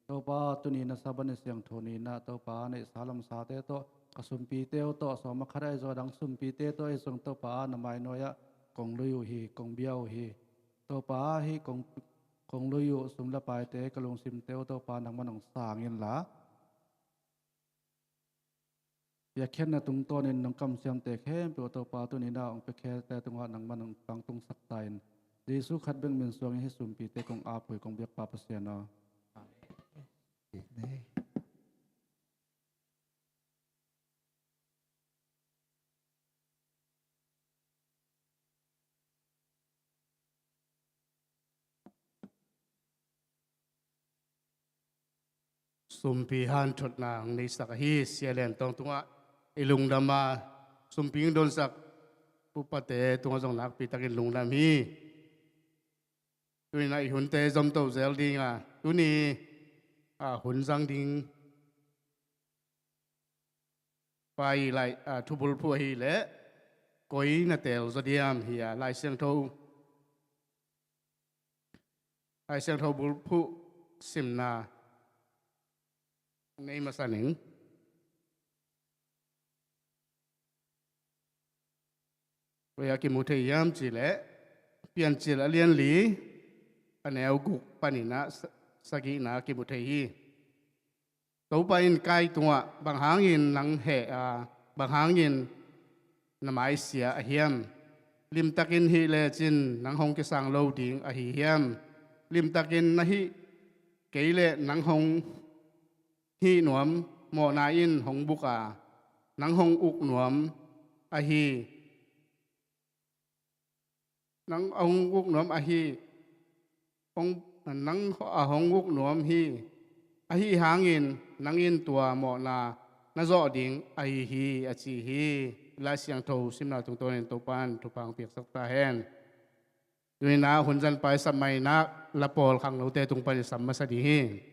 Topa, tuni na Sabbath ni siangtho ni-in ah, Topa, neihsa lamsate tawh, ka sumpite uh tawh, sawm a khat ahi zong a dang sumpite tawh ahi zong, Topa, na mai nuai-ah kong lui uh hi, kong bia uh hi. Topa, hih kong, kong lui uh sum le paite, ka lungsimte uh, Topa, nangman hong sang inla, piakkhiatna tungtawnin nong kamsiamte khempeuh, Topa, tuni-in ah hong piakhiate tungah nangman hong tangtungsak ta in. Jesu khat bek min suangin hih sumpite kong ap uh hi, kong biakpa Pasian aw. Amen. Sumpi hanthotna hong neisak ahi Sia Lian Tawng tungah i lungdam a, sumpi hong donsak upate tungah zong nakpitakin lungdam hi. Tuni-in ah i hunte zomto zel ding a, tuni a hun zang ding pa i lai, a, thubulphuh ahih leh koi na teel zaw diam hi a, Lai Siangtho, Lai Siangtho bulphuh simna nei masa ning. Koi-ah kimu thei hiam cih leh, Piancil a lian li, a neu guk panin ah sa-, sagihna kimu thei hi. Topa in Kain tungah, bang hangin nang heh a, bang hangin na mai sia a hiam? Limtakin hih lecin nang hong kisang lo ding ahi hiam? Limtakin na hih kei leh nang hong hih nuam, mawhna in hong buk a, nang hong uk nuam ahi. Nang a hong uk nuam ahi, hong, nang a hong uk nuam hi. Ahi hangin nang in tua mawhna na zawh ding ahi hi, a ci hi. Lai Siangtho simna tungtawnin Topa in thupha hong piaksak ta hen. Tuni-in ah hun zan pai sap mai-in ah, la pawl khangnote tung panin sam masa ding hi.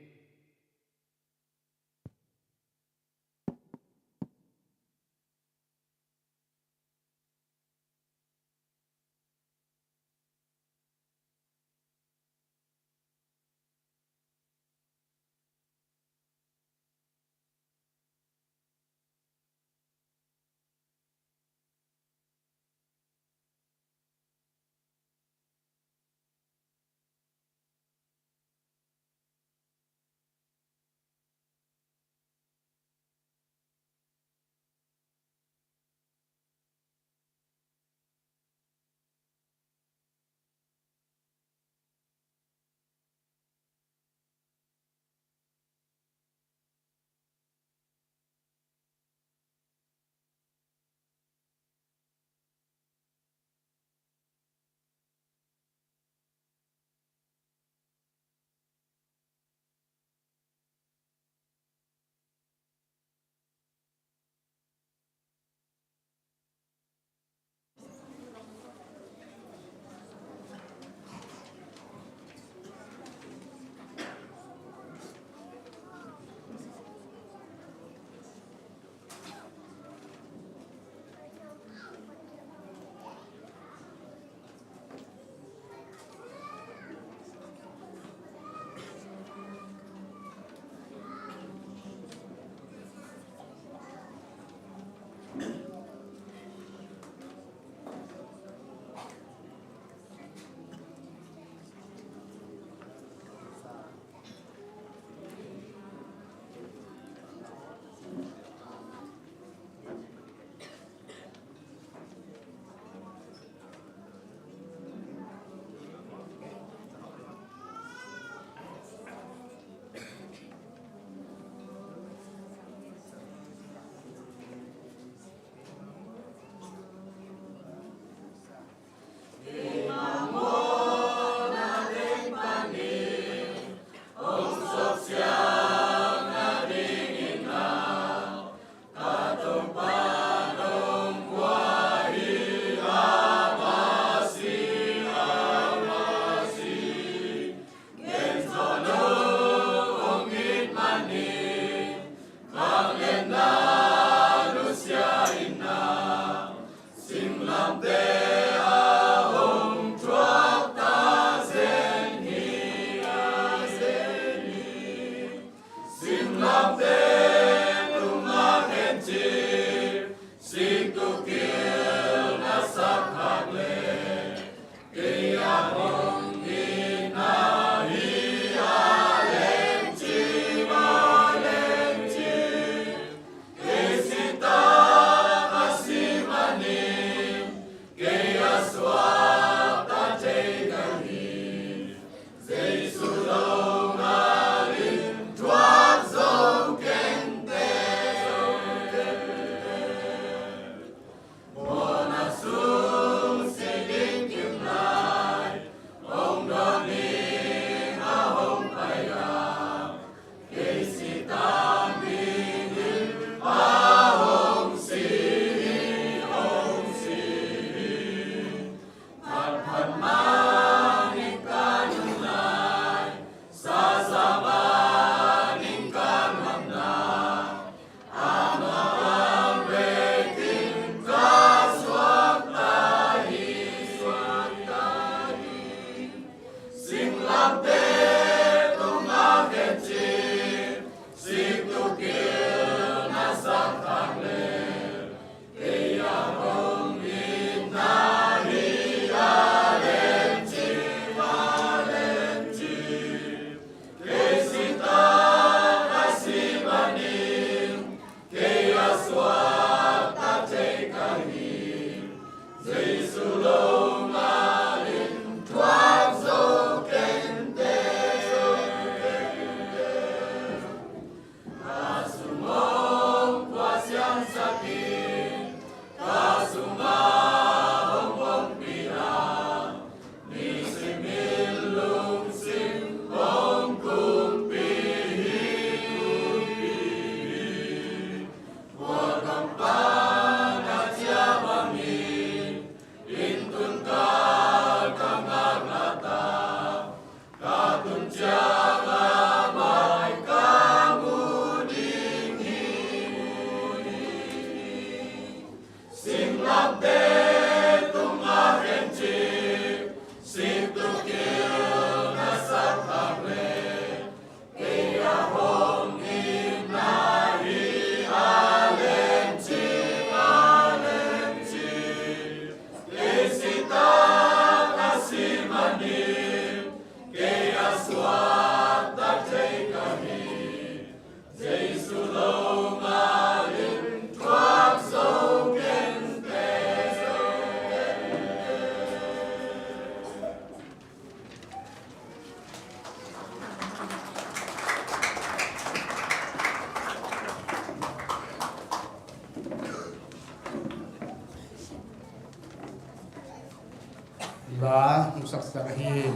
La hong saksak ahi.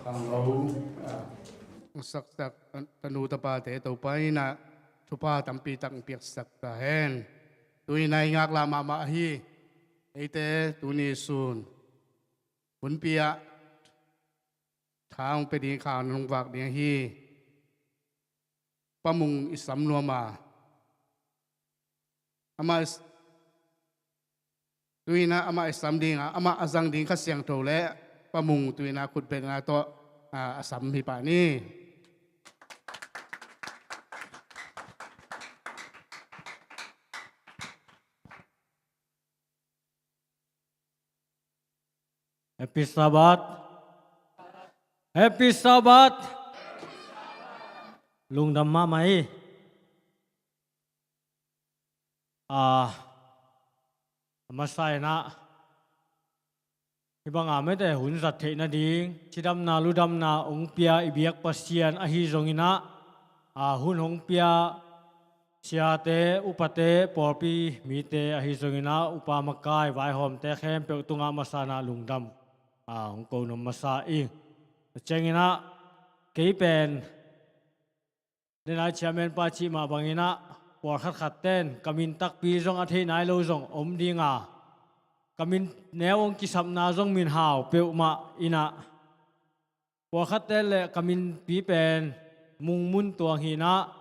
Khanglo, ah, hong saksak tanu tapate Topa in ah thupha tampi tak hong piaksak ta hen. Tu-in ah i ngaklah mahmah ahi. Eite tuni sun hunpi ah tha hong pia ding kha hong vak ding ahi. Pa Mung i sam nuam a, amah i s-, tu-in ah amah i sam ding a, amah a zang ding Kha Siangtho le Pa Mung tu-in ah khutbetna tawh, ah, a sam hi pah ni. Happy Sabbath. Happy Sabbath. Lungdam mahmah hi. Ah, a masa in ah hih banga mite hun zat theih nading cidamna ludamna hong pia i biak Pasian ahi zongin ah, ah, hun hong pia siate, upate, pawlpi mite ahi zongin ah, upa makai vaihawmte khempeuh tungah masa in ah lungdam, ah, hong ko nuam masa ing. Tua ciangin ah kei pen denai chairman pa cih mah bangin ah pawlkhat khat ten ka min takpi zong a thei nai lo zong om ding a, ka min neu hong kisapna zong min hau peuhmah in ah, pawlkhatte le ka minpi pen Mung Mun Tuang hi in ah,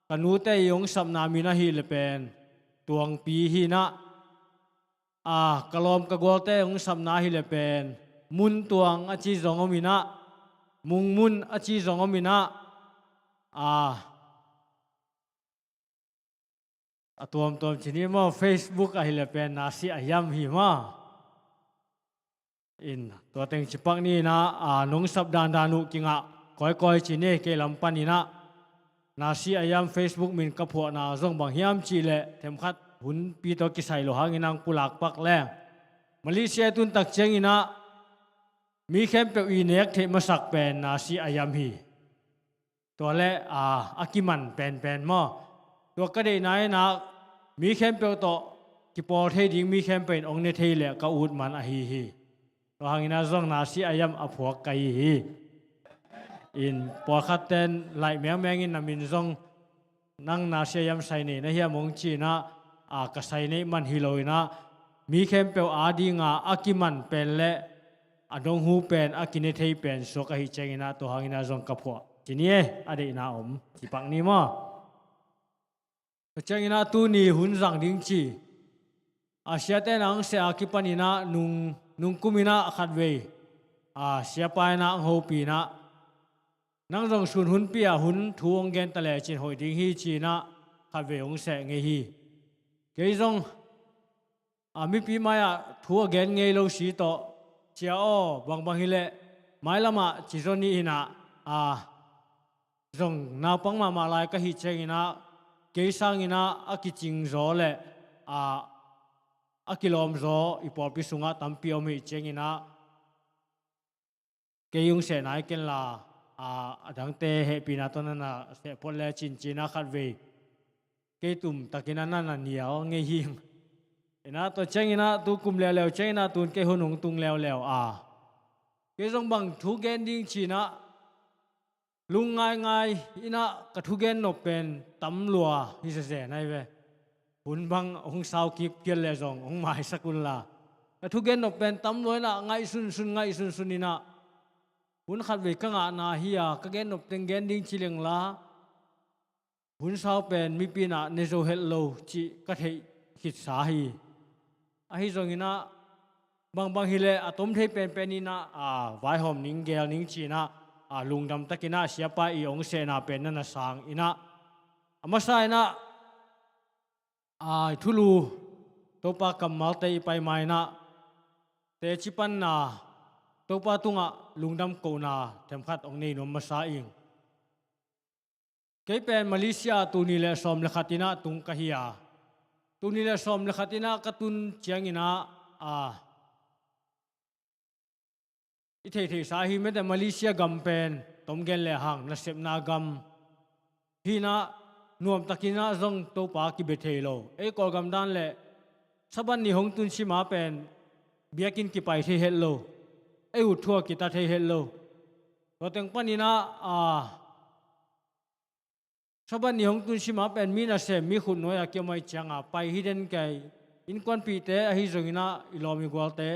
ka nute i hong sapna min ahih leh pen Tuangpi hi in ah, a, ka lawm ka gualte hong sapna ahih leh pen Mun Tuang a ci zong om in ah, Mung Mun a ci zong om in ah, a, a tuamtuam ci ni maw, Facebook ahih leh pen Nasi Ayam hi maw. In, tua teng ci pak ni in ah, a, nong sap dandan uh kingah kawikawi ci ni, kei lam pan in ah. Nasi Ayam Facebook min ka phuahna zong bang hiam cih leh themkhat hunpi tawh kisai lo hangin ah hong pulak pak leng, Malaysia i tun tak ciangin ah mi khempeuh i nek theih masak pen Nasi Ayam hi. Tua le, a, a kiman penpen maw. Tua ka deihna in ah mi khempeuh tawh kipawl thei ding, mi khempeuh in hong ne thei leh ka ut man ahi hi. Tua hangin ah zong Nasi Ayam a phuak ka hi hi. In, pawlkhat ten laih mengmeng in na min zong, nang Nasi Ayam sai nei na hiam hong ci in ah, a, ka sai neih man hi lo in ah, mi khempeuh ading a a kiman pen le a dong hu pen, a kine thei pen suak ahih ciangin ah tua hangin ah zong ka phuah ci ni e, a deihna om ci pak ni maw. Tua ciangin ah tuni hun zang ding ci, a, siate na hong seh a kipan in ah nung, nung kum in ah khatvei, a, siapa in ah hong hopih in ah, nang zong sun hunpi ah hun thu hong gen ta lecin hoih ding hi ci in ah khatvei hong seh ngei hi. Kei zong, a, mipi mai-ah thu a gen ngei lo si tawh, cia aw, bangbang hileh mailamah ci zaw ni in ah, a, zong naupang mahmah lai ka hih ciangin ah, kei sangin ah a kicing zaw le, a, a kilawm zaw i pawlpi sungah tampi om hi ciangin ah, kei hong seh nai ken la, a, a dangte hehpihna tawh na na seh phot lecin ci in ah khatvei kei tum takin ah na na nial ngei hi. In ah tua ciangin ah tu kum leuleu ciangin ah tun kei hun hong tung leuleu a, kei zong bang thu gen ding ci in ah lungngaingai in ah ka thugen nop pen tam lua hi zezen ahi ve. Hun bang hong sau kik pial leh zong hong maisak un la, ka thugen nop pen tam lua in ah ngaih sunsun, ngaih sunsun in ah, hun khatvei ka ngahna hi a, ka gen nop teng gen ding ci leng la, hun sau pen mipi in ah ne zo het lo cih ka theih khitsa hi. Ahi zongin ah, bangbang hileh a tom thei penpen in ah, a, vaihawm ning, geel ning ci in ah, a, lungdam takin ah siapa i hong sehna pen na na sang in ah, a masa in ah, a, i thulu Topa kammalte i pai ma in ah, teci panna, Topa tungah lungdam kohna themkhat hong nei nuam masa ing. Kei pen Malaysia ah tul nih le sawm le khat in ah tung ka hi a, tul nih le sawm le khat in ah ka tun ciangin ah, a, i theihtheihsa hi mete, Malaysia gam pen tom gen lehang nasepna gam hi in ah, nuamtakin ah zong Topa kibia thei lo. Ei Kawlgam dan le Sabbath ni hong tun cima pen biakinn kipai thei het lo, ei ut thu a kita thei het lo. Tua teng paninah a Sabbath ni hong tun simah pen mi nasem mi khut nuai-a kiom ahi cianga pai hi den kei. Innkuanpihte ahi zonginah i lawm i gualte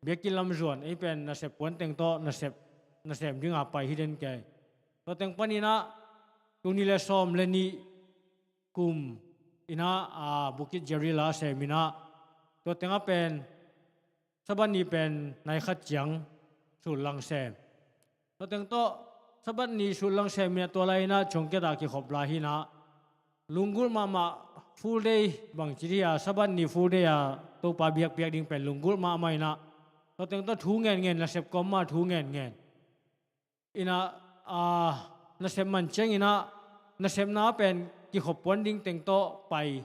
biakinn lam zuan ei pen nasep puanteng tawh nasep nasem dinga pai hi den kei. Tua teng paninah tuni le sawm le nih kum inah a Bukit Jalil a seminah tua tengah pen Sabbath ni pen nai khat ciang sullang sem. Tua teng tawh Sabbath ni sullang sem inah tua lai inah chongkiatah kikhop lai hinah lunggulh mahmah full day bangci dih a Sabbath ni full day a Topa biakpiak ding pen lunggulh mahmah inah tua teng tawh thu ngenngen nasep kawmma thu ngenngen. Inah a nasep man cianginah nasepna pen kikhop puan ding teng tawh pai.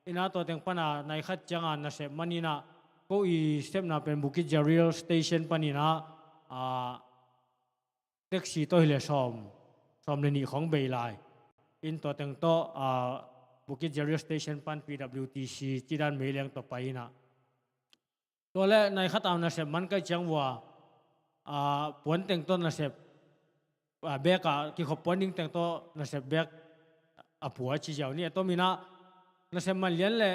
Inah tua teng pana nai khat cianga nasep maninah ko i sepna pen Bukit Jalil station paninah a taxi tawh hileh sawm sawm le nih khong bei lai. In tua teng tawh a Bukit Jalil station pan P W T C cidan meileng tawh pai inah tua le nai khat a nasep man kai ciang vua a puanteng tawh nasep a bek a kikhop puan ding teng tawh nasep bek a pua ci ziau ni. A tominah nasep man lian le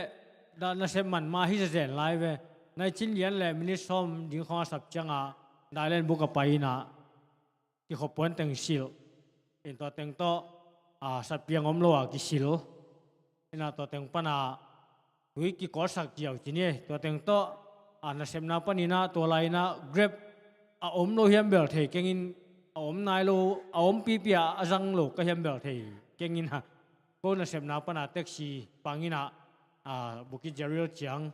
nasep man ma hi zazen lai ve. Nai cin lian le minit sawm ding khong a sap cianga dailen buk a pai inah kikhop puan teng silh. In tua teng tawh a satpiang om lo a kisilh. Inah tua teng pana tui kikawtsak ciau ci ni. Tua teng tawh a nasepna paninah tua lai inah Grab a om lo hiam bel thei kengin a om nai lo a om pipi a a zang lo ka hiam bel thei kengin a ko nasepna pana taxi panginah a Bukit Jalil ciang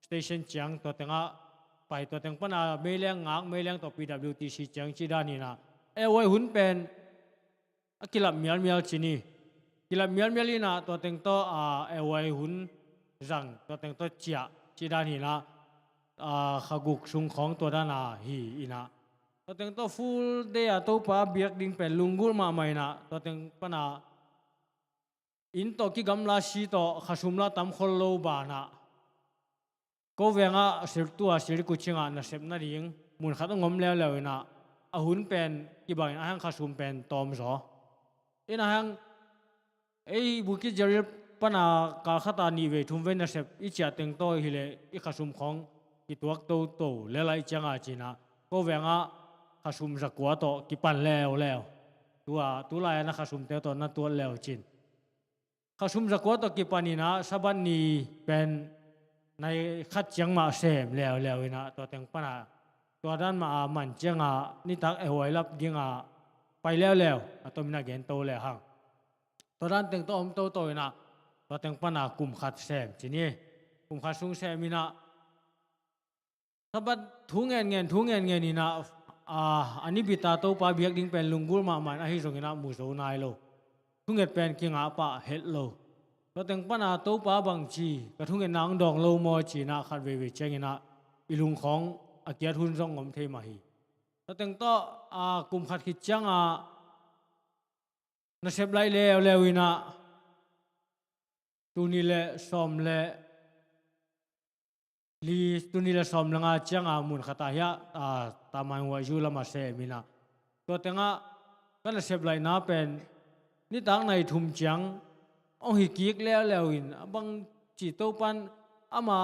station ciang tua tengah pai tua teng pana meileng ngak meileng tawh P W T C ciang cidan hinah ei huai hun pen a kilap mialmial ci ni. Kilap mialmial inah tua teng tawh a ei huai hun zang tua teng tawh ciah cidan hinah a kha guk sung khong tua dana hi inah tua teng tawh full day a Topa biak ding pen lunggulh mahmah inah tua teng pana inn tawh kigamla si tawh khasum la tam khol lo banah ko vengah siltu a silkucingah nasep nading mun khat a ngom leuleu inah a hun pen kibangin a hang khasum pen tawm zaw. Inah hang ei Bukit Jalil pana kal khata nih vei thum vei nasep i ciah teng tawh hileh i khasum khong kituak toto lelaih cianga cinah ko vengah khasum zakua tawh kipan leuleu. Tua tulai-a na khasumte tawh na tuat leu cin. Khasum zakua tawh kipaninah Sabbath ni pen nai khat ciang mah sem leuleu inah tua teng pana tua dan mah a man cianga nitak ei huai lap dinga pai leuleu a tominah gento leu hang. Tua dan teng tawh om toto inah tua teng pana kum khat sem ci ni. Kum khat sung sem inah Sabbath thu ngenngen thu ngenngen inah a ni bita Topa biak ding pen lunggulh mahmah in ahi zonginah mu zo nai lo. Thunget pen kingah pah het lo. Tua teng pana Topa bangci ka thungetna ang dawng lo maw cinah khat veivei cianginah i lungkhawng a kiat hun zong ngom thei mah hi. Tua teng tawh a kum khat khit cianga nasep laih leuleu inah tuni le sawm le li tuni le sawm le nga cianga mun khata hiah a Taman Huayu lama sem inah tua tengah ka nasep laihna pen nitak nai thum ciang hong hi kik leuleu in a bangci Topan ama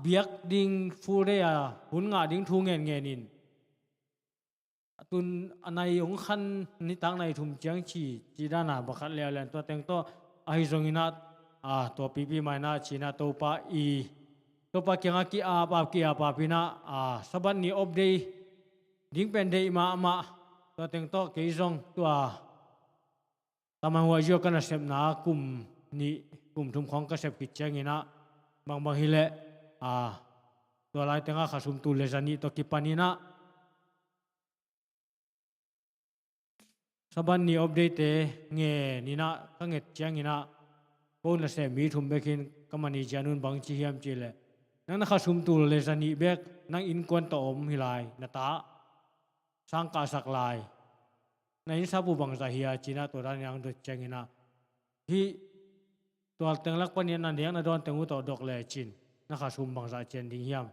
biak ding full day a hun ngah ding thu ngenngen in a tun a nai hong khan nitak nai thum ciang ci ci dana bakhat leuleu in tua teng tawh ahi zonginah a tua pipi mah inah cinah Topa i Topa kiangah ki-apap ki-apap inah a Sabbath ni off day ding pen deih mahmah. Tua teng tawh kei zong tua Taman Huayu ka nasepna kum nih kum thum khawng ka sep khit cianginah bangbang hileh a tua lai tengah khasum tul le zanih tawh kipaninah Sabbath ni off day-te ngen inah ka nget cianginah ko nasem mi thum bekin ka manager nun bangci hiam cihleh nang na khasum tul le zanih bek nang innkuan tawh om hi lai na ta sangkahsak lai na innsap uh bangzah hia cinah tua danin ang dot cianginah hih tua teng lak panin na nek na dawn teng uh tawh dok lecin na khasum bangzah cian ding hiam?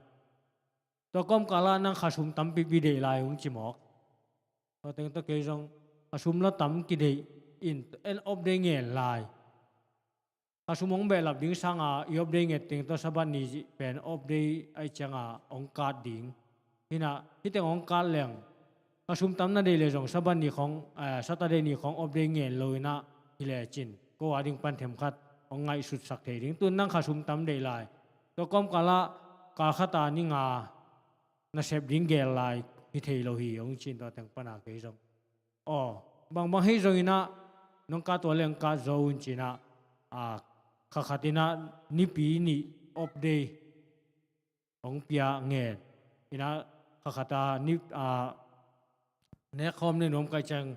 Tua kawmkal ah nang khasum tampipi deih lai hong ci mawk. Tua teng tawh kei zong khasum la tam kideih in, en off day ngen lai. Khasum hong behlap ding sanga i off day nget teng tawh Sabbath ni pen off day ahih cianga hong kat ding. Hi inah hih teng hong kat leng, khasum tam na deih leh zong Sabbath ni khawng, eh, Saturday ni khawng off day ngen lo inah hi lecin ko a ding pan themkhat hong ngaihsutsak thei ding. Tun nang khasum tam deih lai. Tua kawmkal ah kal khat a ni nga nasep ding gel lai hi thei lo hi, hong ci in tua teng pana kei zong. Aw, bangbang hi zong inah nong kat uh leh hong kat zo un ci inah, a, kha khat inah nipi nih off day hong pia ngen. Inah kha khat a ni, a, nek khawm nei nuam ka hih ciang,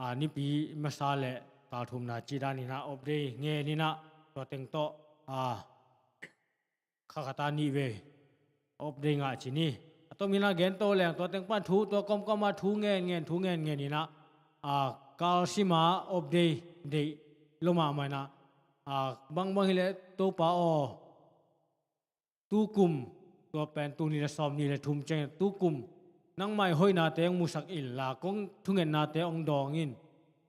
a, nipi masa leh kal thumna cih dan inah off day ngen inah tua teng tawh, a, kha khat a nih vei off day ngah ci ni. A tom inah gen to leng tua teng pan thu, tua kawmkawm ah thu ngen ngen, thu ngen ngen inah, a, kal sim a off day deih lo mahmah inah, a, bangbang hi leh Topa aw, tu kum, tua pen tul nih leh sawmnih leh thum ciang, tu kum nangmah i hoihnate hong musak inla, kong thungetnate hong dawng in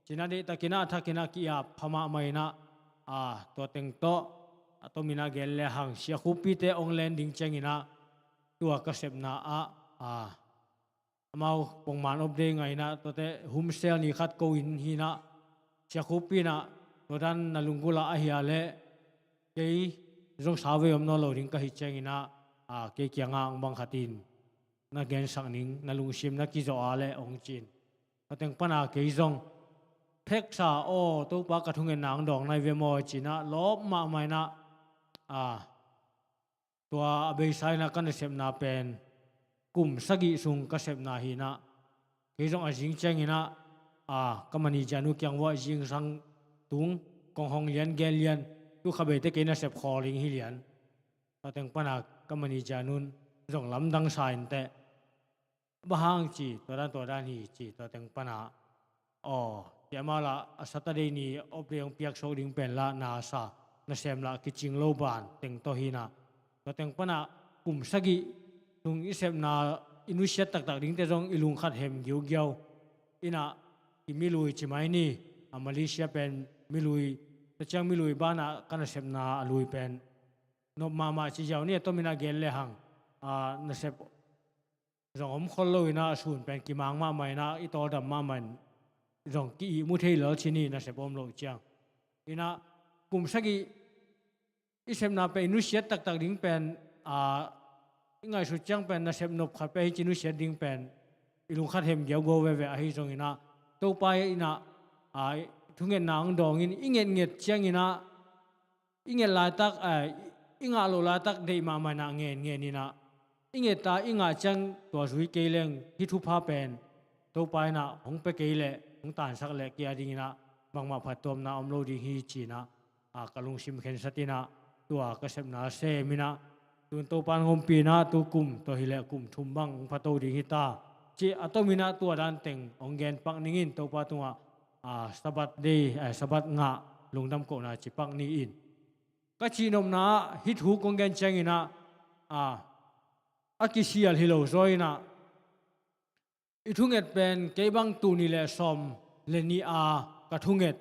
ci inah deihtak inah a thak inah ki-ap pha mahmah inah, a, tua teng tawh a tom inah gen lehang siakhupite hong len ding ciang inah tua ka sepna ah, a, amau pongman off day ngah inah tuate home cell ni khat ko in hi inah siakhupi inah tua dan na lunggulh ah ahi a leh kei zong sa vei om nawn lo ding ka hih ciang inah, a, kei kiangah hong bang khat in na gensak ning, na lungsim na kizawh a leh hong ci in. Tua teng pana kei zong pheksa aw, Topa ka thungetna hong dawng nai ve maw ci inah lawp mahmah inah, a, tua a beisa inah ka nasepna pen kum sagih sung ka sepna hi inah kei zong a zing ciang inah, a, ka manager nu kiang vuah zingsang tung kong hong lian gen lian, tu kha beite kei nasep khawl ding hi lian. Tua teng pana ka manager nun zong lamdang sa inteh, bang hang ci, tua dan tua dan hi ci, tua teng pana, aw, ci amau lah a Saturday ni off day hong piak sawk ding pen lah na sa, nasem lah kicing lo ban teng tawh hi inah. Tua teng pana kum sagih sung i sepna i nusiat taktak dingte zong i lungkhat hem giugiau inah, i milui ci mai ni, a, Malaysia pen milui, tua ciang milui banah ka nasepna a lui pen nop mahmah ci ziau ni, a tom inah gen lehang, a, nasep zong om khol lo inah a sun pen kimang mahmah inah i tawldam mahmah in zong ki-ihmu thei lel ci ni, nasep om loh ciang. Inah kum sagih i sepna pen i nusiat taktak ding pen, a, i ngaihsut ciang pen nasep nop khat pen hi ci, nusiat ding pen i lungkhat hem giaugiau veve ahi zong inah Topa inah, a, thungetna hong dawng in i ngetnget ciang inah i nget laitak, eh, i ngah loh laitak deih mahmah inah ngen ngen inah i nget a i ngah ciang tua zui kei leng hih thupha pen Topa inah hong pia kei leh hong tansak leh kei a ding inah bangmah phattuamna om lo ding hi ci inah, a, ka lungsim khensat inah tua ka sepna sem inah tun Topa in hong ompih inah tu kum tua hi leh kum thum bang hong phato ding hi ta ci a tom inah tua dan teng hong gen pak ning in Topa tungah, a, Sabbath day, a, Sabbath ngah lungdam kohna ci pak ni in. Ka cihnopna ah hih thu kong gen ciang inah, a, a kisial hi lo zaw inah i thunget pen kei bang tul nih leh sawm leh nih a ka thunget,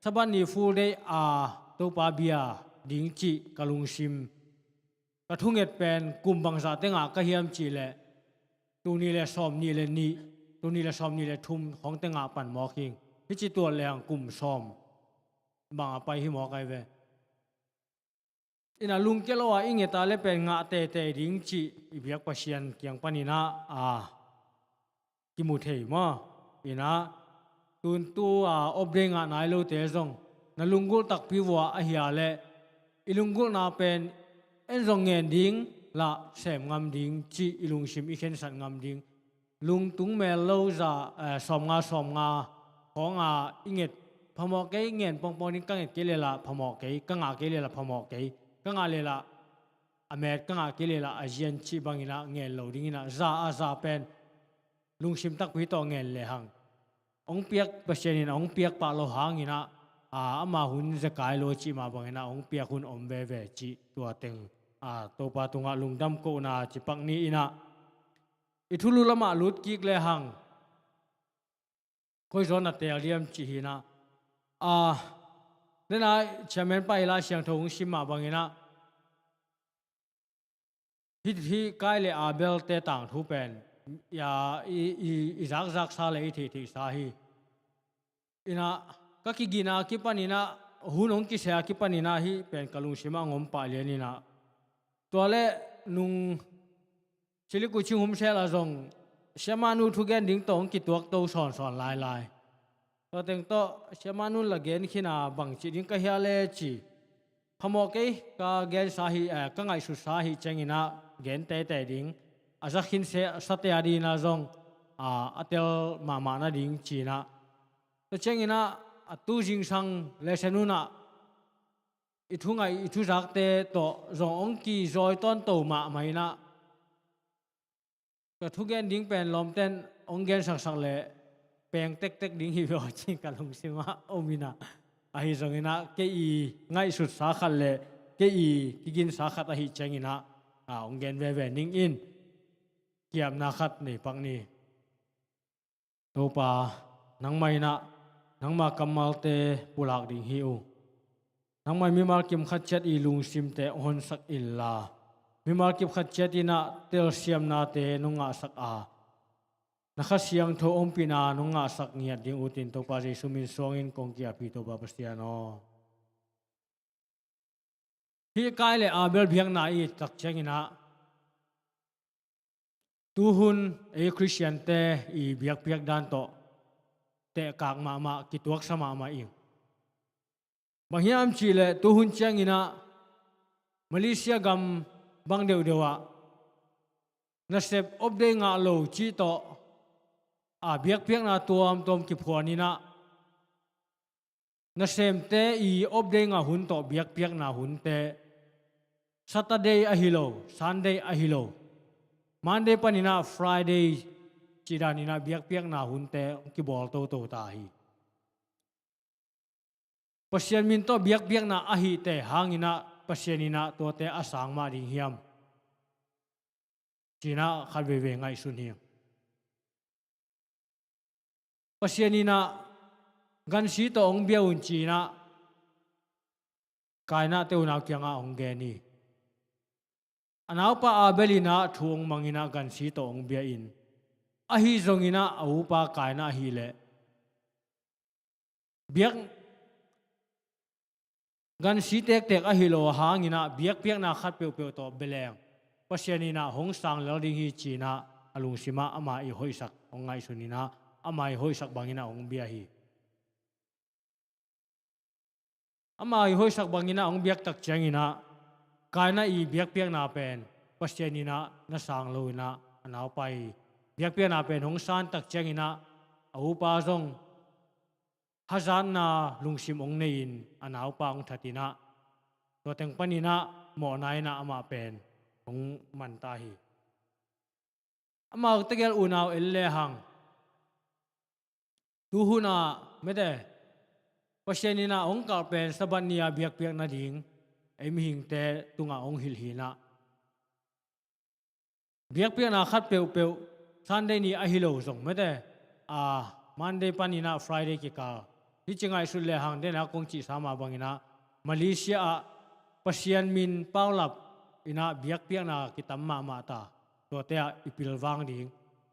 Sabbath ni full day a Topa bia ding cih ka lungsim, ka thunget pen kum bangzah teng ngah ka hiam cih leh tul nih leh sawmnih leh nih, tul nih leh sawmnih leh thum khawng teng ngah pan mawk hing. Hih ci tuat lehang kum sawm bang a pai hi mawk ai ve. Inah lungkia lo a i nget a leh pen ngah teitei ding cih i biak Pasian kiang pan inah, a, kimu thei maw? Inah tun tu, a, off day ngah nai lote zong na lunggulh takpi vua ahi a leh i lunggulhna pen en zong ngen ding lah sem ngam ding cih i lungsim i khensat ngam ding. Lungtung mel lo za, eh, sawmnga sawmnga khawng a i nget phamawh kei, ngen pongpong ding, ka nget kei leh lah phamawh kei, ka ngah kei leh lah phamawh kei, ka ngah leh lah a met, ka ngah kei leh lah a zian cih bang inah ngen lo ding inah za a za pen lungsim takpi tawh ngen lehang hong piak Pasian inah hong piak pah lo hang inah, a, ama hun zekai lo cih mah bang inah hong piak hun om veve cih tua teng, a, Topa tungah lungdam kohna ci pak ni inah, i thulu lamah lut kik lehang koi zaw na teel diam cih hi inah, a, dena chairman pa i Lai Siangtho hong sim mah bang inah, hih, hih Kain le Abel-te tangthu pen, ya, i, i, i zakzaksa le i theihtheihsa hi. Inah, ka kigin a kipan inah, hun hong kiseh a kipan inah, hih pen ka lungsim ah hong om pah lian inah. Tua leh nung Chili Kuching Humsel ah zong siamahnu thugen ding tawh hong kituakto sawnsawn lailai. Tua teng tawh siamahnu in la gen khin a, bangci ding ka hia le ci. Phamawh kei, ka gensa hi, eh, ka ngaihsutsa hi ciang inah gen teitei ding. A za khin seh, sate a ding inah zong, a, a tel mahmah nading ci inah. Tua ciang inah, a tu zingsang lesson hun ah i thungaih, i thuzakte tawh zong hong kizawi tawnto mahmah inah, ka thugen ding pen lawmten hong gensaksak leh peng tektek ding hi ve aw ci ka lungsim ah om inah. Ahi zong inah kei i ngaihsutsa khat le kei i kiginsa khat ahih ciang inah, a, hong gen veve ning in, kiamna khat nei pak ni. Topa, nangmah inah nangmah kammalte pulak ding hi uh. Nangmah in mimal kim khat ciat i lungsimte hong honsak inla, mimal kim khat ciat inah telsiamnate nong ngahsak a, na Kha Siangtho ompihna nong ngahsak ngiat ding utin Topa Jesu min suangin kong ki-ap hi Topa Pasian aw. Hih Kain le Abel biakna i et tak ciang inah, tuhun ei Khristiante i biakpiak dan tawh tehkak mahmah, kituaksa mahmah ing. Bang hiam cih leh tuhun ciang inah Malaysia gam bang deuhdeuh ah nasep off day ngah lo cih tawh, a, biakpiakna tuamtuam kiphuan inah, nasemte i off day ngah hun tawh biakpiakna hunte Saturday ahi lo, Sunday ahi lo, Monday pan inah Friday cih dan inah biakpiakna hunte hong kibawl toto ta hi. Pasian min tawh biakpiakna ahihte hang inah Pasian inah tuate a sang mah ding hiam? Ci inah khat veivei ngaihsun hi. Pasian inah gansi tawh hong bia un ci inah Kain a te unau kiangah hong gen hi. A naupa Abel inah thu hong mang inah gansi tawh hong bia in, ahi zong inah a upa Kain ahih leh biak gansi tektek ahi lo hang inah biakpiakna khat peuhpeuh tawh beleng Pasian inah hong sang lel ding hi ci inah a lungsim ah ama i hoihsak hong ngaihsun inah ama i hoihsak bang inah hong bia hi. Ama i hoihsak bang inah hong biak tak ciang inah Kain a i biakpiakna pen Pasian inah na sang lo inah a naupa i biakpiakna pen hong san tak ciang inah a upa zong hazatna lungsim hong nei in a naupa hong that inah, tua teng pan inah mawhna inah amah pen hong man ta hi. Amau tegel unau en lehang, tuhun ah mete, Pasian inah hong kalh pen Sabbath ni a biakpiak nading ei mihingte tungah hong hilh hi inah, biakpiakna khat peuhpeuh Sunday ni ahi lo zong mete, a, Monday pan inah Friday kikal. Hih ci ngaihsut lehang dena kong cihsa mah bang inah Malaysia ah Pasian min paulap inah biakpiakna kitam mahmah ta. Tuate ah i pilvang ding,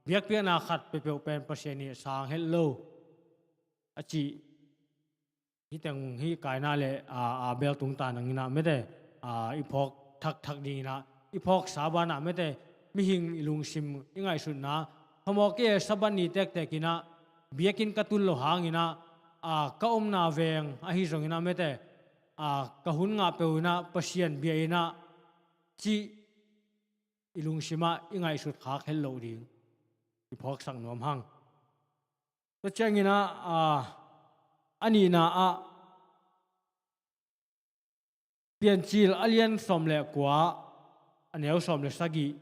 biakpiakna khat peuhpeuh pen Pasian ii sang het lo a cih. Hih teng hih Kain a le, a, Abel tungta nang inah mete, a, i phawk thakthak ding inah, i phawksa banah mete, mihing i lungsim i ngaihsutna, phamawh kei e, Sabbath ni tektek inah biakinn ka tun lo hang inah, a, ka omna veng ahi zong inah mete, a, ka hun ngah peuh inah Pasian bia inah cih i lungsim ah i ngaihsut khak het loh ding i phawksak nuam hang. Tua ciang inah, a, a nihna ah Piancil a lian sawm le kua, a neu sawm le sagih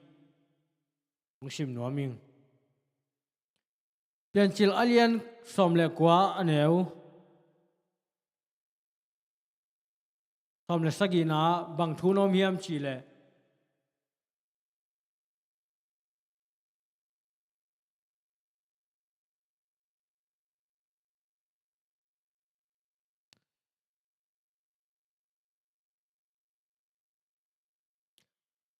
hong sim nuam ing. Piancil a lian sawm le kua, a neu sawm le sagihna ah bang thu na om hiam cih leh,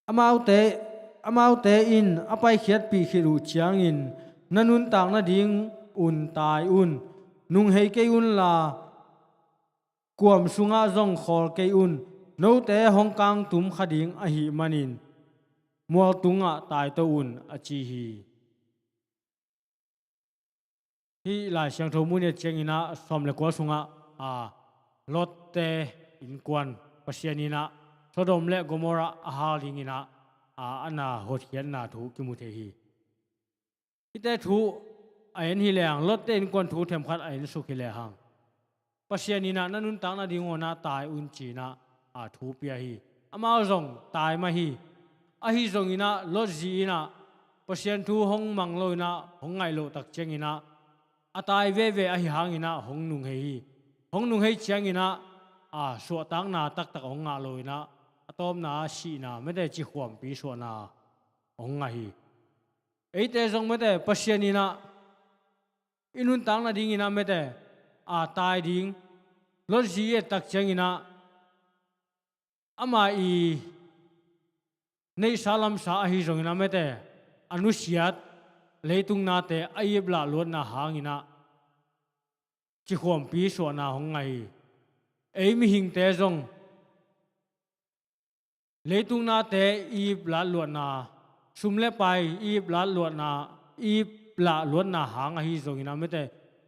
Amaute, amaute in a paikhiatpih khit uh ciangin na nuntak nadingun tai un. Nunghei kei unla, kuam sungah zong khawl kei un. Note hong kangtum kha ding ahih manin mual tungah taito un, a ci hi. Hih Lai Siangtho mun i et ciangin ah sawm le kua sungah, a, Lotte innkuan Pasian in ah Sodom le Gomorrah a hal dingin ah, a, a na hotkhiatna thu kimu thei hi. Hihte thu a en hi lehang, Lotte innkuan thu themkhat a ensuk hi lehang, Pasian in ah na nuntak nadingun ah tai un ci-in ah, a, thu pia hi. Amau zong tai mah hi. Ahi zongin ah Lot zi in ah Pasian thu hong mang lo in ah, hong ngaih loh tak ciangin ah, a tai veve ahi hangin ah hong nunghei hi. Hong nunghei ciangin ah, a, suahtakna taktak hong ngah lo in ah, a tawpna sihna mete cikhuampi suahna hong ngah hi. Eite zong mete Pasian in ah i nuntak nadingin ah mete, a, tai ding Lot zi i et tak ciangin ah, ama i neihsa lamsa ahi zongin ah mete, a nusiat leitung nate a ip lah luatna hangin ah cikhuampi suahna hong ngah hi. Ei mihingte zong leitung nate i ip lah luatna, sum le pai i ip lah luatna, i ip lah luatna hang ahi zongin ah mete,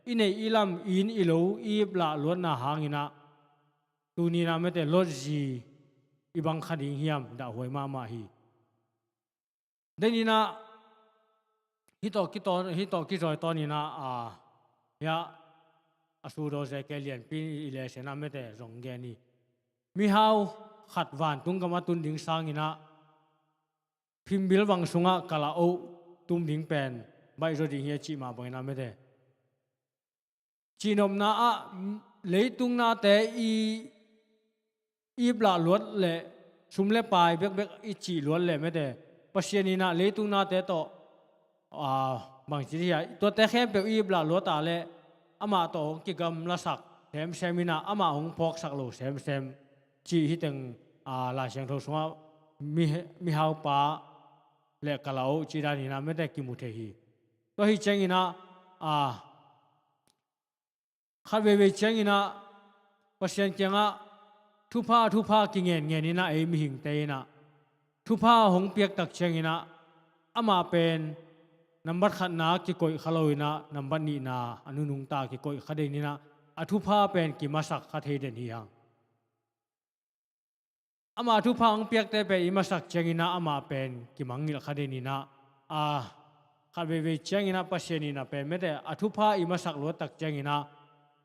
i neih i lam, i inn i lo i ip lah luatna hangin ah, tuni-in ah mete Lot zi i bang kha ding hiam, dahhuai mahmah hi. Denin ah hih tawh kitawn, hih tawh kizawi tawnin ah, a, hiah a sudaw zeke lianpi i lesen ah mete zong gen hi. Mihau khat vantung gam a tun ding sangin ah phimbil vang sungah kal a oh tum ding pen baihzaw ding hi a cih mah bangin ah mete, cihnopna ah leitung nate i ip lah luat leh, sum le pai bekbek i cih luat leh mete, Pasian in ah leitung nate tawh, a, bangci hiam, tuate khempeuh i ip lah luat a leh amah tawh hong kigamlasak semsem in ah, amah hong phawksak lo semsem cih hih teng, a, Lai Siangtho sungah mi, mihaupa le kal a oh cih danin ah mete kimu thei hi. Tua hi ciangin ah, a, khat veivei ciangin ah Pasian kiangah thupha, thupha kingenngen in ah, ei mihingte in ah thupha hong piak tak ciangin ah, amah pen nambat khatna kikoih kha lo in ah, nambat nihna a nunungta kikoih kha den in ah, a thupha pen kimasak kha thei den hi hang. Ama thupha hong piakte pen i masak ciangin ah, amah pen kimangngilh kha den in ah, a, khat veivei ciangin ah Pasian in ah pen mete, a thupha i masak luat tak ciangin ah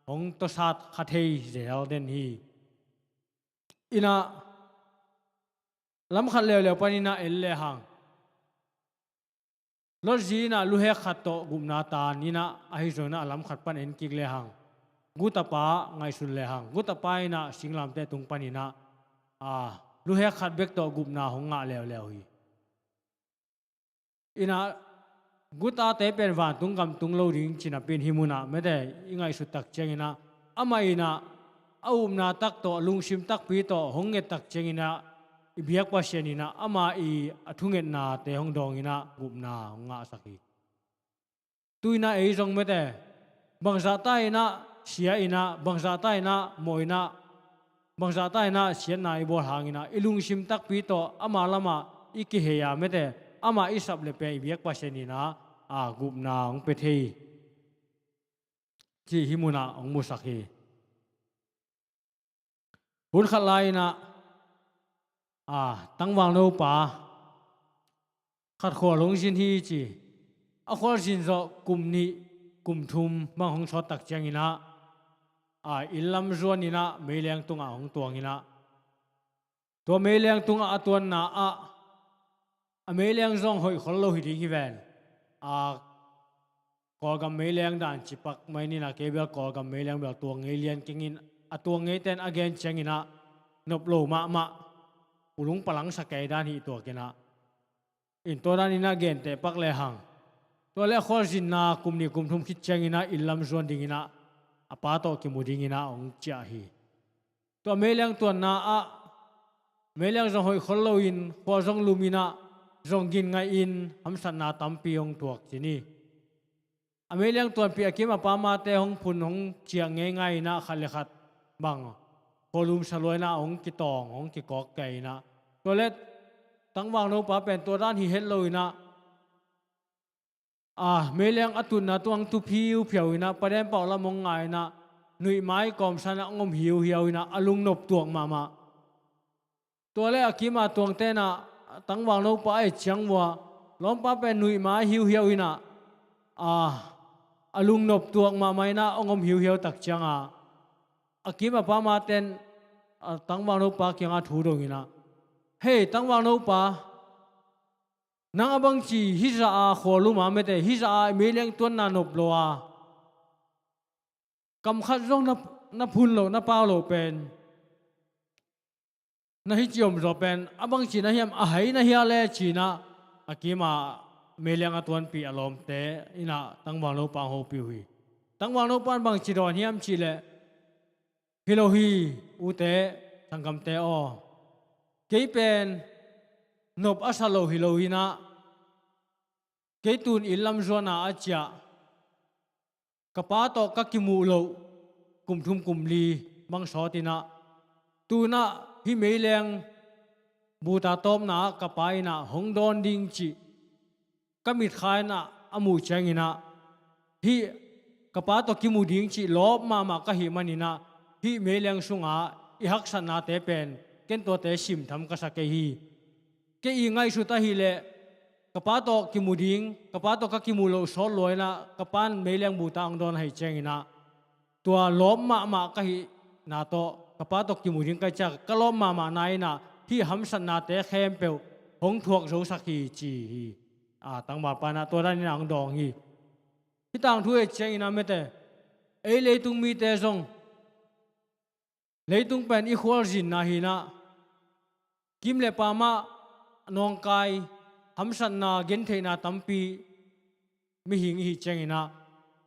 hong tawsat kha thei zel den hi. In ah lam khat leuleu panin ah en lehang, Lot zi in ah luhek khat tawh gupna tan in ah, ahi zongin ah a lam khat pan en kik lehang, gutapa ngaihsun lehang, gutapa in ah singlamteh tung panin ah, a, luhek khat bek tawh gupna hong ngah leuleu hi. In ah gutate pen vantung gam tung lo ding ci napi-in hih munah mete i ngaihsut tak ciangin ah, amah in ah a upna tak tawh, a lungsim takpi tawh hong nget tak ciangin ah, i biak Pasian in ah ama i a thungetnate hong dawng in ah gupna hong ngahsak hi. Tu-in ah ei zong mete, bangzahta in ah sia in ah, bangzahta in ah mawh in ah, bangzahta in ah siatna i bawl hangin ah, i lungsim takpi tawh ama lamah i kihei a mete, amah i sap leh pen i biak Pasian in ah, a, gupna hong pia thei cih hih munah hong musak hi. Hun khat lai-in ah, a, tangvalno pa khat khual hong zin hi ci. A khualzin zawh kum nih kum thum bang hong sawt tak ciangin ah, a, inn lam zuan in ah meileng tungah hong tuang in ah, tua meileng tungah a tuanna ah, a meileng zong hoih khol lo hi ding hi ven. A, Kawlgam meileng dan cipak mai in ah, kei bel Kawlgam meileng bel tuang ngei lian keng in, a tuang ngeite'n a gen ciangin ah nop lo mahmah, ulung palangsa kei dan hi tuak in ah. In tua dan in ah genteh pak lehang, tua leh a khualzinna kum nih kum thum khit ciangin ah inn lam zuan dingin ah, a pa tawh kimu dingin ah hong ciah hi. Tua meileng tuanna ah meiliang zong hoih khol loin, khua zong lumin ah, zong gin ngaihin hamsatna tampi hong tuak ci ni. A meiliang tuanpih a kim a pamate hong phun hong ciah ngeingai in ah, khat le khat bang khualum sa lua in ah hong kitawng, hong kikawk kei in ah. Tua leh tangval nopa pen tua dan hi het lo in ah, a meiliang a tutna tungah tu phiuphiau in ah, paden pau lam hong ngai in ah, nuihmai kawmsan ah hong om hiuhiau in ah, a lungnop tuak mahmah. Tua leh a kim a tuangte in ah tangval nopa a et ciang uh ah, lawmpa pen nuihmai hiuhiau in ah, a, a lungnop tuak mahmah in ah hong om hiuhiau tak ciangah, a kim a pamate in, a, tangval nopa kiangah thu dong in ah, "Hei, tangval nopa, nang a bangci hih zah a khualum a mete, hih zah a meiliang tuanna nop lo a, kam khat zong na, na phun loh, na pau loh pen na hih ci om zaw pen a bangci na hiam, a hai na hia leh?" ci in ah, a kim a meiliang a tuanpih a lawmte in ah tangval nopa hong hopih uh hi. Tangval nopa in bangci dawn hiam cih leh, "Hi lo hi, ute, sanggamte aw. Kei pen nop a sa lo hi lo in ah, kei tu-in inn lam zuan a a ciah, ka pa tawh ka kimuh loh kum thum kum li bang sawt in ah, tu-in ah hih meiliang buta tawpna ah ka pa in ah hong dawn ding cih ka mitkha in ah a muh ciangin ah, hih ka pa tawh kimu ding cih lawp mahmah ka hih manin ah, hih meiliang sungah i haksatnate pen ken tuate simtham ka sa kei hi. Kei i ngaihsut ahih leh, ka pa tawh kimu ding, ka pa tawh ka kimuh loh sawt lua in ah, ka pa'n meiliang buta hong dawn ahih ciangin ah, tua lawp mahmah ka hihna tawh, ka pa tawh kimu ding ka hih ciang ka lawp mahmahna in ah, hih hamsatnate khempeuh hong thuak zosak hi," ci hi. A, tangvalpa in ah tua dan in ah hong dawng hi. Hih tangthu et ciangin ah mete, ei leitung mite zong, leitung pen i khualzinna hi in ah, kim le pam ah nawngkai, hamsatna, gentheihna tampi mihing i hih ciangin ah,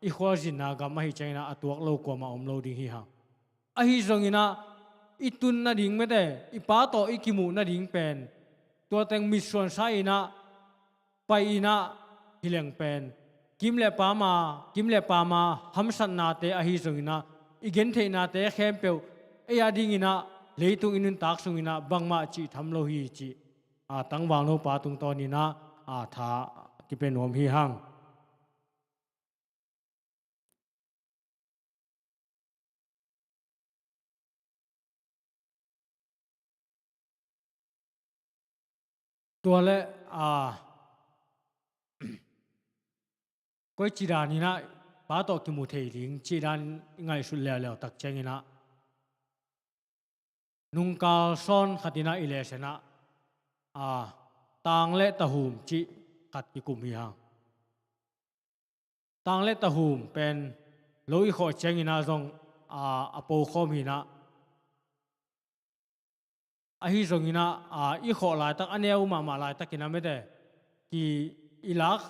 i khualzinna gam ahih ciangin ah, a tuak lo kuamah om lo ding hi hang. Ahi zongin ah, i tun nading mete, i pa tawh i kimuh nading pen, tua teng mitsuansa in ah, pai in ah, hi leng pen, kim le pam a, kim le pam a hamsatnate ahi zongin ah, i gentheihnate khempeuh, ei a dingin ah, leitung i nuntak sungin ah bangmah cih tham lo hi cih, a, tangval nopa tungtawn in ah, a, tha kipia nuam hi hang. Tua leh, a, koici dan in ah pa tawh kimu thei ding cih dan i ngaihsut leuleu tak ciangin ah, nungkal sawn khat in ah i lesson ah, a, tang le tahum cih khat kikum hi hang. Tang le tahum pen lo i khawh ciangin ah zong, a, a pokhawm hi in ah, ahi zongin ah, a, i khawh laitak, a neu mahmah laitakin ah mete, ki, i lak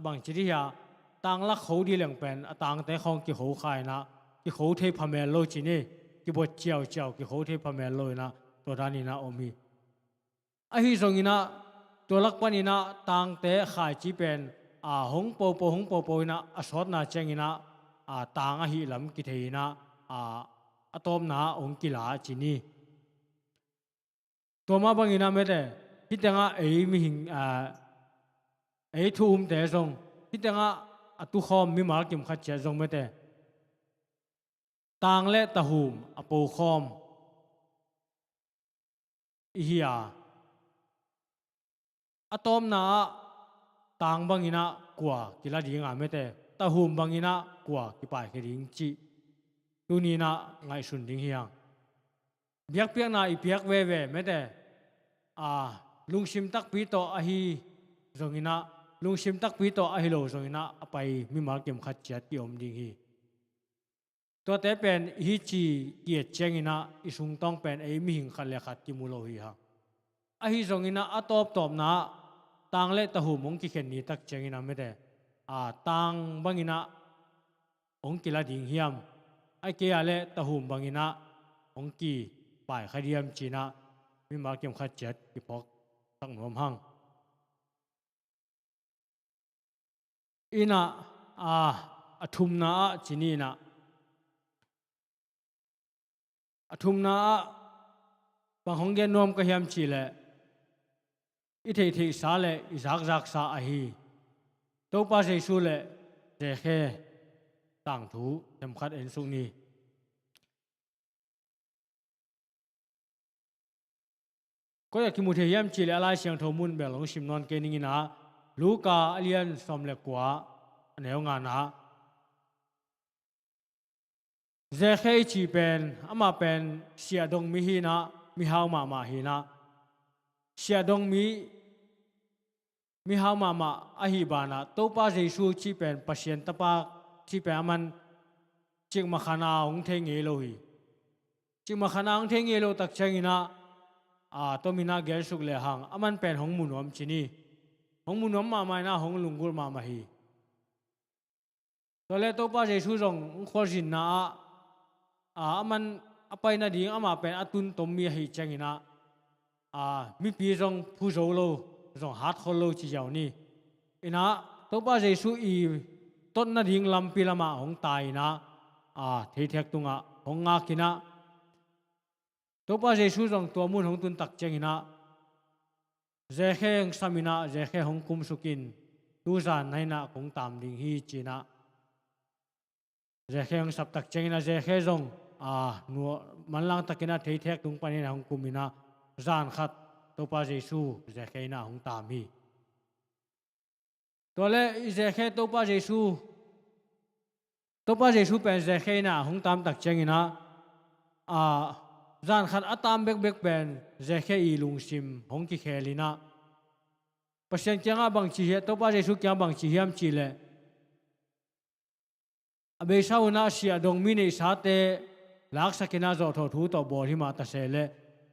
bangci dih hia, tang lak kho dih leng pen a tangte khawng kikho kha in ah, kikho thei phamel lo ci ni, kibuat ciauciau, kikho thei phamel lo in ah, tua dan in ah om hi. Ahi zongin ah, tua lak panin ah tangte khaici pen, a, hong popo, hong popo in ah, a sawtna ciangin ah, a, tang ahih lam kithei in ah, a, a tawpna ah hong kila ci ni. Tua mah bangin ah mete, hih tengah ei mihing, a, ei thu umte zong, hih tengah a tukhawm mimal kim khat ciat zong mete, tang le tahum a pokhawm i hi a, a tawpna ah tang bangin ah kua kila ding a mete, tahum bangin ah kua kipaikhia ding cih tuni in ah ngaihsun ding hi hang. Biakpiakna i piak veve mete, a, lungsim takpi tawh ahi zongin ah, lungsim takpi tawh ahi lo zongin ah, a pai mimal kim khat ciat kiom ding hi. Tuate pen i hih ci ki-et ciangin ah, i sungtawng pen ei mihing khat le khat kimu lo hi hang. Ahi zongin ah, a tawptawpna ah tang le tahum hong kikhen ni tak ciangin ah mete, a, tang bangin ah hong kila ding hiam, ahih kei leh tahum bangin ah hong kipaikhia diam ci in ah, mimal kim khat ciat kiphawk sak nuam hang. Inah, a, a thumna ah ci ni inah, a thumna ah bang hong gen nuam ka hiam cihleh, i theihtheihsa le i zakzaksa ahi Topa Jesu le Zekhe tangthu themkhat en suk ni. Koi ah kimu thei hiam cihleh a Lai Siangtho mun bel hong sim nawn kei ning inah, Luka a lian sawm le kua, a neu ngana. Zekhe i cih pen, amah pen siahdong mi hi inah, mihau mahmah hi inah. Siahdong mi, mihau mahmah ahih banah Topa Jesu cih pen, Pasian Tapa cih pen aman cikmah khat ah hong thei ngei lo hi. Cikmah khat ah hong thei ngei loh tak ciang inah, a, tom inah gensuk lehang, aman pen hong mu nuam ci ni. Hong mu nuam mahmah inah hong lunggulh mahmah hi. Tua le Topa Jesu zong hong khualzinna ah, a, aman a pai nading amah pen a tun tom mi ahih ciang inah, a, mipi zong phu zo lo, zong hat khol lo ci ziau ni. Inah Topa Jesu i tot nading lampi lamah hong tai inah, a, theithiak tungah hong ngak inah, Topa Jesu zong tua mun hong tun tak ciang inah, Zekhe hong sam inah, Zekhe hong kumsuk in, tuzan na inn ah kong tam ding hi ci inah, Zekhe hong sap tak ciang inah, Zekhe zong, a, nua, manlang tak inah theithiak tung pan inah hong kum inah, zan khat Topa Jesu Zekhe inn ah hong tam hi. Tua le i Zekhe Topa Jesu, Topa Jesu pen Zekhe inn ah hong tam tak ciang inah, a, zan khat a tam bekbek pen Zekhe i lungsim hong kikhel inah, Pasian kiangah bang ci hiam, Topa Jesu kiangah bang ci hiam cihleh, a beisa un ah siahdong mi neihsate laksak inah zawhthawh thu tawh bawl hi mah ta se leh,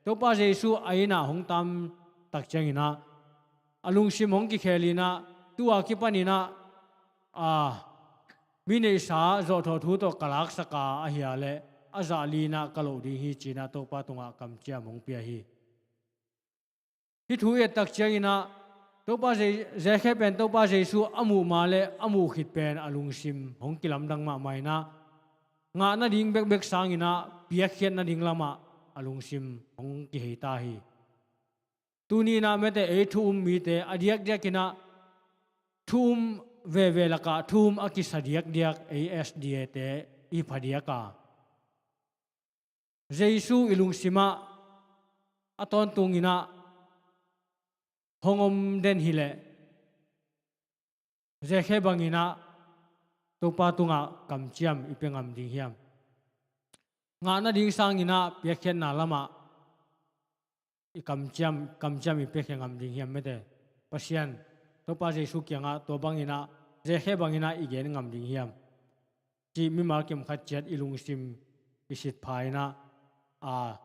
Topa Jesu a inn ah hong tam tak ciang inah, a lungsim hong kikhel inah, tu a kipan inah, a, mi neihsa zawhthawh thu tawh ka laksak a, ahih leh a zah li inah ka loh ding hi ci inah Topa tungah kamciam hong pia hi. Hih thu i et tak ciang inah, Topa Je-, Zekhe pen Topa Jesu a muh ma le a muh khit pen a lungsim hong kilamdang mahmah inah, ngah nading bekbek sang inah piakkhiat nading lamah a lungsim hong kihei ta hi. Tuni inah mete ei thu um mite a diakdiak inah, thu um veve lakah thu um a kisa diakdiak ei S D A te i pha diak a, Jesu i lungsim ah a tawntung inah hong om den hileh, Zekhe bang inah Topa tungah kamciam i pia ngam ding hiam? Ngah nading sang inah piakkhiatna lamah i kamciam, kamciam i piakhia ngam ding hiam mete? Pasian, Topa Jesu kiangah tua bang inah, Zekhe bang inah i gen ngam ding hiam? Cih mimal kim khat ciat i lungsim i sitpha inah, a,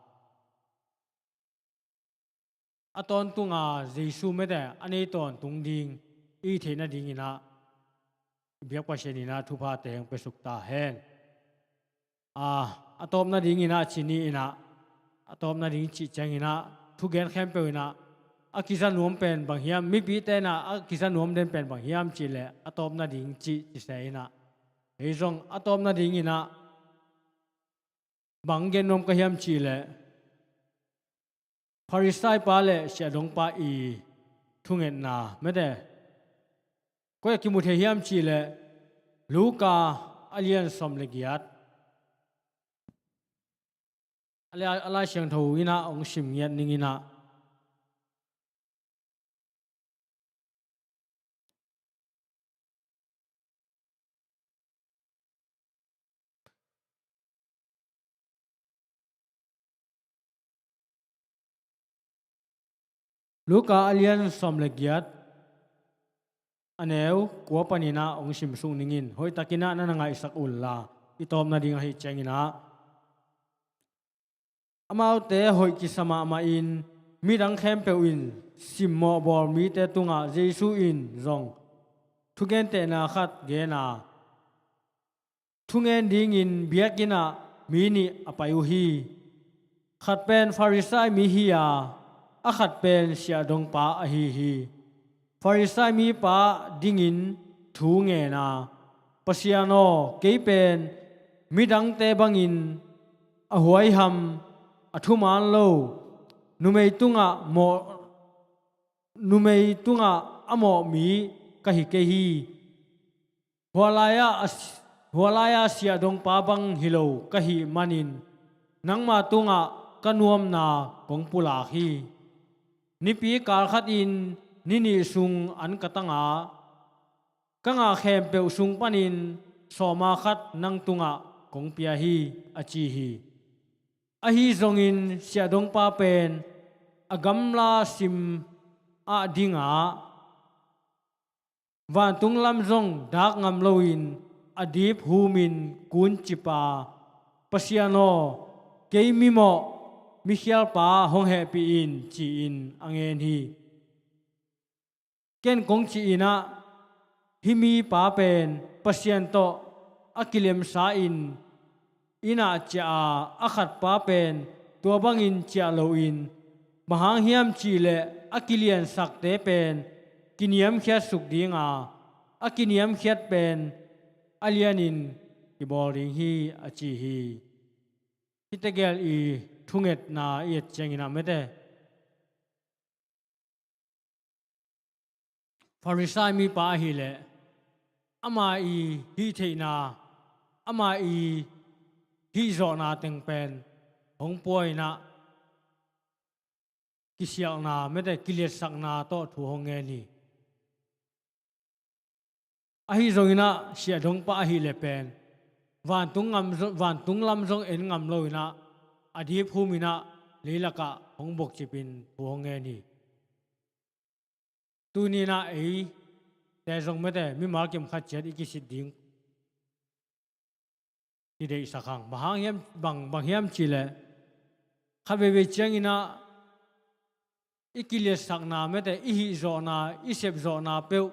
a tawntung a Jesu mete a nei tawntung ding i theih nading inah, biak Pasian inah thuphate hong piasuk ta hen. A, a tawpna ding inah ci ni inah, a tawpna ding cih ciang inah, thugen khempeuh inah a kiza nuam pen bang hiam, mipite inah a kiza nuam den pen bang hiam cihleh, a tawpna ding cih ci se inah, ei zong a tawpna ding inah bang gen nuam ka hiam cihleh, Farisai pa le siahdong pa i thungetna mete. Koi ah kimu thei hiam cihleh, Luka a lian sawm le giat, a Lai, a Lai Siangtho inah hong sim ngiat ning inah, Luka a lian sawm le giat, a neu kua pan inah hong simsuk ning in, hoihtak inah na na ngaihsak unla, i tawpna ding ahih ciang inah, amaute hoih kisa mahmah in, midang khempeuh in simmawh bawl mite tungah Jesu in zong thugentehna khat gen a, thungen dingin biakinn ah mi nih a pai uh hi. Khat pen Farisai mi hi a, a khat pen siahdongpa ahi hi. Farisai mipa dingin thu ngen a, Pasian aw, kei pen midangte bangin a huaiham, a thuman lo, numei tungah mawh, numei tungah a mawh mi ka hi kei hi. Hua lai-ah a si-, hua lai-ah siahdongpa bang hi lo ka hih manin nangma tungah ka nuamna kong pulak hi. Nipi kal khatin ni nih sung an ka tang a, ka ngah khempeuh sung panin sawma khat nang tungah kong pia hi, a ci hi. Ahi zongin siahdongpa pen a gamla sim ah ding a, vantung lam zong dak ngam loin a dip humin kuncip a, Pasian aw, kei mimawh mikhialpa hong hehpih in, ci-in a ngen hi. Ken kong cih in ah, hih mipa pen Pasian tawh a kilemsa in, inn ah ciah a, a khatpa pen tua bangin ciah loin, bang hang hiam cihleh a kiliansakte pen kiniamkhiat suk ding a, a kiniamkhiat pen a lianin kibawl ding hi, a ci hi. Hihte gel i thungetna i et ciangin ah mete, Farisai mipa ahileh ama i hih theihna, ama i hih zawhna teng pen hong pua in ah, kisialhna mete, kiliatsakna tawh thu hong ngen hi. Ahi zongin ah siahdongpa ahileh pen vantung ngam zo-, vantung lam zong en ngam lo in ah, a dip hum in ah leilakah hong bokcipin thu hong ngen hi. Tuni in ah eite zong mete, mimal kim khat ciat i kisit ding kideihsak hang. Bang hang hiam, bang, bang hiam cihleh, khat veivei ciangin ah i kiliatsakna mete, i hihzawhna, i sepzawhna peuh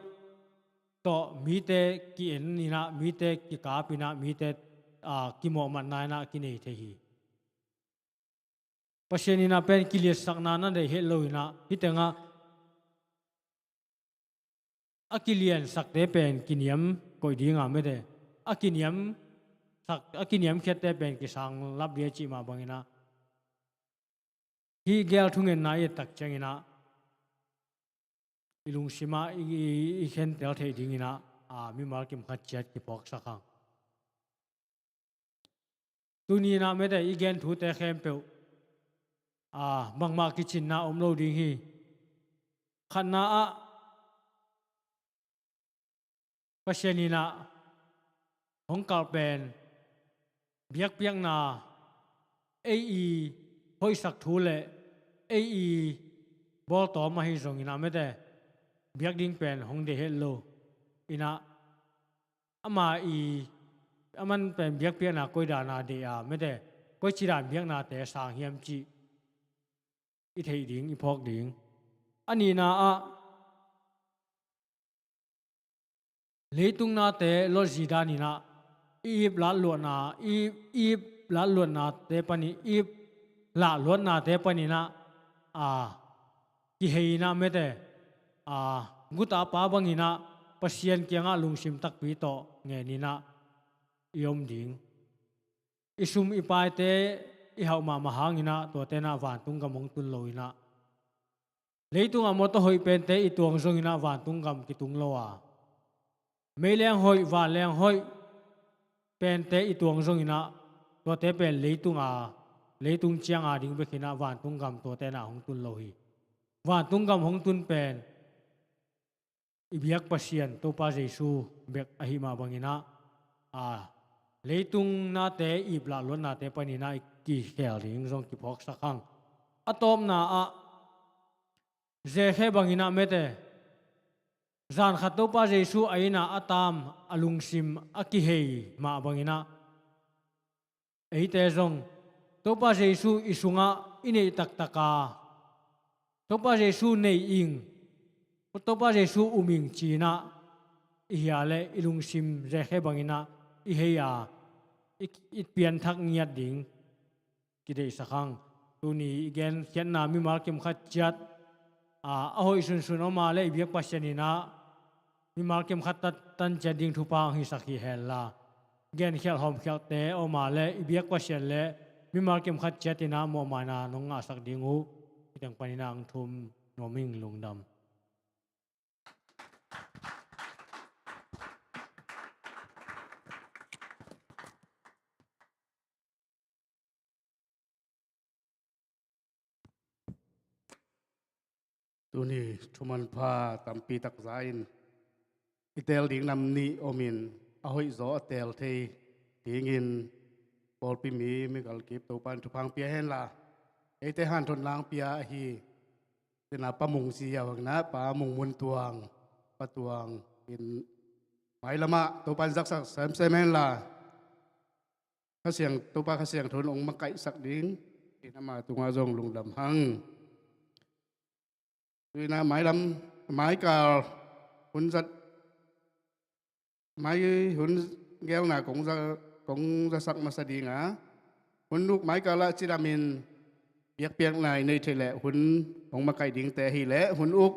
tawh mite ki-en in ah, mite kikap in ah, mite, aa, kimawhmatna in ah kinei thei hi. Pasian in ah pen kiliatsakna na deih het lo in ah, hih tengah a kiliansakte pen kiniam koih ding a mete, a kiniamsak, a kiniamkhiatte pen kisang lap ding a cih mah bangin ah, hih gel thungetna i et tak ciangin ah i lungsim ah i, i, i khentel theih dingin ah, aa, mimal kim khat ciat kiphawksak hang. Tuni in ah mete, i gen thute khempeuh, aa, bangmah kicinna om lo ding hi. Khatna ah, Pasian in ah hong kalh pen biakpiakna, ei i hoihsak thu le ei i bawltawm ahi zongin ah mete, biak ding pen hong deih het lo in ah, ama i, aman pen biakpiakna koi dan a deih a mete, koici dan biaknate sang hiam cih i theih ding, i phawk ding. A nihna ah, leitung nate lotzi dan in ah, i ip latluatna, i ip, i ip latluatnate panin, i ip lahluatnate panin ah, aa, kihei in ah mete, aa, guta pa bangin ah Pasian kiangah lungsim takpi tawh ngen in ah i om ding. I sum i paite i hauh mahmah hangin ah, tuate in ah vantung gam hong tun lo in ah, leitungah mawtaw hoih pente i tuang zongin ah vantung gam kitung lo a, meileng hoih, vanleng hoih pente i tuang zongin ah, tuate pen leitung a, leitung ciang a ding bek hi in ah, vantung gam tuate in ah hong tun lo hi. Vantung gam hong tun pen i biak Pasian Topa Jesu bek ahih mah bangin ah, aa, leitung nate ip lahluatnate panin ah i kikhel ding zong kiphawksak hang. A tawpna ah, Zekhe bangin ah mete, zan khat Topa Jesu a inn ah a taam, a lungsim a kihei mah bangin ah, eite zong Topa Jesu i sungah i neih taktak a, Topa Jesu nei ing, Topa Jesu um ing ci in ah i hia leh i lungsim Zekhe bangin ah i hei a, i, i pianthak ngiat ding kideihsak hang. tuni i genkhiatna mimal kim khat ciat, a, a hoih sunsun om a leh i biak Pasian in ah mimal kim khat tan, tan ciat ding thupha hong hisak hi henla, genkhial hawmkhialte om a leh i biak Pasian leh mimal kim khat ciat in ah muahmaina nong ngahsak ding uh, hih teng panin ah hong thum nuam ing. Lungdam. Tuni thu manpha tampi tak za-in i teel ding nam nih om in, a hoihzaw a teel thei dingin pawlpi mi, mi galkip Topa in thupha hong pia henla, eite hanthotna hong pia ahi, tua in ah Pa Mung Zia bang in ah Pa Mung Mun Tuang, Pa Tuang in mailam ah Topa in zaksak semsem henla, Kha Siang, Topa Kha Siangtho in hong makaihsak ding in ama tungah zong lungdam hang. Tua in ah mailam, maikal hun zat, mai hun gelna kong za, kong zasak masa ding a, hun uk maikal ah cidamin biakpiakna i neih theih leh hun hong makaih dingte ahih leh hun uk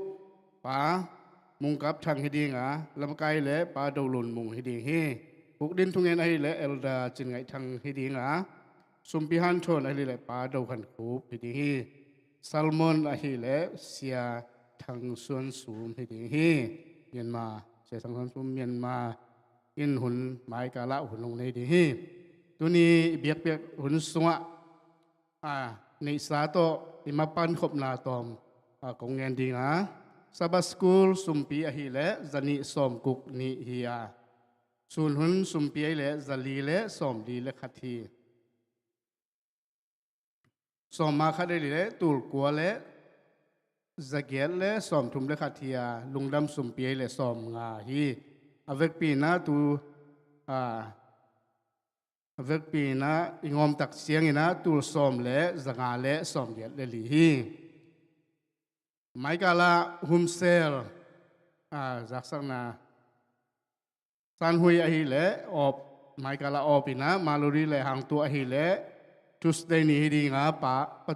Pa Mung Kap Thang hi ding a, lamkai leh Pa Do Lun Mung hi ding hi. Uk din thungen ahih leh Elder Cin Ngaih Thang hi ding a, sumpi hanthawn ahih leh Pa Do Khan Khup hi ding hi. Salmon ahih leh Sia Thang Suan Sum hi ding hi. Myanmar, Sia Thang Suan Sum, Myanmar in hun maikal ah hun hong nei ding hi. Tuni i biakpiak hun sungah, a, neihsa tawh i mapan khopna tawm, a, kong ngen ding a, Sabbath School sumpi ahih leh zanih sawmguk nih hi a, sun hun sumpi ahih leh zali leh sawmli leh khat hi. Sawm ma khat ahih leh tul kua leh zagiat leh sawmthum leh khat hi a, lungdam sumpi ahih leh sawmnga hi. A vekpi in ah tu, a, a vekpi in ah i ngawmtak ciangin ah tul sawm leh zanga leh sawmgiat leh li hi. Maikal ah humsel, a, zaksakna Sanhui ahih leh awp, maikal ah awp in ah Maluri leh Hangtu ahih leh Tuesday ni hi ding a, Pa, Pa,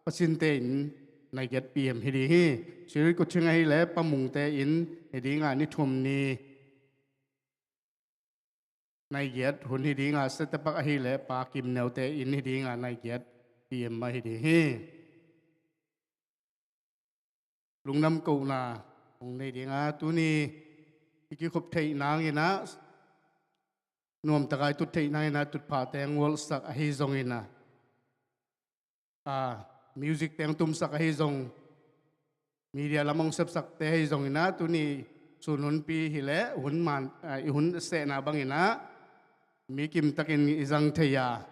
Pa Cinte in naigiat P M hi ding hi. Siri Kuching ahih leh Pa Mungte in hi ding a, ni thum ni naigiat hun hi ding a, Setepak ahih leh Pa Kim Neute in hi ding a, naigiat P M mah hi ding hi. Lungdam kohna hong nei ding a, tuni i kikhop theih nangin ah, nuamtak a i tut theih nangin ah tutphahte hong ngolsak ahi zongin ah, a, music te hong tumsak ahi zong, media lam hong sepsakte ahi zongin ah, tuni sun hunpi hi leh hun man, a, i hun sehna bangin ah mi kimtakin i zang thei a,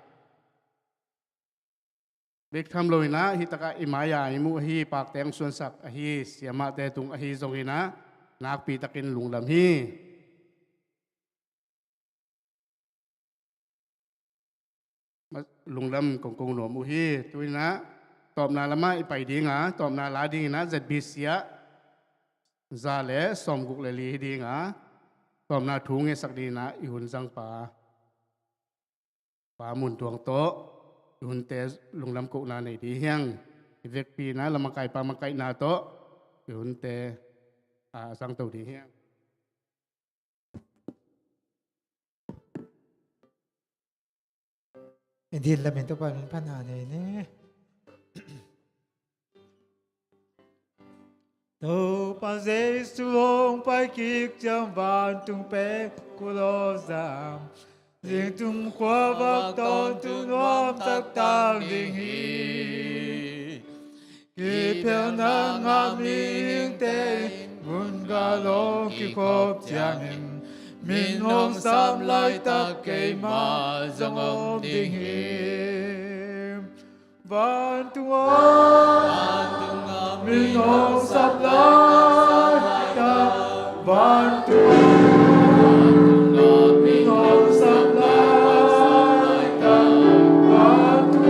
bek tham loin ah hih takah i mai-a i muh ahi, pakte hong suansak ahi siamahte tung ahi zongin ah nakpitakin lungdam hi. Lungdam kongkong nuam uh hi. Tu-in ah tawpna lamah i pai ding a, tawpna la dingin ah Z B C ah za le sawmguk le li hi ding a, tawpna thu ngetsak dingin ah i hun zangpa Pa Mun Tuang tawh i hunte lungdam kohna nei ding hi hang. I vekpi-in ah lamakaipa makaihna tawh i hunte a zangto ding hi hang. I din lamin Topa min phatna nei ni. Topa Jesu hong pai kik ciang vantung pek kul aw zang. Zingtum khua vak tawntung nuam taktak ding hi. Kiphelna ngah mihingte in gun galawng kikhop ciangin min hong sap laitak keimah zong om ding hi. Vantung aw, vantung ah min hong sap laitak, vantung ah min hong sap laitak, vantung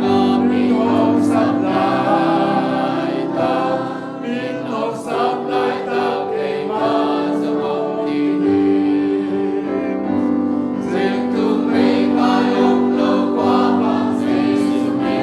ah min hong sap laitak, min hong sap laitak keimah zong om ding hi. Zingtum mei kai om lo khua bang Jesu min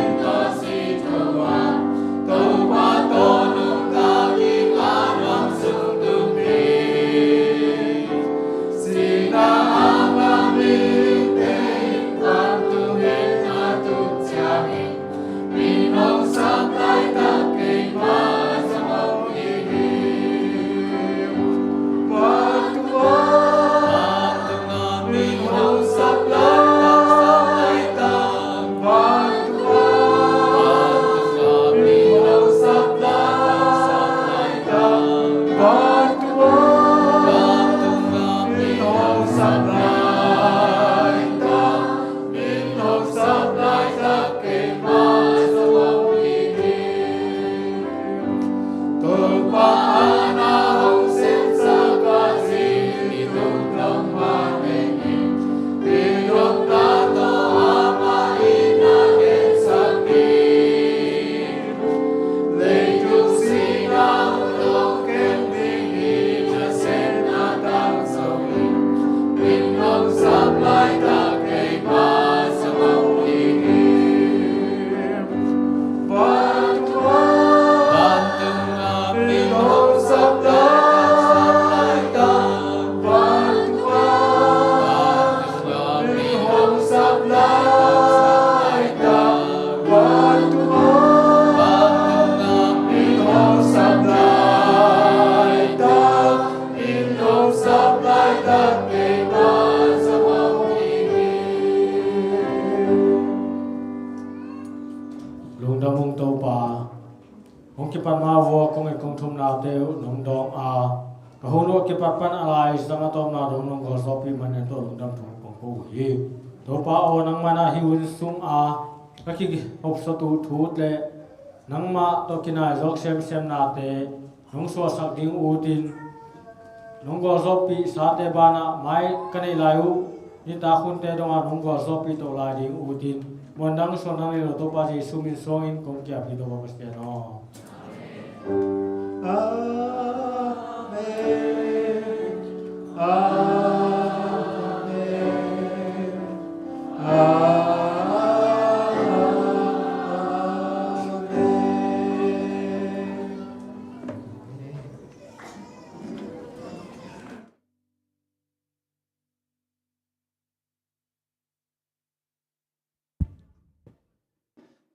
Lungdam ung Topa. Hong kipat ma vua kong et kong thumnate uh nong dawng a, ka hun uh a kipat pan a lai zang a tawpna dong nong gualzawhpih man en tawh lungdam thu kong ko uh hi. Topa aw, nangmah na hih hun sung a ka kihopsawt uh thu le nangmah tawh kinaizawk semsemnate nong suahsak ding utin, nong gualzawhpih sate banah mai ka neih lai uh nitak hunte dongah nong gualzawhpih to lai ding utin, muandang suandang nei lo Topa Jesu min suangin kong kiap hi Topa Pasian aw. Amen. Amen. Amen.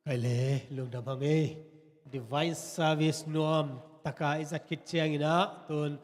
Kei le lungdam hang ei. Divine service nuam taka i zat khit ciangin ah tun